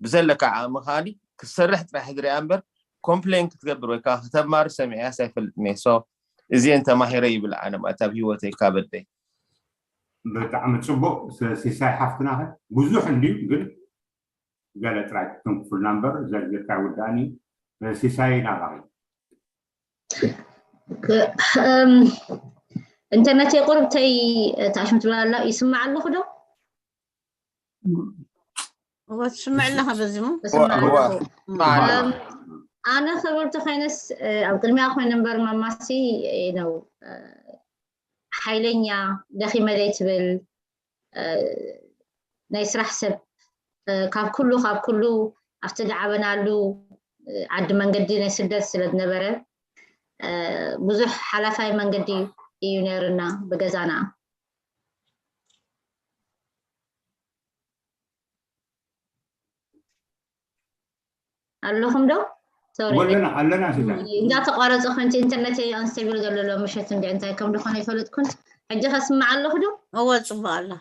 ብዘለካ ዓቕሚ ከዓኒ ክትሰርሕ ጥራሕ ዝሪኣ እምበር ኮምፕሌን ክትገብር ወይ ከዓ ከተማሪ ሰሚዐያስ ኣይፈልጥን እየ። So እዚአን ተማሂረ ይብል ኣነ ማለት ኣብ ህይወተይ ካብ ኣደይ። ብጣዕሚ ፅቡቅ። ሲሳይ ሓፍትና ከ ብዙሕ እንድዩ ግን ገለ ጥራይ ትንክፉልና እምበር ዘርዚርካ ይውዳእን እዩ። ሲሳይ ናባኺ። ኢንተርነት የቁርብተይ ታሽም ትብላላ ይስማዕ ኣለኹ ዶ? እወ ትስምዕ ኣለኻ በዚሙ ኣነ ክብርቲ ኮይነስ ኣብ ቅድሚያ ኮይነ እምበር ማማሲ ነው ሓይለኛ ደኺመ ዘይትብል ናይ ስራሕ ሰብ ካብ ኩሉ ካብ ኩሉ ኣብቲ ዝዓበናሉ ዓዲ መንገዲ ናይ ስደት ስለ ዝነበረ ብዙሕ ሓላፋይ መንገዲ እዩ ነይርና ብገዛና ኣለኹም ዶ ኣለና ኣለና እንዳተቋረፀ ኮንቲ ኢንተርነት ኣንስቴብል ዘሎ ሎ ምሸት እንዲ እንታይ ከም ዝኾነ ይፈለጥኩን ሕጂ ከስምዕ ኣለኹ ዶ እወ ፅቡቅ ኣላ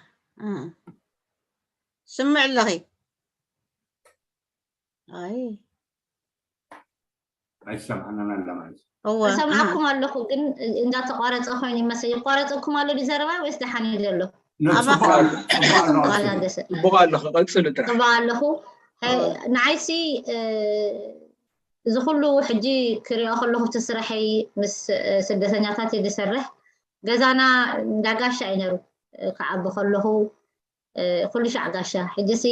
ስምዕ ኣለኺ ኣይ ኣይሰምዓናን ኣላ ማለት እዩ። እወ እሰምዓኩም ኣለኹ ግን እንዳተቋረፀ ኮይኑ ይመሰ ይቋረፀኩም ኣሎ ድዩ ዘረባይ ወይስ ደሓን እዩ ዘሎ? ጽቡቕ ኣለኹ ቀጽሊ ጥራሕ። ጽቡቕ ኣለኹ። ንዓይሲ እዚ ኩሉ ሕጂ ክሪኦ ከለኹ እቲ ስራሐይ ምስ ስደተኛታት እየ ዝሰርሕ። ገዛና እንዳጋሻ እዩ ነሩ ክዓቢ ከለኹ ኩሉ ሻዕ ጋሻ ሕጂሲ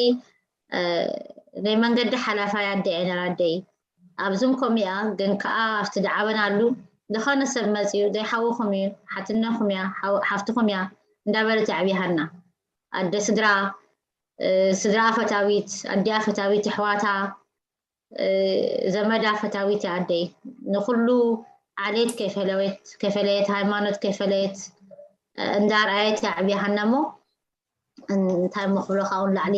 ናይ መንገዲ ሓላፋይ ኣደ እየ ነራ ኣደይ ኣብዝም ከምኡ እያ ግን ከዓ ኣብቲ ዝዓበናሉ ዝኾነ ሰብ መፅዩ ዘይሓውኹም እዩ ሓትነኹም እያ ሓፍትኹም እያ እንዳበለት የዕብያሃና ኣደ ስድራ ስድራ ፈታዊት ኣዲኣ ፈታዊት የሕዋታ ዘመዳ ፈታዊት እያ ኣደይ ንኩሉ ዓሌት ከይፈለየት ሃይማኖት ከይፈለየት እንዳርኣየት እያ ዕብያሃና እሞ እንታይ እሞ ክብሎ ካብኡ ንላዕሊ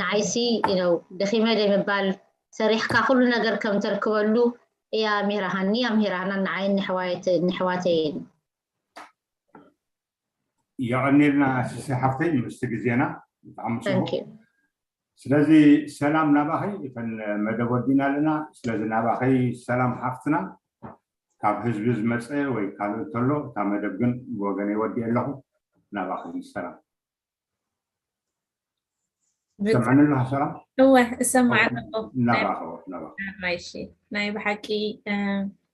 ንዓይሲ ነው ደኺመ ዘይምባል ሰሪሕካ ኩሉ ነገር ከም ተርክበሉ እያ ሚራሃኒ እያ ምሂራና ንዓይን ንሕዋተይን የቐኒልና ሲሳይ ሓፍተይ ምስቲ ግዜና ብጣዕሚ ፅቡቅ ስለዚ ሰላም ናባኸይ እተን መደብ ወዲና ኣለና ስለዚ ናባኸይ ሰላም ሓፍትና ካብ ህዝቢ ዝመፀ ወይ ካልእ እንተሎ እታ መደብ ግን ብወገነይ ወዲአ ኣለኹ ናባኸይ ሰላም ሰምዐኒ ኣለኻ ሰላም እወ እሰማዕ ኣለኹ ናባኸ ናባኸ እሺ ናይ ብሓቂ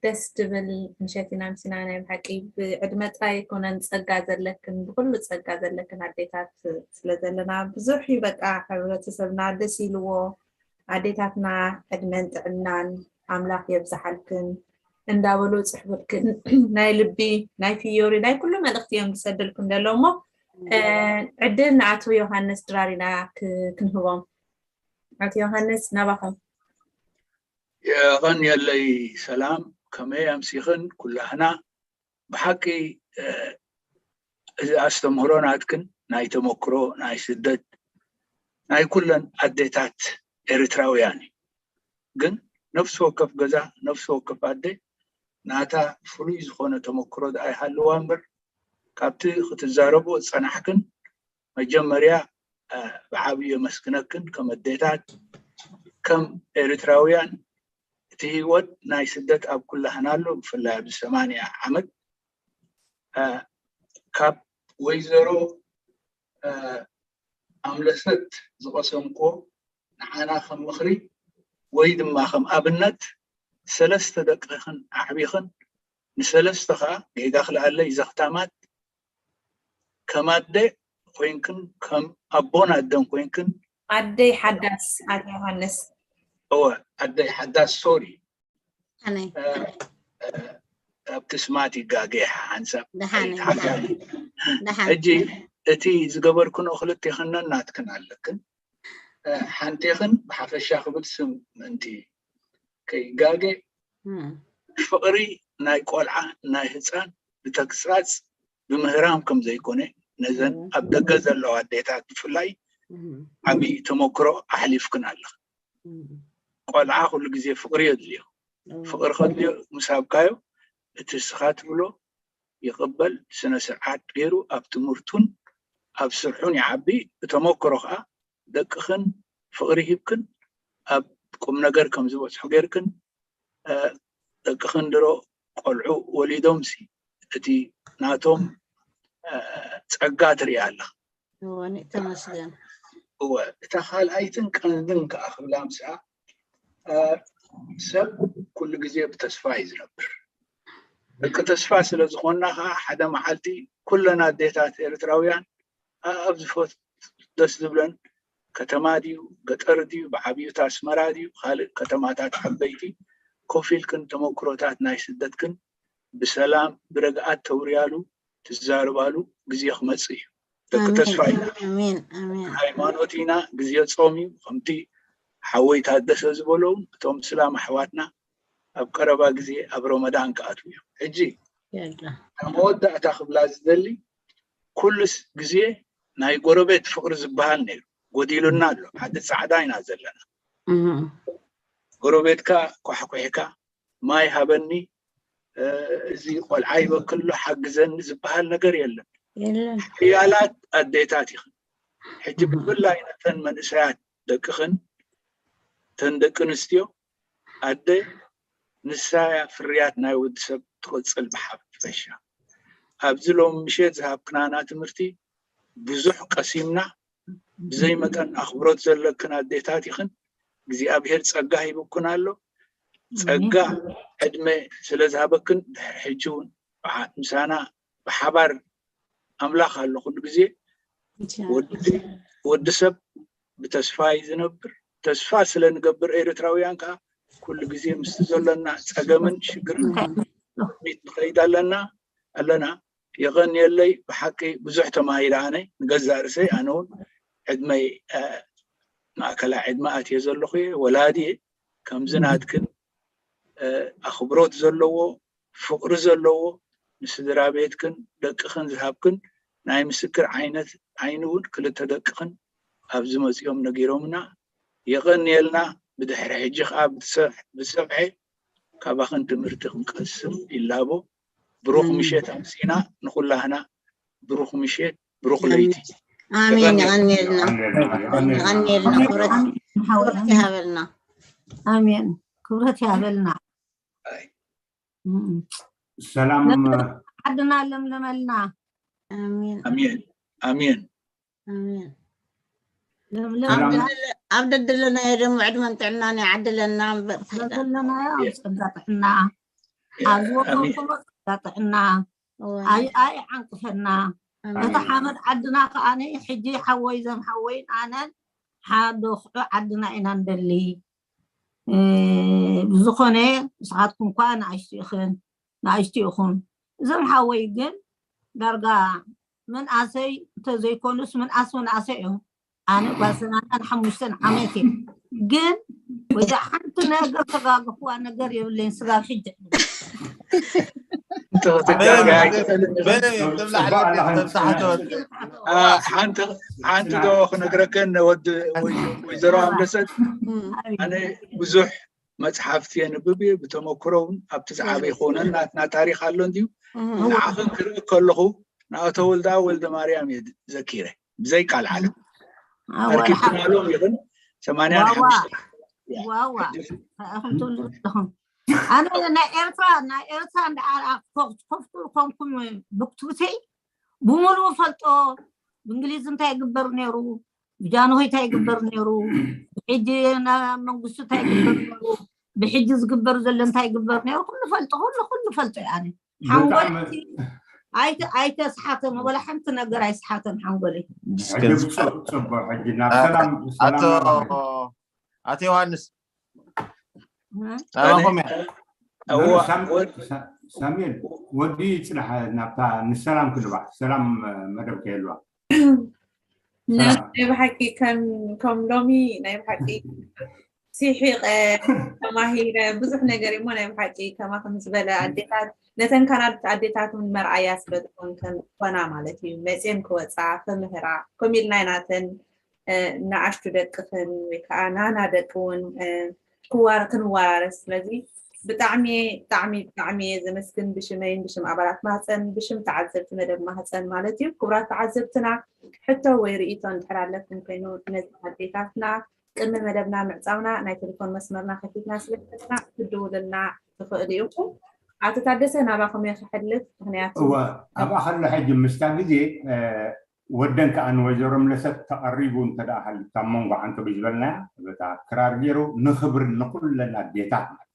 ደስ ትብል ምሸት ኢና ምሲና ናይ ብሓቂ ብዕድመ ጥራይ ኣይኮነን ጸጋ ዘለክን ብኩሉ ጸጋ ዘለክን ኣዴታት ስለ ዘለና ብዙሕ እዩ በቃ ሕብረተሰብና ደስ ኢልዎ ኣዴታትና ዕድመን ጥዕናን ኣምላኽ የብዝሓልክን እንዳበሉ ጽሕፍልክን ናይ ልቢ ናይ ፊዮሪ ናይ ኩሉ መልእክቲ እዮም ዝሰድልኩም ዘለዉ እሞ ዕድል ንኣቶ ዮሃንስ ድራር ኢና ክንህቦም ኣቶ ዮሃንስ ናባኹም የቐንየለይ ሰላም ከመይ ኣምሲኽን ኩላህና ብሓቂ እዚ ኣስተምህሮ ናትክን ናይ ተመክሮ ናይ ስደት ናይ ኩለን ኣዴታት ኤርትራውያን እዩ። ግን ነፍሲ ወከፍ ገዛ፣ ነፍሲ ወከፍ ኣደ ናታ ፍሉይ ዝኾነ ተመክሮ ደኣ ይሃልዋ እምበር፣ ካብቲ ክትዛረብዎ ዝጸናሕክን መጀመርያ ብዓብዩ የመስግነክን። ከም ኣዴታት፣ ከም ኤርትራውያን፣ እቲ ህይወት ናይ ስደት ኣብ ኩላህና ኣሎ። ብፍላይ ኣብዚ ሰማንያ ዓመት ካብ ወይዘሮ ኣምለሰት ዝቐሰምክዎ ንዓና ከም ምኽሪ ወይ ድማ ከም ኣብነት፣ ሰለስተ ደቅኽን ኣዕቢኽን፣ ንሰለስተ ኸኣ፣ ጌጋ ክልኣለይ፣ ዘኽታማት፣ ከም ኣደ ኮይንክን ከም ኣቦን ኣደን ኮይንክን። ኣደይ ሓዳስ፣ ኣቶ ዮሃንስ። እወ፣ ኣደይ ሓዳስ፣ ሶሪ። ኣነይ ኣብቲ ስማት ይጋገ ሓንሳብ ደሓነ። ሕጂ እቲ ዝገበርክንኦ ክልቴኽን ነናትክን ኣለክን። ሓንቴኽን ብሓፈሻ ክብል ስም ምእንቲ ከይጋገ፣ ፍቕሪ ናይ ቆልዓ፣ ናይ ህፃን ብተግሳፅ ብምህራም ከም ዘይኮነ፣ ነዘን ኣብ ደገ ዘለዋ ኣዴታት ብፍላይ ዓብዪ ተመክሮ ኣሕሊፍክን ኣለኽን። ቆልዓ ኩሉ ግዜ ፍቕሪ የድልዮ። ፍቕሪ ከድልዮ ምስ ሃብካዮ፣ እቲ ንስኻ ትብሎ ይቕበል፣ ስነ ስርዓት ገይሩ ኣብ ትምህርቱን ኣብ ስርሑን ይዓቢ። ብተመክሮ ከዓ ደቅኽን ፍቕሪ ሂብክን ኣብ ቁም ነገር ከም ዝበፅሑ ገይርክን፣ ደቅኽን ድሮ ቆልዑ ወሊዶምሲ እቲ ናቶም ጸጋ ትርኢ ኣላ። እወ፣ እታ ካልኣይትን ቀንድን ከኣ ክብላ ምስኣ፣ ሰብ ኩሉ ግዜ ብተስፋ እዩ ዝነብር። ደቂ ተስፋ ስለ ዝኾንና ከኣ፣ ሓደ መዓልቲ ኩለን ኣዴታት ኤርትራውያን ኣብ ዝፈት ደስ ዝብለን ከተማ ድዩ፣ ገጠር ድዩ፣ ብዓብዩ ኣስመራ ድዩ፣ ካልእ ከተማታት ዓበይቲ ኮፍ ኢልክን ተመክሮታት ናይ ስደትክን ብሰላም ብረግኣት ተውርያሉ ትዛረባሉ ግዜ ክመጽእ እዩ። ደቂ ተስፋ ኢና። ሃይማኖት ኢና። ግዜ ጾም እዩ። ከምቲ ሓወይ ታደሰ ዝበሎ እውን፣ እቶም ስላም ኣሕዋትና ኣብ ቀረባ ግዜ ኣብ ረመዳን ክኣትዉ እዮም። ሕጂ ኣብ መወዳእታ ክብላ ዝደሊ፣ ኩሉ ግዜ ናይ ጎረቤት ፍቕሪ ዝበሃል ነይሩ፣ ጎዲሉና ኣሎ። ዓዲ ጻዕዳ ኢና ዘለና። ጎረቤትካ ኳሕኩሕካ ማይ ሃበኒ፣ እዚ ቆልዓ ይበክሎ ሓግዘኒ ዝበሃል ነገር የለን። ሓያላት ኣዴታት ኢኽን። ሕጂ ብፍላይ ነተን መንእሰያት ደቅኽን፣ ተን ደቂ ኣንስትዮ፣ ኣደ ንሳ እያ ፍርያት ናይ ወዲ ሰብ ትቕጽል ብሓፈሻ። ኣብዚ ሎም ምሸት ዝሃብክናና ትምህርቲ ብዙሕ ቀሲምና። ብዘይ መጠን ኣኽብሮት ዘለክን ኣዴታት ኢኽን። እግዚኣብሔር ጸጋ ሂብክን ኣሎ። ጸጋ ዕድመ ስለ ዝሃበክን ድሕሪ ሕጂ እውን ምሳና ብሓባር ኣምላኽ ኣሎ ኩሉ ግዜ። ወዲ ሰብ ብተስፋ እዩ ዝነብር። ተስፋ ስለ ንገብር ኤርትራውያን ከዓ ኩሉ ግዜ ምስቲ ዘሎና ጸገምን ሽግርን ንኸይድ ኣለና ኣለና። የቐንየለይ፣ ብሓቂ ብዙሕ ተማሂረ ኣነ ንገዛእ ርእሰይ። ኣነ እውን ዕድመይ ማእከላይ ዕድመ ኣትየ ዘለኹ እየ፣ ወላዲ እየ። ከምዚ ናትክን ኣኽብሮት ዘለዎ፣ ፍቕሪ ዘለዎ፣ ንስድራ ቤትክን ደቅኽን ዝሃብክን ናይ ምስክር ዓይነት ዓይኒ እውን ክልተ ደቅኽን ኣብዚ መጺኦም ነጊሮምና። የቐንየልና። ብድሕሪ ሕጂ ከዓ ብሰፍሐ ካባኽን ትምህርቲ ክንቀስም ይላቦ። ብሩኽ ምሸት ኣምጺና ንኹላህና። ብሩኽ ምሸት፣ ብሩኽ ለይቲ። ኣሜን። የቐንየልና። የቐንየልና። ክብረት ይሃበልና። ኣሜን። ክብረት ይሃበልና። ሰላም ዓድና ለምለመልና። ኣሜን። ኣሜን። ኣብ ደደለናዮ ደሞ ዕድመን ጥዕናን ይዓድለና። ዘለናዮ ኣብ ጸጋ ጥዕና፣ ኣብ ዝወፈርኩሞ ጸጋ ጥዕና፣ ኣይ ኣይ ዓንቅፈና። እቲ ሓመድ ዓድና ከኣ ሕጂ ሓወይ ዘም ሓወይን ኣነን ሓደ ክዑ ዓድና ኢና ንደሊ። ብዝኾነ ንስኻትኩም እኳ ንኣሽቱ ኢኽን ንኣሽቱ ኢኹም። እዞም ሓወይ ግን ዳርጋ መንኣሰይ እንተዘይኮኑስ ምንኣስ ምንኣሰይ እዮም። ኣነ ጓል ሰማንያን ሓሙሽተን ዓመት እየ። ግን ወይዛ ሓንቲ ነገር ተጋገኽዋ ነገር የብለይን ስጋብ ሕጂ ዕድመ። ትኽክል። በለሚ፣ በለሚ፣ ትብላ ጽቡቕ ኣለኻ። ሓንቲ ዶ ክነግረከን ወድ-፣ ወይ-፣ ወይዘሮ ኣምለሰት፣ ኣነ ብዙሕ መጽሓፍቲ የንብብ እየ፣ ብተመክሮ እውን ኣብቲ ዝዓበይ ክኾነን ናትና ታሪኽ ኣሎ እንድዩ። ንዓኽን ክርኢ ከለኹ ንኣቶ ወልደኣብ ወልደ ማርያም እየ ዘኪረ፣ ብዘይ ቃል ዓለም። ኣርኪብክናሎም ኢኽን ሰማንያን ሓሙሽተ። ዋዋ። ኣነ ናይ ኤርትራ ናይ ኤርትራ እንዳ ከፍቱ ኮንኩም ብክትብተይ ብምሉኡ ፈልጦ። ብእንግሊዝ እንታይ ይግበር ነይሩ፣ ብጃንሆይ እንታይ ይግበር ነይሩ፣ ብሕጂ መንግስቱ እንታይ ይግበር ነይሩ፣ ብሕጂ ዝግበር ዘሎ እንታይ ይግበር ነይሩ፣ ኩሉ ፈልጦ፣ ኩሉ ኩሉ ፈልጦ። ኣነ ሓንጎለይ ኣይተስሓተን፣ ወላ ሓንቲ ነገር ኣይስሓተን ሓንጎለይ። ጽቡቅ። ሕጂ ናብ ሰላም ኣቶ ዮሃንስ፣ ሳሙኤል ወዲ ይጽናሕ፣ ናብታ ንሰላም ክንባዕ፣ ሰላም መደብ ከየልዋ። ናይ ብሓቂ ከም ሎሚ ናይ ብሓቂ ሲሒቀ ተማሂረ ብዙሕ ነገር እሞ ናይ ብሓቂ ከማኹም ዝበለ ኣዴታት ነተን ካናት ኣዴታት እውን መርኣያ ስለ ዝኾንከን ኮና ማለት እዩ። መፅየን ክወፃ ክምህራ ከምኡ ኢልና ናተን ንኣሽቱ ደቅኽን ወይ ከዓ ናና ደቂ እውን ክንወራረስ። ስለዚ ብጣዕሚ ብጣዕሚ ብጣዕሚ እየ ዘመስግን ብሽመይን ብሽም ኣባላት ማህፀን ብሽም ተዓዘብቲ መደብ ማህፀን ማለት እዩ። ክቡራት ተዓዘብትና ሕቶ ወይ ርእይቶ እንድሕር ኣለኩም ኮይኑ ነዚ ኣዴታትና ቅድሚ መደብና ምዕፃውና ናይ ቴሌፎን መስመርና ከፊትና ስለዘለና ክትድውሉልና ትኽእሉ ኢኹም። ኣቶ ታደሰ ናባኹም እየ ክሕልፍ ምክንያቱ እወ ኣብኣ ከሎ ሕጂ ምስታ ግዜ ወደን ከዓ ንወይዘሮ ምለሰት ተቐሪቡ እንተ ደኣ ሃልዩ ካብ መንጎ ዓንተቦይ ዝበልናያ በታ ክራር ገይሩ ንኽብሪ ንኹለን ኣዴታት ማለት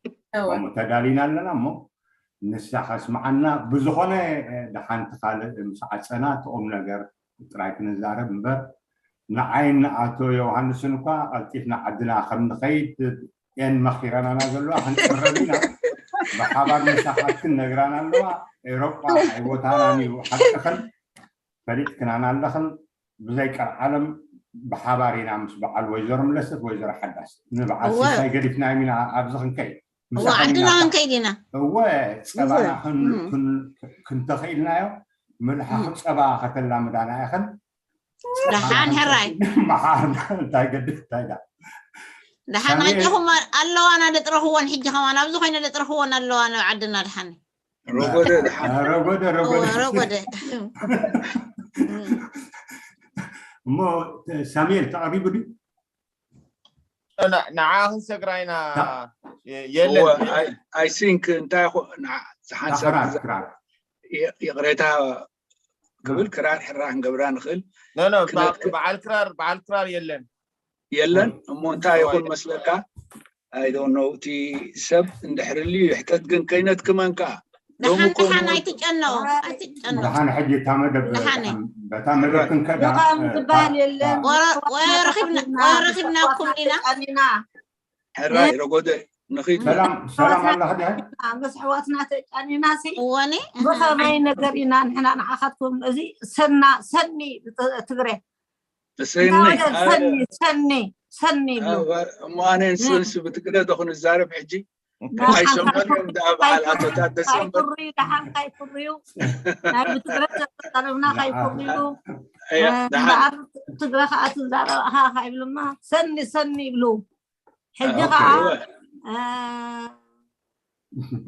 እዩ። ከምኡ ተዳሊና ኣለና እሞ ንሳ ከስምዓና ብዝኾነ ደሓንቲ ካልእ ምስ ዓፀና እቲ ቁም ነገር ጥራይ ክንዛረብ እምበር ንዓይን ንኣቶ ዮሃንስን እኳ ቀልጢፍና ዓድና ከም ንኸይድ እየን መኺረናና ዘለዋ ክንቅረብ ኢና ብሓባር ምሳኻትክን ነግራና ኣለዋ ኤሮጳ ኣይቦታናን እዩ ሓቅኽን ፈሊጥክናን ኣለኽን ብዘይ ቀልዓለም ብሓባር ኢና ምስ በዓል ወይዘሮ ምለሰት ወይዘሮ ሓዳስ ንበዓል ሲሳይ ገዲፍናዮም ኢና ኣብዚ ክንከይድ ዓድና ክንከይድ ኢና እወ ፀባና ክንተኽኢልናዮ ምልሓኽ ፀባ ከተላምዳና ኢኽን ደሓን ሕራይ መሓር እንታይ ገድፍ እንታይ ዳ ደሓን ኣጆኹም ኣለዋና ደጥረኽወን ሕጂ ከማን ኣብዚ ኮይነ ደጥረኽወን ኣለዋና ዓድና ደሓን ረጎደ ደሓን ረጎደ ረጎደ ረጎደ እሞ ሳሙኤል ተቐሪቡ ድዩ ንዓ ክንሰግራ ኢና የለን I think እንታይ ዝሓንሰብ ይቕሬታ ክብል ክራር ሕራ ክንገብራ ንኽእል በዓል ክራር በዓል ክራር የለን የለን እሞ እንታይ ይኹን መስለካ I don't know እቲ ሰብ እንድሕርልዩ ይሕተት ግን ከይነትክመን ከዓ ደሓን ደሓን ኣይትጨነው ኣይትጨነው ደሓን ሕጂ እታ መደብ ደሓን በታ መደብ ክንከዳ ዝኻም ዝበሃል የለን ወረ- ወረ ረኺብና- ወረ ረኺብናኩም ኢና ተጫኒና ሕራይ ረጎደ ንኺድ ሰላም ሰላም ኣለኻ ድያ ምስ ኣሕዋትና ተጫኒና ሲ እወኒ ብኸመይ ነገር ኢና ንሕና ንዓኻትኩም እዚ ሰና ሰኒ ትግረ እሰይኒ እናበለ ሰኒ ሰኒ ሰኒ ይብሉ እሞ ኣነ ንስንስ ብትግረ ዶ ክንዛረብ ሕጂ ኣይሰምዖን እዮም ደኣ በዓል ኣቶ ታደሰ እምበር ካይፍርዩ ደሓን ካይፍርዩ ናይ ብትግረ ዘተዛረብና ካይፍርዩ እያ ደሓን እምበኣር ትግረ ከዓ ትዛረብ ኣኻ ካይብሉማ ሰኒ ሰኒ ይብሉ ሕጂ ከዓ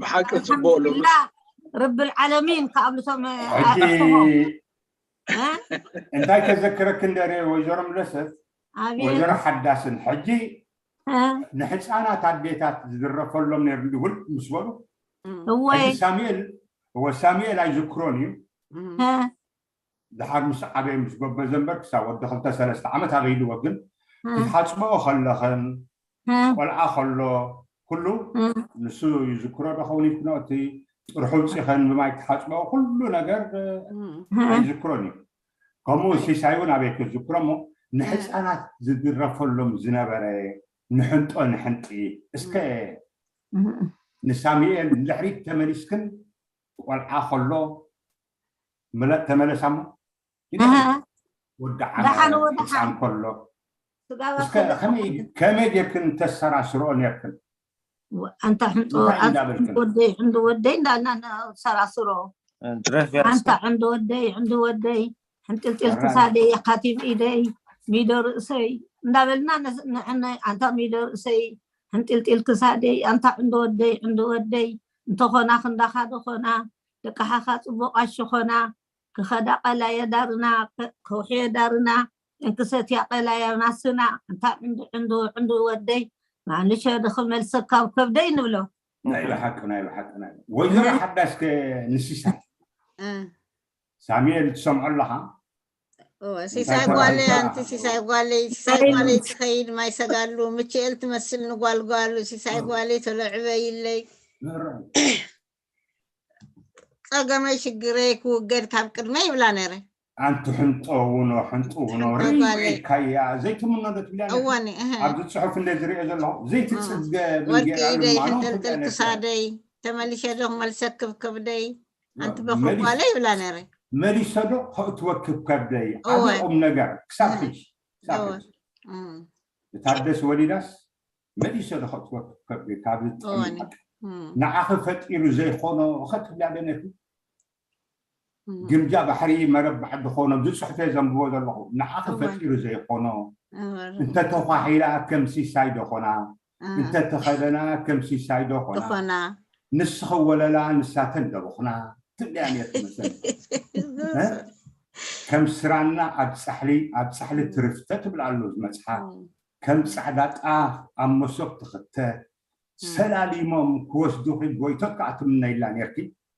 ብሓቂ ፅቡቅ ሉ ኣልሓምዱሊላህ ረብል ዓለሚን ከኣብልቶም ሕጂ ኣዕርፍዎ እንታይ ከዘክረክ እንደረ ወይዘሮ ምለሰት ኣቤት ወይዘሮ ሓዳስን ሕጂ እ፣ ንሕፃናት ኣዴታት ዝድረፈሎም ነይሩ ድውል ምስ በሉ እወይ ሕጂ ሳሙኤል እወ ሳሙኤል ኣይዝክሮን እዩ እ፣ ድሓር ምስ ዓበየ ምስ ጎበዘ እምበር ክሳብ ወዲ ክልተ ሰለስተ ዓመት ኣበይልዎ ግን እ፣ ክትሓፅበኦ ከለኽን እ፣ ቆልዓ ከሎ ኩሉ እ፣ ንሱ ይዝክሮ ዶ ኸውን ይኩኖ እቲ ጥርሑ ውፅኸን ብማይ ክትሓፅበኦ ኩሉ ነገር እ፣ ኣይዝክሮን እዩ ከምኡ ሲሳይ እውን ኣበይ ክዝክሮ እሞ ንሕፃናት ዝድረፈሎም ዝነበረ ንሕንጦ ንሕንጢ እስከ እ፣ ንሳሙኤል ንድሕሪት ተመሊስክን ቆልዓ ከሎ ምለጥ ተመለሳሞ እህ፣ ወዲ ደሓን ወዲ ዓመት ህፃን ከሎ ስጋባ እስከ ከመይ ከመይ ጌርክን ተሰራስርኦ ነርክን ኣንታ ሕንጦ እንታይ ኣንታ እንዳበልክን? ዕንዲ ወደይ ዕንዲ ወደይ እንዳልና ንሰራስሮ። ድረፍ ኣንታ ዕንዲ ወደይ ዕንዲ ወደይ ሕንጥልጥል ሰራይ። ክሳደይ የካቲም ኢደይ ሚዶ ርእሰይ እንዳበልና ነስ- ንሕነ ኣንታ ሚዶ ርእሰይ ሕንጥልጥል ክሳደይ ኣንታ ዕንዲ ወደይ ዕንዲ ወደይ እንተኾና ክንዳኻ ደኾና ደቃሓኻ ጽቡቕ ኣሽኾና ክኸዳ ቀላየ ዳርና ከውሕየ ዳርና እንክሰትያ ቀላያ ናስና ኣንታ ዕንዲ ዕንዲ ዕንዲ ወደይ ማንሸ ድኽመልሰካ ኣብ ከብደይ ንብሎ ናይ ብሓቂ ናይ ብሓቂ ናይ ወይዘሮ ሓዳስ ከ ንሲሳይ እ፣ ሳሙኤል ትሰምዖ ኣለኻ? እወ፣ ሲሳይ እንታይ ጓለይ ተባሂልካ? ኣንቲ ሲሳይ ጓለይ ሲሳይ ጓለይ ጓለይ ምስ- ትኸይድ ማይ ሰጋሉ ምችኤል ትመስል ንጓልጓሉ ሲሳይ ጓለይ ተለዕበይለይ ጸገመይ ሽግረይ ክውገድ ካብ ቅድመ ይብላ ነረ ኣንቲ ሕንጦ ውኖ ሕንጡ ውኖ ሕንጦ ርእ ጓለይ። ኢልካያ ዘይትምኖ ዶ ትብልያ ነርኪ? እወኒ እህ ኣብዚ ፅሑፍ እንደ ዝሪኦ ዘለኹ ዘይትፅገብ ወርቂ እንጌራ ኢደይ ልማኖም ሕንጥልጥል ትብልያ ነርኪ? ክሳደይ ተመሊሸ ዶ ክመልሰክብ ከብደይ ኣንቲ መሊስ- በኹ ጓለይ ይብላ ነረ መሊሰ ዶ ከእትወክብ ከብደይ ዓብዪ እወ። ቁም ነገር ክሳብ እህ። ሕጂ ክሳብ እወ። ሕጂ እም፣ እታ ደስ ወሊዳስ መሊሰ ዶ ከእትወክብ ከብደይ ካብ እወኒ ዝጠምቕ እም፣ ንዓኺ ፈጢሩ ዘይኮኖ ኸትብልያ ዶ ነርኪ? እም፣ ግምጃ ባሕሪ መረብ ባዕዲ ኾኖ ኣብዚ ፅሑፈ ዘንብቦ ዘለኹ ንዓኺ እወ። ፈጢሩ ዘይኾኖ እወ። እንተተኳሒላ ከም ሲሳይ ዶ ኾና እህ፣ እንተተኸደና ከም ሲሳይ ዶ ኾና ዝኾና ንስኺ ወለላ ንሳተን ደበኹና ትብልያ ነርኪ መሰለኒ። እ? ከም ስራና ኣብ ፃሕሊ ኣብ ፃሕሊ ትርፍተ ትብል ኣሎ እዚ መፅሓፍ እም፣ ከም ፃዕዳ ጣፍ ኣብ መሶብ ትኽተ ሰላሊሞም ክወስዱኺ ጎይቶት ከዓ ትምነይላ ነርኪ።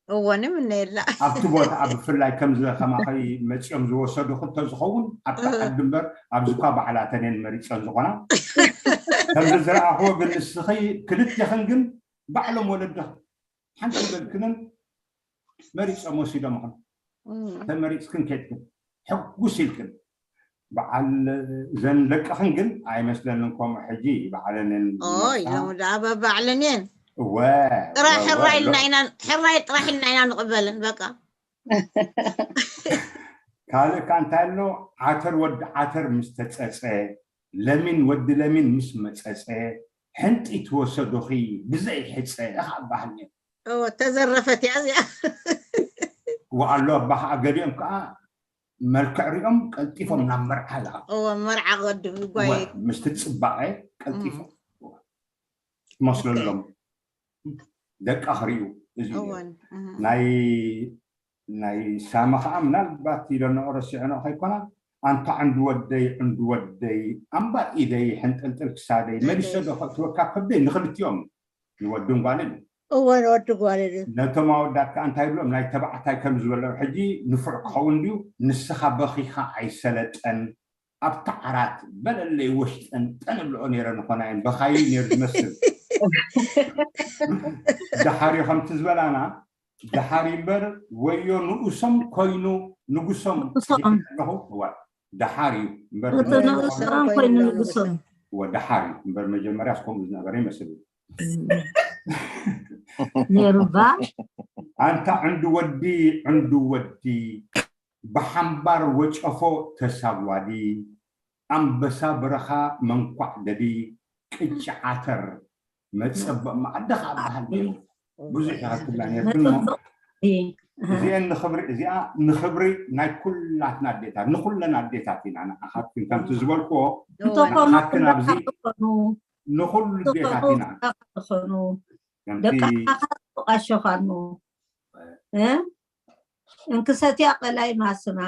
እወ ንምነየላ ኣብቲ ቦታ ብፍላይ ከምዚ ከማኸይ መፂኦም ዝወሰዱኺ እንተዝኸውን ኣብታ ዓዲ እምበር ኣብዚ እኳ ባዕላተን እየን መሪፀን ዝኾና። ከምዚ ዝረኣኽዎ ግን ንስኺ ክልቴኽን ግን ባዕሎም ወለድኺ ሓንቲ በልክንን መሪፆም ወሲዶምኽን እም፣ ተመሪፅክን ኬድክን ሕጉስ ኢልክን በዓል ዘን ደቅኽን ግን ኣይመስለንን ከምኡ ሕጂ በዓለን እየን ኦይ ዝመርፃ። ሎሚ ደኣ በባዕለን እየን እወ ጥራይ እወ፣ ሕራይ እወ፣ ኢልና ኢና ሕራይ ጥራሕ ኢልና ኢና ንቕበለን በቃ ካልእ ከ እንታይ ኣሎ ዓተር ወዲ ዓተር ምስ ተፀፀ ለሚን ወዲ ለሚን ምስ መፀፀ ሕንጢ ትወሰዱኺ ብዘይ ሕፀ ኸዓ በሃል ነይሩ እወ ተዘረፈት እያ እዚኣ ወኣሎ ኣባ ኸዓ ገሊኦም ከዓ መልክዕ ሪኦም ቀልጢፎም ናብ መርዓ ዝኣ እወ መርዓ ገዱ ጓየ ምስቲ ፅባቐ ቀልጢፎም መስለሎም ደቃ ክርእዩ እዚ እዩ እወን ናይ ናይ ሳሚ ከዓ ምናልባት ኢለንኦ ረሲዐንኦ ከይኮና ኣንታ ዕንዲ ወደይ ዕንዲ ወደይ ኣምባር ኢደይ ሕንጥልጥል ክሳደይ መሊሰ ዶ ከእትወካ ከብደይ ንክልቲኦም ንወድን ጓልን እወን ወዲ ጓልን እዩ ነቶም ኣወዳት ከዓ እንታይ ይብሎም ናይ ተባዕታይ ከም ዝበሎም ሕጂ ንፉዕ ክኸውን ድዩ ንስኻ በኺኻ ኣይሰለጠን ኣብቲ ዓራት በለለይ ወሽጠን ጠንብልኦ ነይረ ንኾና እየን በኻይ ነይሩ ዝመስል ደሓሪ ከምቲ ዝበላና ደሓሪ እምበር ወዮ ንኡሶም ኮይኑ ንጉሶም ንጉሶም። ኣለኹ እዋ ደሓር እዩ እምበር እቲ ንኡሶም ኮይኑ ንጉሶም እወ ደሓር እዩ እምበር መጀመርያስ ከምኡ ዝነበረ ይመስል ነይሩ እባ ኣንታ ዕንዱ ወዲ ዕንዱ ወዲ ብሓምባር ወጨፎ ተሳጓዲ ኣንበሳ በረኻ መንኳዕ ደዲ ቅጭ ዓተር መፀበቕ መዓዲ ከዓ በሃል ነይሩ ብዙሕ ኢኻ ትብላ ነርክን እሞ መፀበቕ እዚአን ንኽብሪ እዚኣ ንኽብሪ ናይ ኩላትና ኣዴታት ንኩለን ኣዴታት ኢና ንዓኻትክን ከምቲ ዝበልክዎ እንተኾኑ ንዓኻትክን ኣብዚ ዝኾኑ ንኩሉ ኣዴታት ኢና ዝኾኑ ከምቲ ደቂ ኣኻትኩ ኣሸኻኑ እ? እንክሰትያ ቀላይ ማስና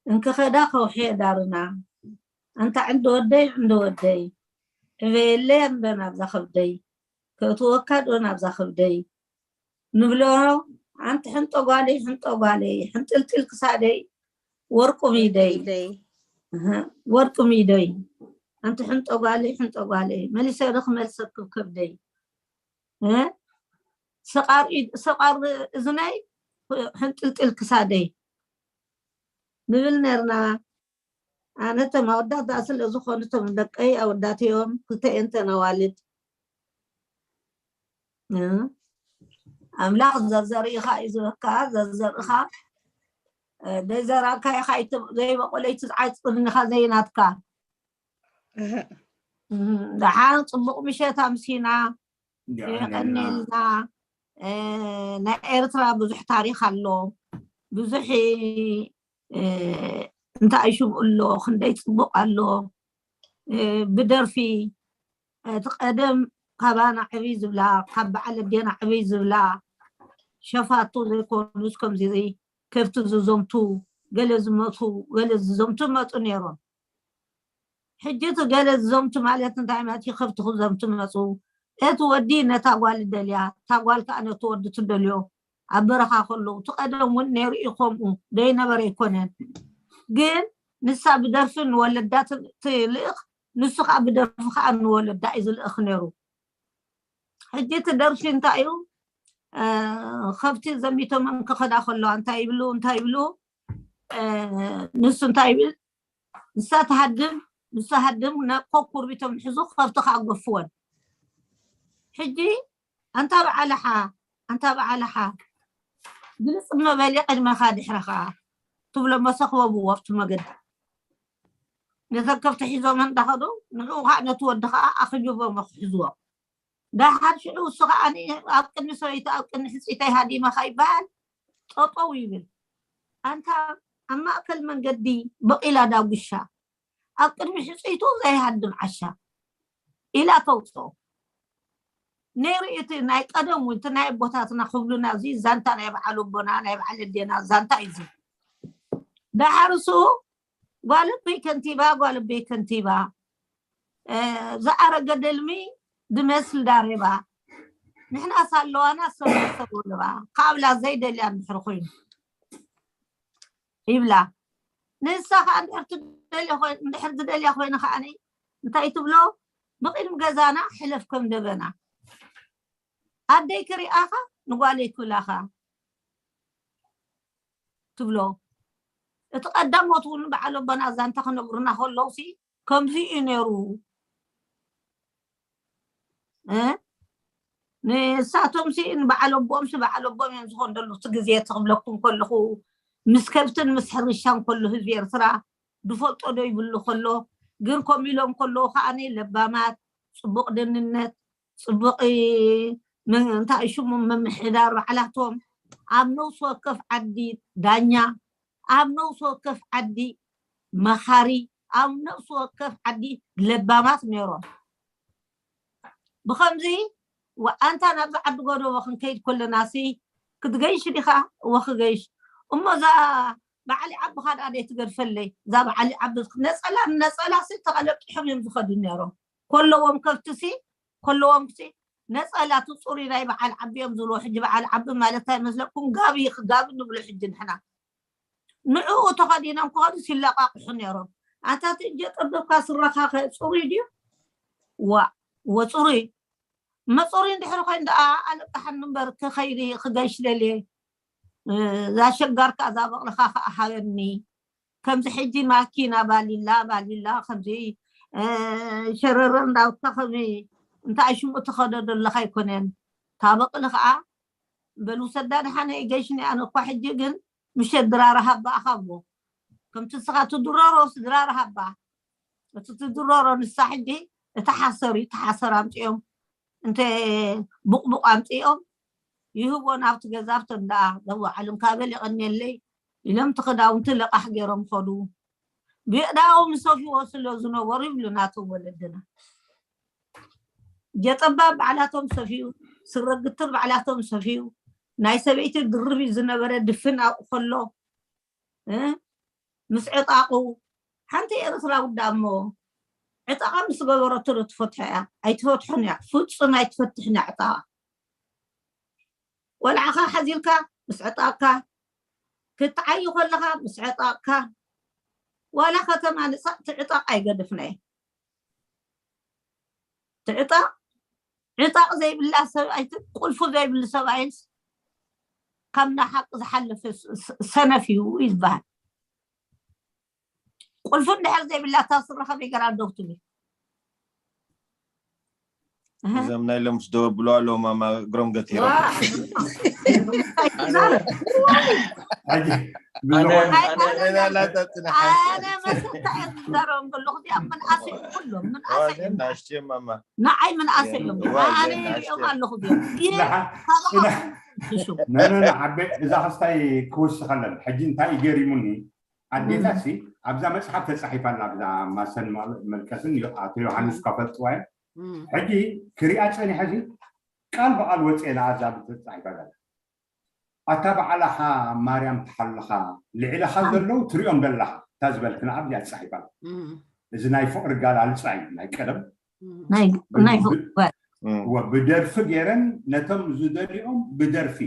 እንክኸዳ ከውሒ ዳርና ኣንታ ዕንዲ ወደይ ዕንዲ ወደይ ዕበየለይ ኣንበ ናብዛ ከብደይ ከእትወካ ዶ ናብዛ ከብደይ ንብሎ ኣንቲ ሕንጦ ጓለይ ሕንጦ ጓለይ ሕንጥልጥል ክሳደይ ወርቁ ሚደይ ኢደይ እህ፣ ወርቂ ሚዶይ ኣንቲ ሕንጦ ጓለይ ሕንጦ ጓለይ መሊሰ ዶ ክመልሰክብ ከብደይ እ? ሰቃር ኢድ- ሰቃር እዝነይ ሕንጥልጥል ክሳደይ ንብል ነርና ኣነ ተም ኣወዳት ደኣ ስለ ዝኾኑ ቶም ደቀይ ኣወዳት እዮም ክልተ እየን ተን ኣዋልድ እ? ኣምላኽ ዘዘርእኻ እዩ ዝበካ ዘዘርእኻ እ፣ ዘይዘራእካዮ ኸኣ ኣይት- ዘይበቆለ ኣይትዝዓጽድን ኢኻ ዘይናትካ እ፣ ደሓን ጽቡቕ ምሸት ኣምሲና የቐንየልና። ናይ ኤርትራ ብዙሕ ታሪኽ ኣሎ፣ ብዙሕ እንታይ ሽምኡ ኣሎ፣ ክንደይ ፅቡቕ ኣሎ። ብደርፊ እቲ ቀደም ካባና ዕብይ ዝብላ፣ ካብ በዓል ኣዴና ዕብይ ዝብላ ሸፋቱ ዘይኮኑስ ከምዚ ከብቲ ዝዘምቱ፣ ገለ ዝመቱ፣ ገለ ዝዘምቱ መፁ ነይሮም። ሕጂ እቲ ገለ ዝዘምቱ ማለት እንታይ ማለት እዩ? ከብቲ ክዘምቱ መፁ። እቲ ወዲ ነታ ጓል ደልያ፣ እታ ጓል ከዓ ነቲ ወዲ ትደልዮ። ኣብ በረኻ ከለዉ እቲ ቀደም እውን ነይሩ እዩ ከምኡ፣ ደይነበረ ኣይኮነን። ግን ንሳ ብደርፊ ንወለዳ ትልእኽ፣ ንሱ ከዓ ብደርፊ ከዓ ንወለዳ እዩ ዝልእኽ ነይሩ። ሕጂ እቲ ደርፊ እንታይ እዩ? ከብቲ ዘሚቶም ክኸዳ ከለዋ እንታይ ይብሉ እንታይ ይብሉ? ንሱ እንታይ ይብል? ንሳ ትሃድም፣ ንሱ ሃድም፣ ነቆ ኩርቢቶም ንሕዙ ከብቲ ከዓ ገፍወን። ሕጂ ኣንታ በዓልሓ፣ ኣንታ በዓልሓ፣ ግልፅ መበሊ ቅድመኻ ድሕረኻ ትብሎ መሰኽበቡ ኣብቲ መገዲ። ነተን ከብቲ ሒዞም እንዳኸዱ ንዕኡ ከዓ ነቲ ወዲ ከዓ ኣኽቢቦም ክሕዝዎ። ዳሓር ሽዑ እሱ ከዓ ኣብ ቅድሚ ሰበይቲ ኣብ ቅድሚ ሕፅይተይ ሃዲመኻ ይበሃል። ጠጠው ይብል። ኣንታ ኣብ ማእከል መንገዲ በቂላ ዳጉሻ ኣብ ቅድሚ ሕፅይቱ ዘይሃድም ዓሻ ኢላ ተውፅኦ። ነይሩ እቲ ናይ ቀደም እውን እቲ ናይ ኣቦታትና ክብሉና እዚ ዛንታ ናይ በዓል ኣቦና ናይ በዓል ኣዴና ዛንታ እዩ። ዳሓር እሱ ጓል ኣቦይ ከንቲባ ጓል ኣቦይ ከንቲባ ዝኣረገ ደልሚ ድመስል ዳሬባ ንሕናስ ኣለዋና ሰብ ሰብ ወለባ ካብላ ዘይደልያ እንድሕር ኮይኑ ይብላ። ንሳ ከዓ እንድሕር ትደልዮ እንድሕር ዝደልያ ኮይነ ከዓ እንታይ ትብሎ? ብቕድሚ ገዛና ሕለፍ ከም ደበና ኣደይ ክሪኣኻ ንጓለይ ክብላኻ ትብሎ። እቲ ቀዳሞት እውን በዓል ኣቦና ዛንታ ክነግሩና ከለውሲ ከምዚ እዩ ነይሩ። ንሳቶም ሲ ንበዓል ኣቦኦም ሲ በዓል ኣቦኦም እዮም ዝኾን ደሉ እቲ ግዜ ትኽብለኩም ከለኹ ምስ ከብትን ምስ ሕርሻን ከሎ ህዝቢ ኤርትራ ዝፈልጦ ዶ ይብሉ ከሎ ግን ከም ኢሎም ከለዉ ከዓ ለባማት፣ ፅቡቕ ደንነት፣ ፅቡቕ እንታይ ሽሙ ምምሕዳር ባዕላቶም ኣብ ነብሲ ወከፍ ዓዲ ዳኛ፣ ኣብ ነብሲ ወከፍ ዓዲ መኻሪ፣ ኣብ ነብሲ ወከፍ ዓዲ ለባማት ነይሮም። ብኸምዚ ኣንታ ናብዚ ዓዲ ጎደቦ ክንከይድ ከለና ሲ ክትገይሽ ዲኻ? እወ ክገይሽ። እሞ እዛ በዓሊ ዓቢ ኻድኣ ደይ ትገድፈለይ? እዛ በዓሊ ዓቢ ነፀላ ንነፀላ ሲ ተቐለቂሖም እዮም ዝኸዱ ነይሮም። ከለዎም ከብቲ ሲ ከለዎም ሲ ነፀላ እቲ ፅሩይ ናይ በዓል ዓቢ እዮም ዝብልዎ። ሕጂ በዓል ዓቢ ማለት እንታይ ይመስለኩም? ጋቢ ክጋቢ ንብሎ ሕጂ ንሕና ንዕኡ ተኸዲኖም ክኸዱ ሲለቃቕሑ ነይሮም። ኣንታ እቲ እጀ ጠበብካ ስረኻ ከ ፅሩይ ድዩ? ዋ ወፅሩይ መፅሩይ እንድሕር ኮይኑ ደኣ ኣለቃሓኒ እምበር ክኸይዲ ክገይሽ ደልየ እዛ ሸጋርካ እዛ በቕልኻ ከዓ ሃበኒ። ከምዚ ሕጂ ማኪና ባሊላ ባሊላ ከምዚ ሸረረ እንዳውታ ከም እንታይ ሽሙ ትኸዶ ዘለኻ ኣይኮነን። እታ በቕሊ ከዓ በል ውሰዳ ደሓነ ይገይሽኒ ኣነ እኳ ሕጂ ግን ምሸት ድራር ሃባ ኣኻቦ ከምቲ ንስኻ ትድረሮ ስድራር ሃባ እቲ ትድረሮ ንሳ ሕጂ እቲ ሓሰር እዩ። እቲ ሓሰር ኣምፅኦም እንተ ቡቕቡቕ ኣምፅኦም ይህቦ ናብቲ ገዛ ኣብተን ደኣ ደዋዓሎም ካበል የቐንየለይ ኢሎም እቲ ክዳውንቲ ለቃሕ ገይሮም ኸዱ። ብየእዳዎም ሰፊዎ ስለ ዝነበሩ ይብሉ ናቶም ወለድና። ጀጠባብ ባዕላቶም ሰፊዩ፣ ስረ ግትር ባዕላቶም ሰፊዩ፣ ናይ ሰበይቲ ድርብ እዩ ዝነበረ ድፍን ኣብኡ ከሎ ምስ ዕጣቑ ሓንቲ ኤርትራዊ ዳሞ ዕጣቓ ምስ ገበረቶ ዶ ትፈትሖ እያ? ኣይትፈትሖን እያ። ፍጹም ኣይትፈትሕን እያ ዕጣቓ። ቆልዓኻ ሓዚልካ ምስ ዕጣቕካ ክትዓዩ ከለኻ ምስ ዕጣቕካ ዋላ ከተማ ንጻእ ትዕጣቕ ኣይገድፍና እየ። ትዕጣቕ ዕጣቕ ዘይብላ ሰብኣይ ቁልፉ ዘይብሉ ሰብኣይስ ካብ ናይ ሓቂ ዝሓለፈ ሰነፍ እዩ ይበሃል። ቁልፉ እንድሕር ዘይብላ እታ ስረ ከመይ ገራ ደው ትብል? እዞም ናይ ሎምስ ደወብሉ ኣለዉ ማማ እግሮም ገቲሮም። ሕጂ ኣነ ብዝኾነ ኣነ ኣነ ኣላታ ጽናሓት ኣነ መሰታ እየ ዝዛረቦም ዘለኹ። እዚኣ ምንኣሰ እዮም ኩሎም ምንኣሰ እዮም። ናሽትዮ ማማ ንዓይ ምንኣሰ እዮም። እዋ፣ ኣነ ናሽትዮ። ይሪኦም ኣለኹ እዚኦም። ግን ንሓ- ካባኻ ንሓ- ሽሹ ነነነ ዓበ እዛ ክስታይ ክውስኸለን ሕጂ እንታይ ገሪሙኒ ኣዴታሲ ኣብዛ መፅሓፍ ተፃሒፋ ኣላ ብዛ ማሰን መል- መልቀስን ዮ- ኣቶ ዮሃንስ ካፈልጥዋ እዮም ሕጂ ክሪኣ ፀኒሐ ሲ ቃል ብቃል ወፅኤ ንኣዛ ተፃሒፋ ዘላ ኣታ በዓላኻ ማርያም ትሓልኻ ልዕለኻ ዘለዉ ትሪኦም ዘለኻ እታ ዝበልክና ኣብዚኣ ተፃሒፋ ኣላ እዚ ናይ ፍቅሪ ጋላልፃ እዩ ናይ ቀደም ናይ ናይ ፍቅሪ እወ ብደርፊ ገይረን ነቶም ዝደልኦም ብደርፊ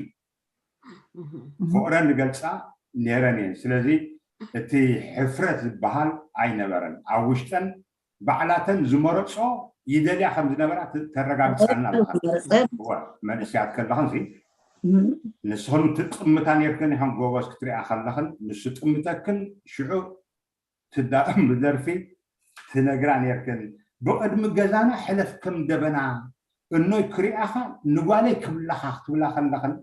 ፍቅረን ዝገልፃ ነይረን እየን ስለዚ እቲ ሕፍረት ዝበሃል ኣይነበረን ኣብ ውሽጠን ባዕላተን ዝመረፆ ይደልያ ከም ዝነበራ ተ- ተረጋግፀልና ኣለካ እወ መንእስያት ከለኽን ሲ ንስኽን ትጥምታ ነርክን ኢኸን ጎበዝ ክትሪኣ ከለኽን ንሱ ጥምተክን ሽዑ ትዳእም ብደርፊ ትነግራ ነርክን ብቅድሚ ገዛና ሕለፍ ከም ደበና እኖይ ክሪኣኻ ንጓለይ ክብላኻ ክትብላ ከለኽን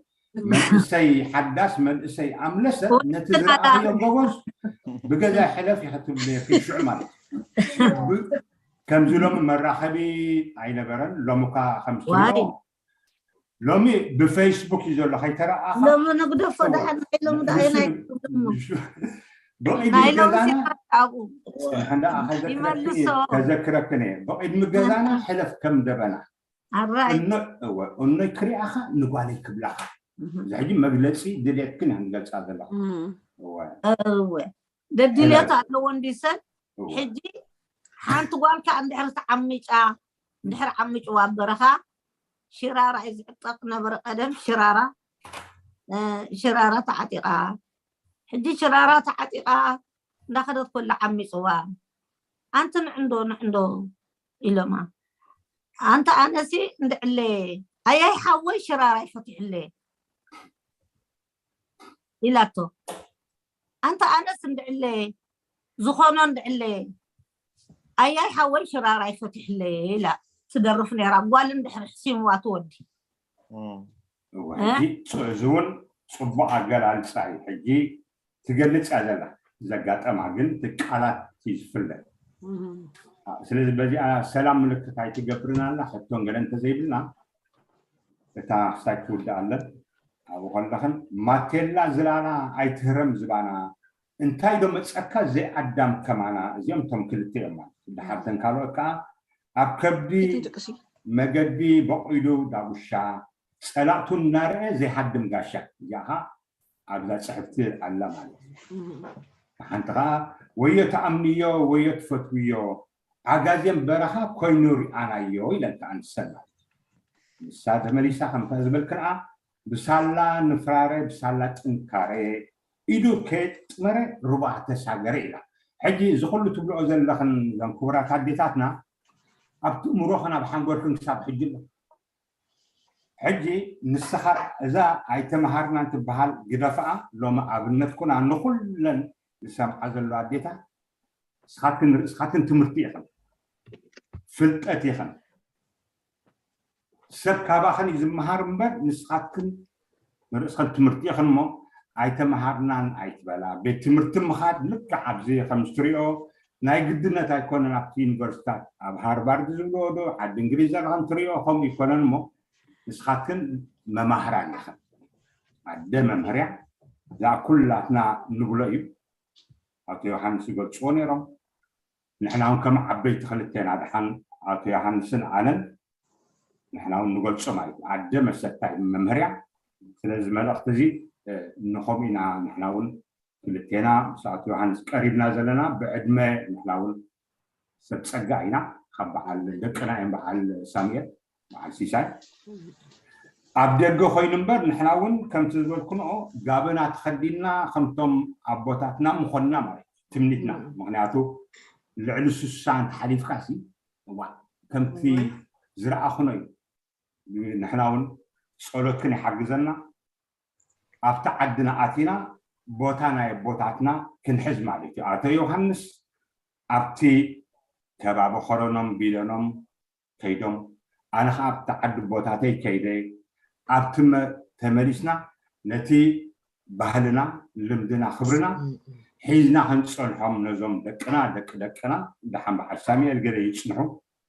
መንእሰይ ሓዳስ መንእሰይ ኣምለሰ ነቲ ዝረኣኽዮ ጎበዝ ብገዛ ሕለፍ ኢኸ ትብል ነርክን ሽዑ ማለት እዩ። ብ- ከምዚ ሎሚ መራኸቢ ኣይነበረን ሎምካ ከምስሎ ዋይ። ሎሚ ብፌስቡክ እዩ ዘሎ ከይተረኣኻ ሎሚ ንግደፎ ደሓን ናይ ሎሚ ደኣ ናይ ብቂዲ ናይ ሎሚ ገዛና ሲራት ኣብኡ ጽንሐ እንዳ ከዘክረክን ይመልሶ። ከዘክረክን እየ ብቅድሚ ገዛና ሕለፍ ከም ደበና ኣራይ እኖ- እወ፣ እኖይ ክሪኣኻ ንጓለይ ክብላኻ እዚ ሕጂ መግለፂ ድሌትክን እያ ንገልፃ ዘለኹ እወ፣ እወ ደድልዮት ኣለዎ እንዲ ሰብ እወ። ሕጂ ሓንቲ ጓልካ እንድሕር ተዓሚጫ እንድሕር ዓሚጭዋ ኣብ በረኻ ሽራራ እዩ ዝዕጠቕ ነበረ ቀደም ሽራራ እ፣ ሽራራ ተዓጢቓ ሕጂ ሽራራ ተዓጢቓ እንዳኸደት ኮላ ዓሚፅዋ ኣንቲ ንዕንዶ ንዕንዶ ኢሎማ ኣንተ ኣነሲ እንድዕለ ኣያይ ሓወይ ሽራራ ይፈትሕለ ኢላቶ ኣንተ ኣነስ እንድዕለ ዝኾኖ እንድዕለ ኣያይ ሓወይ ሽራራ ይፈትሕለ ኢላ ትደርፍ ነራ ጓል እንድሕር ሕሲምዋ ትወዲ እወ፣ ሕጂ ጽ- እዚ እውን ጽቡቅ ኣገላልጻ እዩ ሕጂ ትገልጽ እያ ዘላ ዘጋጠማ ግን እቲ ቃላት እዩ ዝፍለ ስለዚ በዚኣ ሰላም ምልክት ኣይትገብርን ኣላ ሕቶን ገለ እንተዘይብልና እታ ክሳይ ትውድእ ኣለን ኣብኡ ከለኽን ማቴላ ዝላላ ኣይትህረም ዝባና እንታይ ዶ መፀካ ዘይኣዳም ከማና እዚኦም እቶም ክልተ እዮም ማለት ድሓርተን ካልኦት ከዓ ኣብ ከብዲ መገዲ በቂሉ ዳጉሻ ፀላእቱ እናርአ ዘይሃድም ጋሻ እዚኣ ከዓ ኣብዛ ፅሕፍቲ ኣላ ማለት እዩ ሓንቲ ከዓ ወዮ ተኣምንዮ ወዮ ትፈትውዮ ዓጋዜን በረኻ ኮይኑ ሪኣናዮ ኢለን ከዓ ንሰን ማለት እዩ ንሳ ተመሊሳ ከምታ ዝበልክንኣ ብሳላ ንፍራረ ብሳላ ጥንካረ ኢዱ ከየጥመረ ሩባ ተሳገረ ኢላ ሕጂ እዚ ኩሉ ትብልኦ ዘለኽን ዞም ክቡራት ኣዴታትና ኣብቲ እምሮኽን ኣብ ሓንጎልክን ክሳብ ሕጂ ኣሎ ሕጂ ንስኻ እዛ ኣይተምሃርናን ትበሃል ግደፍኣ ሎሚ ኣብነት ኩና ንኩለን ዝሰምዓ ዘሎ ኣዴታት ንስኻትክን ንርእስኻትክን ትምህርቲ ኢኽን ፍልጠት ኢኽን ሰብ ካባኽን እዩ ዝመሃር እምበር ንስኻትክን ንርእስኽን ትምህርቲ ኢኽን እሞ ኣይተምሃርናን ኣይትበላ ቤት ትምህርቲ ምኻድ ልክዕ ኣብዚ ከም ትሪኦ ናይ ግድነት ኣይኮነን ኣብቲ ዩኒቨርሲታት ኣብ ሃርቫርድ ዝብልዎ ዶ ዓዲ እንግሊዝ ዘለኸን ትሪኦ ከምኡ ይኮነን እሞ ንስኻትክን መማህራን ኢኽን ኣደ መምህርያ እዛ ኩላትና ንብሎ እዩ ኣቶ ዮሃንስ ይገልፅዎ ነይሮም ንሕና እውን ከም ዓበይቲ ክልቴና ድሓን ኣቶ ዮሃንስን ኣነን ንሕና እውን ንገልፆ ማለት እዩ ኣደ መሰታይ መምህርያ ስለዚ መልእክቲ እዚ ንኸምኡ ኢና ንሕና እውን ክልቴና ምስ ኣቶ ዮሃንስ ቀሪብና ዘለና ብዕድመ ንሕና እውን ሰብ ፀጋ ኢና ካብ በዓል ደቅና እዮም በዓል ሳሙኤል በዓል ሲሳይ ኣብ ደገ ኮይኑ እምበር ንሕና እውን ከምቲ ዝበልኩንኦ ጋበና ተኸዲንና ከምቶም ኣቦታትና ምኾንና ማለት እዩ ትምኒትና ምክንያቱ ልዕሊ ስሳ እንተሓሊፍካ ሲ እዋ ከምቲ ዝረኣኹኖ እዩ ንሕና እውን ጸሎትክን ይሓግዘና ኣብቲ ዓድና ኣቲና ቦታ ናይ ኣቦታትና ክንሕዝ ማለት እዩ ኣቶ ዮሃንስ ኣብቲ ከባቢ ኸረኖም ቢለኖም ከይዶም ኣነ ከዓ ኣብቲ ዓዲ ቦታተይ ከይደ ኣብቲ መ- ተመሊስና ነቲ ባህልና፣ ልምድና፣ ክብርና ሒዝና ክንፀንሖም ነዞም ደቅና፣ ደቂ ደቅና፣ ደሓን በዓል ሳሙኤል ገለ ይፅንሑ።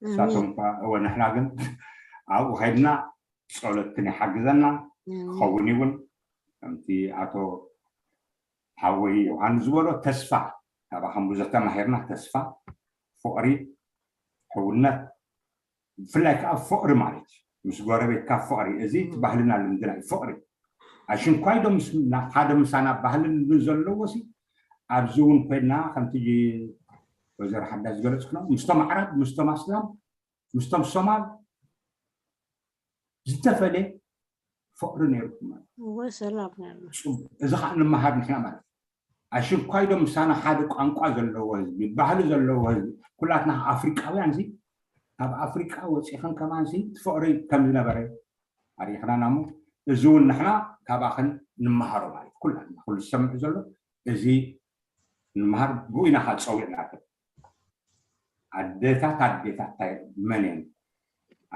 ንሳቶም እኳ እወ ንሕና ግን ኣብኡ ከይድና ጸሎት ክንሓግዘና ክኸውን ይውን ከምቲ ኣቶ ሓወይ ዮሃንስ ዝበሎ ተስፋ ካባኹም ብዙሕ ተማሂርና። ተስፋ፣ ፍቕሪ፣ ሕውነት፣ ብፍላይ ከዓ ፍቕሪ ማለት እዩ። ምስ ጎረቤትካ ፍቕሪ፣ እዚ እቲ ባህልና ልምድና እዩ። ፍቕሪ ኣሽንኳይ ዶ ምስ ሓደ ምሳና ባህልን ልምድን ዘለዎ ሲ ኣብዚ እውን ኮይና ከምቲ ወይዘሮ ሓዳስ ዝገለፅክኖ ምስቶም ኣዕራብ ምስቶም ኣስላም ምስቶም ሶማል ዝተፈለ ፍቕሪ ነይርኩም ማለት እዩ። እወ ሰላም ነርና። ጽቡቕ። እዚ ከዓ ንምሃር ንሕና ማለት እዩ። ኣሽንኳይ ዶ ምሳና ሓደ ቋንቋ ዘለዎ ህዝቢ፣ ባህሊ ዘለዎ ህዝቢ፣ ኩላትና ኣፍሪቃውያን እዚ ካብ ኣፍሪቃ ወፂኽን ከማን ሲ እቲ ፍቕሪ ከም ዝነበረ ኣሪእኽናና እሞ እዚ እውን ንሕና ካባኽን ንምሃሮ ማለት እዩ። ኩላትና ኩሉ ዝሰምዕ ዘሎ እዚ ንምሃር ብኡ ኢና ከዓ ፀዊዕናክን። ኣደታት ኣዴታት እንታይ መን እየን?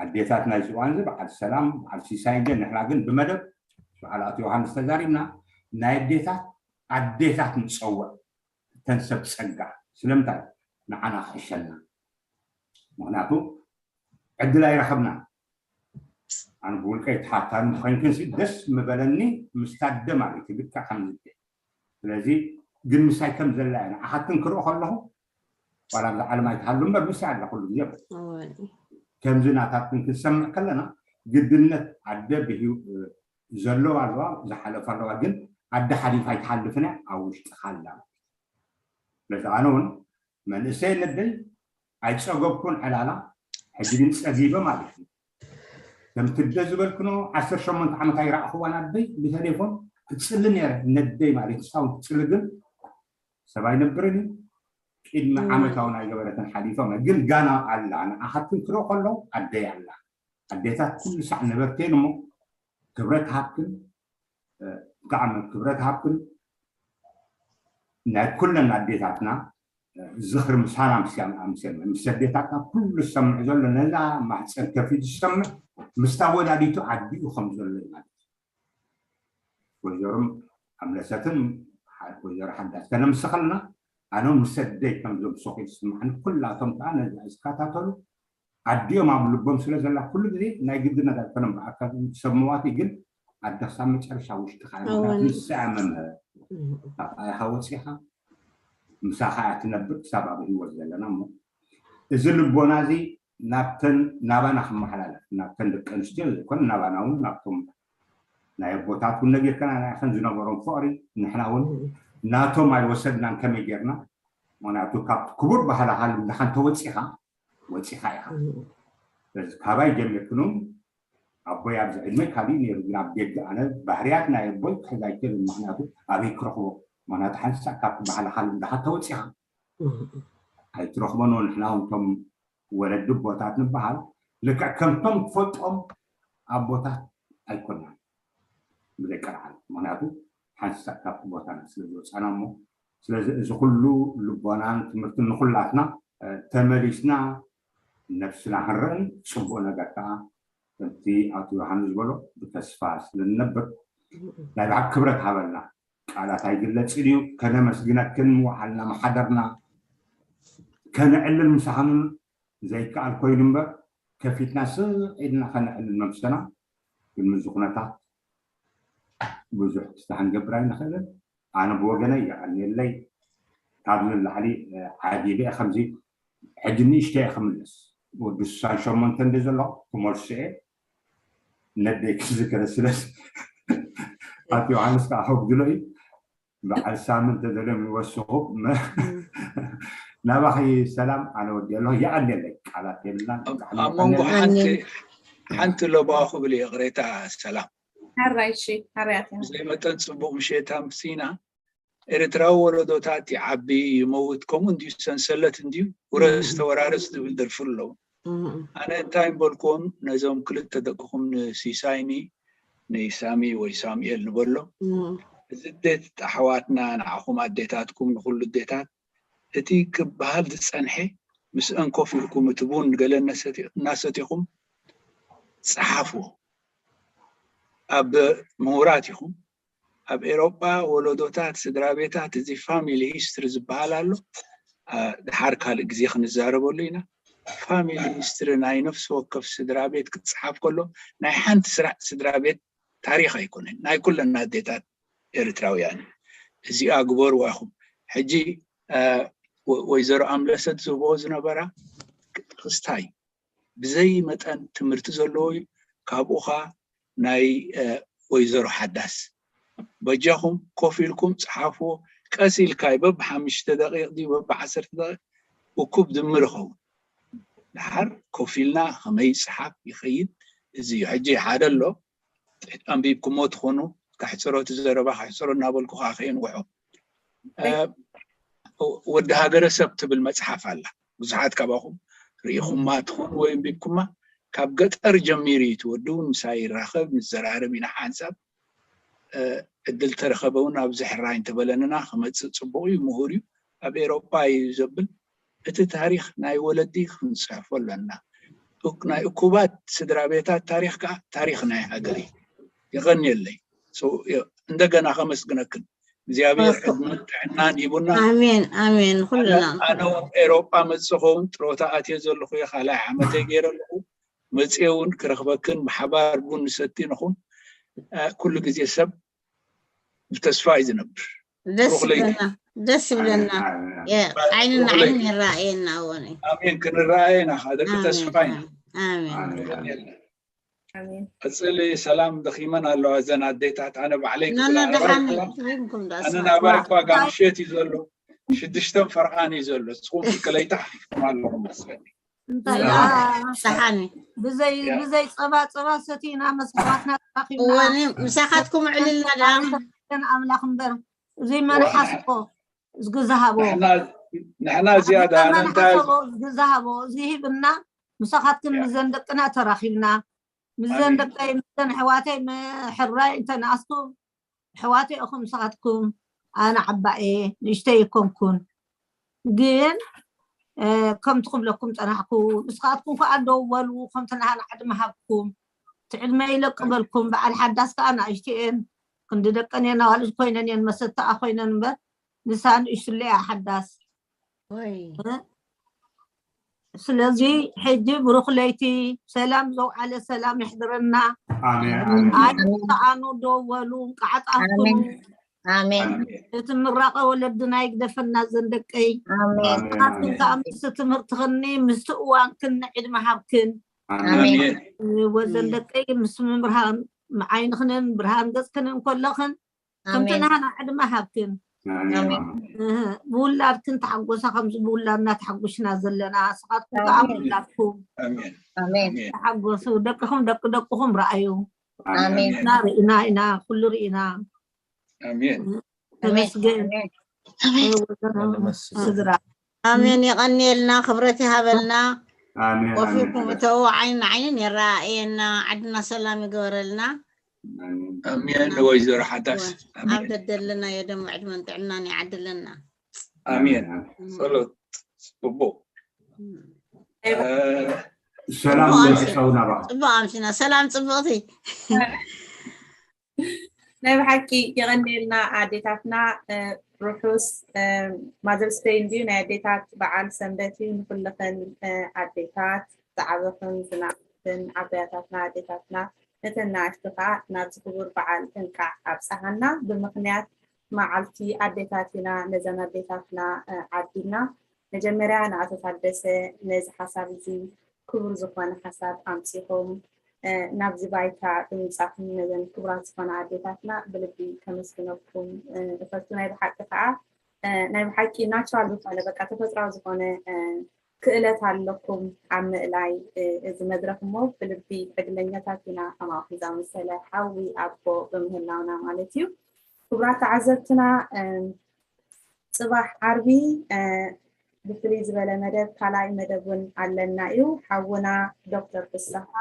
ኣዴታት ናይ ዝዋን እዚ በዓል ሰላም በዓል ሲሳይ እንደ ንሕና ግን ብመደብ በዓል ኣቶ ዮሃንስ ተዛሪብና ናይ ኣዴታት ኣዴታት ንፀውዕ እተን ሰብ ፀጋ ስለምንታይ ንዓና ክሕሸና ምክንያቱ ዕድል ኣይረኸብና ኣነ ብውልቀይ ተሓታኒ ኮይንክን ደስ ምበለኒ ምስታ ኣደ ማለት እዩ ልክዕ ከም ዝብል ስለዚ ግን ምሳይ ከም ዘላ እየ ንዓኻትክን ክርኢ ከለኹ ዋላ ኣብዛ ዓለም ኣይትሃሉ እምበር ምሳይ ኣላ ኩሉ ግዜ ከምዚ ናታትክን ክንሰምዕ ከለና ግድነት ኣደ ብሂው ዘለዋ ኣለዋ ዝሓለፈ ኣለዋ ግን ኣደ ሓሊፋ ኣይትሓልፍን እያ ኣብ ውሽጥኻ ኣላ ስለዚ ኣነ እውን መንእሰይ ነደይ ኣይፀገብኩን ዕላላ ሕጂ ግን ፀጊበ ማለት እዩ ከምቲ ደ ዝበልክኖ ዓሰርተ ሸሞንተ ዓመት ኣይረኣኽዋን ኣደይ ብቴሌፎን ክፅሊ ነረ ነደይ ማለት እዩ ክሳውን ክፅሊ ግን ሰብ ኣይነብርን እዩ ቅድሚ ዓመታውን ኣይገበረትን ሓሊፎም ግን ጋና ኣላ ንኣኻትክን ክረኦ ከለዉ ኣደይ ኣላ ኣዴታት ኩሉ ሳዕ ነበርተን እሞ ክብረት ሃብክን ብጣዕሚ ክብረት ሃብክን ናይ ኩለን ኣዴታትና ዝኽሪ ምሳና ምስያን ኣምስያን ምስ ኣዴታትና ኩሉ ዝሰምዕ ዘሎ ነዛ ማሕፀን ከፊቱ ዝሰምዕ ምስታ ወላዲቱ ኣዲኡ ከም ዘሎ ማለት እዩ ወይዘሮም ኣምለሰትን ወይዘሮ ሓዳስ ከነምስኸልና ኣነ ምስ ኣደይ ከም ዘምሰኹ ይስምዓኒ ኩላቶም ከዓ ነዚ ዝከታተሉ ኣዲኦም ኣብ ልቦም ስለ ዘላ ኩሉ ግዜ ናይ ግድነት ኣይኮነም ብኣካል ሰብ መዋቲ ግን ኣደ ክሳብ መጨረሻ ውሽጥኻ ምክንያቱ ንሳ እያ መምህር ካብኣ ኢኻ ወፂኻ ምሳኻ እያ ትነብር ክሳብ ኣብ ህይወት ዘለና እሞ እዚ ልቦና እዚ ናብተን ናባና ክመሓላለፍ ናብተን ደቂ ኣንስትዮ ዘይኮነ ናባና እውን ናብቶም ናይ ኣቦታት እውን ነጊርካና ናይ ከን ዝነበሮም ፍቕሪ ንሕና እውን ናቶም ኣይወሰድናን ከመይ ጌርና ምክንያቱ ካብቲ ክቡር ባህልኻ ልምድኻ እንተወፂኻ ወፂኻ ኢኻ ስለዚ ካባይ ጀሚርክን እውን ኣቦይ ኣብዚ ዕድመይ ካሊእ ነይሩ ግን ኣብ ደገ ኣነ ባህርያት ናይ ኣቦይ ክሕዝ ኣይክእልን ምክንያቱ ኣበይ ክረኽቦ ምክንያቱ ሓንሳእ ካብቲ ባህልኻ ልምድኻ ተወፂኻ ኣይትረኽቦን ንሕና እውን እቶም ወለዲ ኣቦታት ንበሃል ልክዕ ከምቶም ትፈልጦም ኣቦታት ኣይኮናን ብዘይ ቀልዓል ምክንያቱ ሓንሳእ ካብቲ ቦታና ስለ ዝወፃና እሞ ስለዚ እዚ ኩሉ ልቦናን ትምህርትን ንኩላትና ተመሊስና ነብስና ክንርእን ፅቡቅ ነገር ከዓ ከምቲ ኣቶ ዮሃንስ ዝበሎ ብተስፋ ስለ ንነብር ናይ ብሓቂ ክብረት ሃበልና ቃላት ኣይግለፅን እዩ ከነመስግነክን ምውዓልና ምሓደርና ከነዕልል ምሳኽን ዘይከኣል ኮይኑ እምበር ከፊትና ስቕ ኢልና ከነዕልል መምሰና ግን ምዚ ኩነታት ብዙሕ ክስታ ክንገብር ኣይንኽእልን ኣነ ብወገነይ የቐንየለይ ካብዚ ንላዕሊ ዓጊበ ከምዚ ሕጂ ንእሽተይ ክምልስ ወዲ ስሳን ሸሞንተ እንደ ዘሎ ክመልሶ እየ ነደይ ክዝክረ ስለዚ ኣቶ ዮሃንስ ከዓ ከጉድሎ እዩ በዓል ሳምንት ተደልዮም ይወስኹ ናባኺ ሰላም ኣነ ወዲ ኣለኹ የቐንየለይ ቃላት የብላን ኣብ መንጎ ሓንቲ ሓንቲ ለባዋ ክብል ይቕሬታ ሰላም ሓራይ እሺ ሓራያት ኢና ብዘይ መጠን ፅቡቕ ምሸት ኣምሲና ኤርትራዊ ወለዶታት ይዓቢ ይመውት ከምኡ እንድዩ ሰንሰለት እንድዩ ውረስ ተወራረስ ዝብል ደርፊ ኣለዉ ኣነ እንታይ ምበልክዎም ነዞም ክልተ ደቅኹም ንሲሳይኒ ንሳሚ ወይ ሳሙኤል ንበሎ እዚ ኣዴት ኣሕዋትና ንዓኹም ኣዴታትኩም ንኩሉ ኣዴታት እቲ ክበሃል ዝፀንሐ ምስአን ኮፍ ኢልኩም እቲ ቡን ገለ እናሰቲኹም ጸሓፍዎ። ኣብ ምሁራት ኢኹም፣ ኣብ ኤሮጳ ወለዶታት፣ ስድራ ቤታት፣ እዚ ፋሚሊ ሂስትሪ ዝበሃል ኣሎ። ድሓር ካልእ ግዜ ክንዛረበሉ ኢና። ፋሚሊ ሂስትሪ ናይ ነፍሲ ወከፍ ስድራ ቤት ክጸሓፍ ከሎ ናይ ሓንቲ ስድራ ቤት ታሪኽ ኣይኮነን፣ ናይ ኩለን ኣዴታት ኤርትራውያን። እዚኣ ግበርዋ ኢኹም። ሕጂ ወይዘሮ ኣምለሰት ዝህብኦ ዝነበራ ክስታይ ብዘይ መጠን ትምህርቲ ዘለዎ እዩ። ካብኡ ኸኣ ናይ ወይዘሮ ሓዳስ፣ በጃኹም ኮፍ ኢልኩም ጸሓፍዎ። ቀስ ኢልካ እዩ፣ በብ ሓሙሽተ ደቂቕ ድዩ በብ ዓሰርተ ደቂቕ እኩብ ድምር ይኸውን። ድሓር ኮፍ ኢልና ከመይ ይጸሓፍ ይኸይድ፣ እዚ እዩ። ሕጂ ሓደ ኣሎ፣ ኣንቢብኩሞ ትኾኑ፣ ከሕጽሮ፣ እቲ ዘረባ ከሕጽሮ እናበልኩ ከኣ ከየንውሖ። ወዲ ሃገረሰብ ትብል መጽሓፍ ኣላ። ብዙሓት ካባኹም ርኢኹማ ትኾኑ ወይ ኣንቢብኩማ። ካብ ገጠር ጀሚሩ እዩ፣ እቲ ወዲ እውን ምሳይ ይራኸብ፣ ንዘራረብ ኢና ሓንሳብ። ዕድል ተረኸበ እውን ኣብዚ ሕራይ እንተበለንና ክመጽእ ጽቡቕ እዩ፣ ምሁር እዩ፣ ኣብ ኤሮጳ እዩ ዘብል። እቲ ታሪኽ ናይ ወለዲ ክንጽሕፎ ኣለና። ናይ እኩባት ስድራ ቤታት ታሪኽ ከኣ ታሪኽ ናይ ሃገር እዩ። የቐንየለይ። እንደገና ከመስግነክን እግዚኣብሔር ዕድመን ጥዕናን ሂቡና። ኣሜን ኣሜን። ኩልና ኣነ እውን ኤሮጳ መጽእ ኸውን ጥሮታ ኣትየ ዘለኹ እየ፣ ካልኣይ ዓመተይ ገይረ ኣለኹ። መጽእ እውን ክረኽበክን ብሓባር ቡን ንሰቲ ንኹን። ኩሉ ግዜ ሰብ ብተስፋ እዩ ዝነብር። ደስ ይብለና ደስ ይብለና። ዓይንና ዓይን ይረኣየና። ወኒ ኣሜን። ክንረኣየ ኢና ደቂ ተስፋ ኢና። ኣሜን። ቀጽሊ። ሰላም ደኺመን ኣለዋ እዘን ኣዴታት። ኣነ ባዕለይ ኖኖ ደሓን። ኣነ ናባይ እኳ ጋምሸት እዩ ዘሎ፣ ሽዱሽተን ፈርቓን እዩ ዘሎ። ንስኹም ክለይታ ሓሊፍኩም ኣለኹም መስለኒ። እንታይ ሰሓኒ ብዘይ ብዘይ ጸባ ጸባ ሰቲና መስዋዕትና ተራኺብና። እወኒ ምሳኻትኩም ዕልልና ዳ ኣምላኽ እምበር እዚ መን ሓስቦ። እዝጊ ዝሃቦ ንሕና ዝያዳ ኣነ እንታይ ዝሃቦ እዚ ሂብና። ምሳኻትክን ምዘን ደቅና ተራኺብና። ምዘን ደቀይ ምዘን ኣሕዋተይ ሕራይ እንተነኣስኩ ኣሕዋተይ ኢኹም። ንስኻትኩም ኣነ ዓባየ ንእሽተይ ኣይኮንኩን። ግን ከምቲ ክብለኩም ጸናሕኩ። ንስኻትኩም ከኣ ደው በሉ። ከምቲ ናህና ዕድመ ሃብኩም። እቲ ዕድመ ይለቅበልኩም። በዓል ሓዳስ ከኣ ንእሽተየን ክንዲ ደቀን እየን ኣዋልድ ኮይነን እየን መሰተኣ ኮይነን እምበር ንሳ ንእሽትለይ እያ ሓዳስ። ስለዚ ሕጂ ብሩኽ ለይቲ ሰላም ዘውዓለ ሰላም ይሕድረና። ኣይተኣኑ ደው በሉ። እንቃዕ ኣትኣትኩም። ኣሜን። እቲ ምራቐ ወለድና ይግደፈና ዘን ደቀይ። ኣሜን። ንስኻትክን ከኣ ምስቲ ትምህርትኽኒ ምስቲ እዋንክን ዕድመ ሃብክን። ኣሜን። ወዘን ደቀይ ምስ ምብርሃን ዓይንኽንን ብርሃን ገጽክንን ከለኽን ከምቲ ናህና ዕድመ ሃብክን። ኣሜን። ብውላድክን ተሓጎሳ ከምዚ ብውላድና ተሓጉሽና ዘለና ንስኻትኩም ከኣ ኣሜን። ውላድኩም ኣሜን ኣሜን። ኣሜን ተሓጎሱ። ደቅኹም ደቂ ደቅኹም ረኣዩ። ኣሜን። እና ርኢና ኢና ኩሉ ርኢና። ኣሜን ተመስገን ኣሜን። ወገኖም ስድራ። ኣሜን። የቐንየልና፣ ክብረት ይሃበልና። ኣሜን፣ ወፊኩም ኣሜን። እተው ዓይን ዓይንን የረኣየና፣ ዓድና ሰላም ይግበረልና። ኣሜን። ወይዘሮ ሓዳስ ኣብ ደደለና የደሞ ዕድመን ጥዕናን ይዓድለና። ኣሜን። ጸሎት ጽቡቅ። ሰላም ጽቡቅ ይመልሰው ናባ። ጽቡቅ ኣምሲና። ሰላም ጽቡቅቲ። ናይ ብሓቂ የቐንየልና ኣዴታትና። ርሑስ ማዘርስ ደይ እንድዩ፣ ናይ ኣዴታት በዓል ሰንበት እዩ። ንኩልኽን ኣዴታት ዝዓበኽን ዝነኣኽን ዓበያታትና ኣዴታትና ነተን ንኣሽቱ ከዓ ናብዚ ክቡር በዓል እንቃዕ ኣብፀሃና። ብምኽንያት መዓልቲ ኣዴታት ኢና ነዘን ኣዴታትና ዓዲና። መጀመርያ ንኣቶ ታደሰ ነዚ ሓሳብ እዚ ክቡር ዝኾነ ሓሳብ ኣምፂኹም ናብዚ ባይታ ብምምፃእኩም ነዘን ክቡራት ዝኾና ኣዴታትና ብልቢ ከመስግነኩም እፈቱ። ናይ ብሓቂ ከዓ ናይ ብሓቂ ናቹራል ዝኾነ በቃ ተፈጥራዊ ዝኾነ ክእለት ኣለኩም ኣብ ምእላይ እዚ መድረክ እሞ ብልቢ ዕድለኛታት ኢና ከማኹም ዝኣመሰለ ሓዊ ኣቦ ብምህላውና ማለት እዩ። ክቡራት ተዓዘብትና ፅባሕ ዓርቢ ብፍልይ ዝበለ መደብ ካልኣይ መደብ እውን ኣለና እዩ። ሓውና ዶክተር ፍስሃ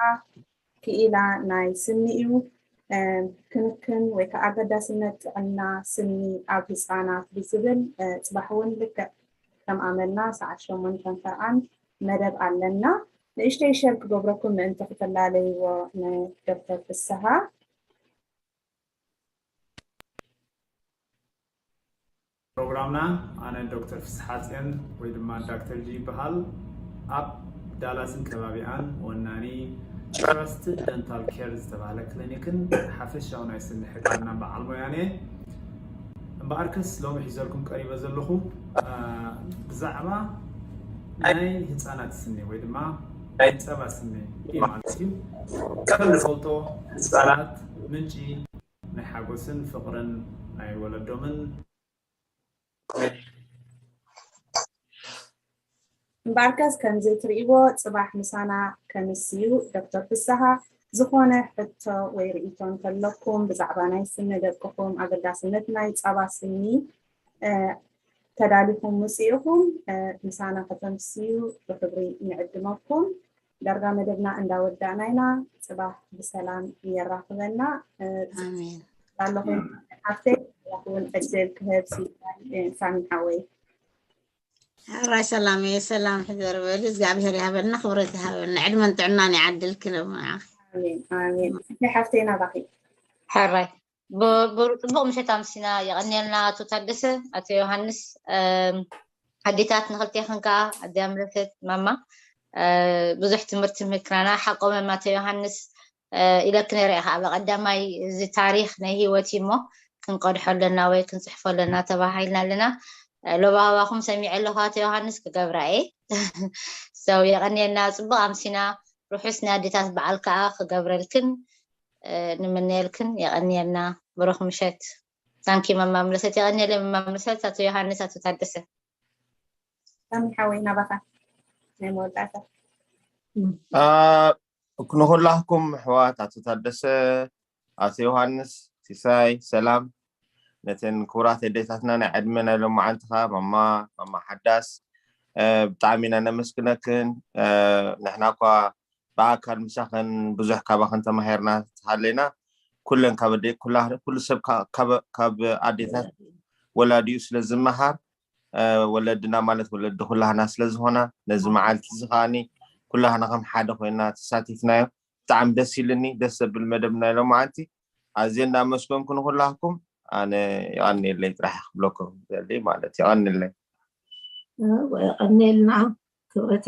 ክኢላ ናይ ስኒ እዩ። ክንክን ወይ ከዓ ኣገዳስነት ጥዕና ስኒ ኣብ ህፃናት ብዝብል ፅባሕ እውን ልክዕ ከም ኣመልና ሰዓት ሸሞንተን ፈርቓን መደብ ኣለና። ንእሽተይ ሸር ክገብረኩም ምእንቲ ክተላለይዎ ንዶክተር ፍስሃ። ፕሮግራምና ኣነ ዶክተር ፍስሓጽዮን ወይ ድማ ዳክተር ጂ ይበሃል። ኣብ ዳላስን ከባቢኣን ወናኒ ትረስት ደንታል ኬር ዝተባህለ ክሊኒክን ሓፈሻዊ ናይ ስኒ ሕክምና በዓል ሞያን እየ። እምበኣርከስ ሎሚ ሒዘልኩም ቀሪበ ዘለኹ ብዛዕባ ናይ ህፃናት ስኒ ወይ ድማ ናይ ፀባ ስኒ እዩ ማለት እዩ። ከም ንፈልጦ ህፃናት ምንጪ ናይ ሓጎስን ፍቕርን ናይ ወለዶምን እምበኣርከስ ከምዚ ትርእይዎ ጽባሕ ምሳና ከምስዩ ዶክተር ፍስሃ ዝኾነ ሕቶ ወይ ርእይቶ እንተለኩም ብዛዕባ ናይ ስኒ ደቅኹም ኣገዳስነት ናይ ጸባ ስኒ ተዳሊኹም ውፅኢኹም ምሳና ከተምስዩ ብክብሪ ንዕድመኩም። ዳርጋ መደብና እንዳወዳእና ኢና። ፅባሕ ብሰላም የራኽበና። ኣለኹም ሓፍተይ እውን ዕድል ክህብ ሳሚ ሓወይ። ሕራይ ሰላም እየ። ሰላም ሕደር በሊ። እግዚኣብሔር ይሃበልና፣ ክብረት ይሃበልና፣ ዕድመን ጥዕናን ይዓድልኪ። ኣሜን ኣሜን። ሓፍተይ ናባኺ። ሕራይ ብሩክ ፅቡቅ ምሸት ኣምሲና። የቀንየልና ኣቶ ታደሰ፣ ኣቶ ዮሃንስ፣ ኣዴታት ንክልቴክን ከዓ ኣዲኣ ምለሰት ማማ ብዙሕ ትምህርቲ ምህክናና። ሓቆም ኣቶ ዮሃንስ ኢለክ ነረ ኢኻ ኣብ ቀዳማይ እዚ ታሪክ ናይ ሂወት እሞ ክንቀድሖ ኣለና ወይ ክንፅሕፎ ኣለና ተባሂልና ኣለና። ሎባባኹም ሰሚዐ ኣለኹ ኣቶ ዮሃንስ ክገብራ እየ። ሰው የቀንየልና። ፅቡቅ ኣምሲና። ርሑስ ናይ ኣዴታት በዓል ከዓ ክገብረልክን ንምነየልክን። የቀንየልና። ብሩክ ምሸት። ታንኪ መማምለሰት። የቀንየለ መማምለሰት ኣቶ ዮሃንስ ኣቶ ታደሰ። ሳሚ ሓወይ ናባኻ ናይ መወዳእታ። ንኩላህኩም ኣሕዋት ኣቶ ታደሰ፣ ኣቶ ዮሃንስ፣ ሲሳይ ሰላም። ነተን ክቡራት ኣዴታትና ናይ ዕድመ ናይ ሎማዓንቲ ኸዓ ማማ ማማ ሓዳስ ብጣዕሚ ኢና ነመስግነክን። ንሕና እኳ ብኣካል ምሳኽን ብዙሕ ካባኽን ተማሂርና ተሃለና ኩለን ካብ ኣደ ኩላ ኩሉ ሰብ ካብ ኣዴታት ወላዲኡ ስለ ዝመሃር ወለድና ማለት ወለዲ ኩላህና ስለ ዝኾና ነዚ መዓልቲ እዚ ከዓኒ ኩላህና ከም ሓደ ኮይና ተሳቲፍናዮ። ብጣዕሚ ደስ ኢልኒ። ደስ ዘብል መደብ ናይ ሎማዓንቲ። ኣዝየ እንዳመስገንኩ ንኩላህኩም ኣነ የቐንየለይ ጥራሕ ክብለኩም ዘሊ ማለት የቐንየለይ። የቐንየልና ክብረት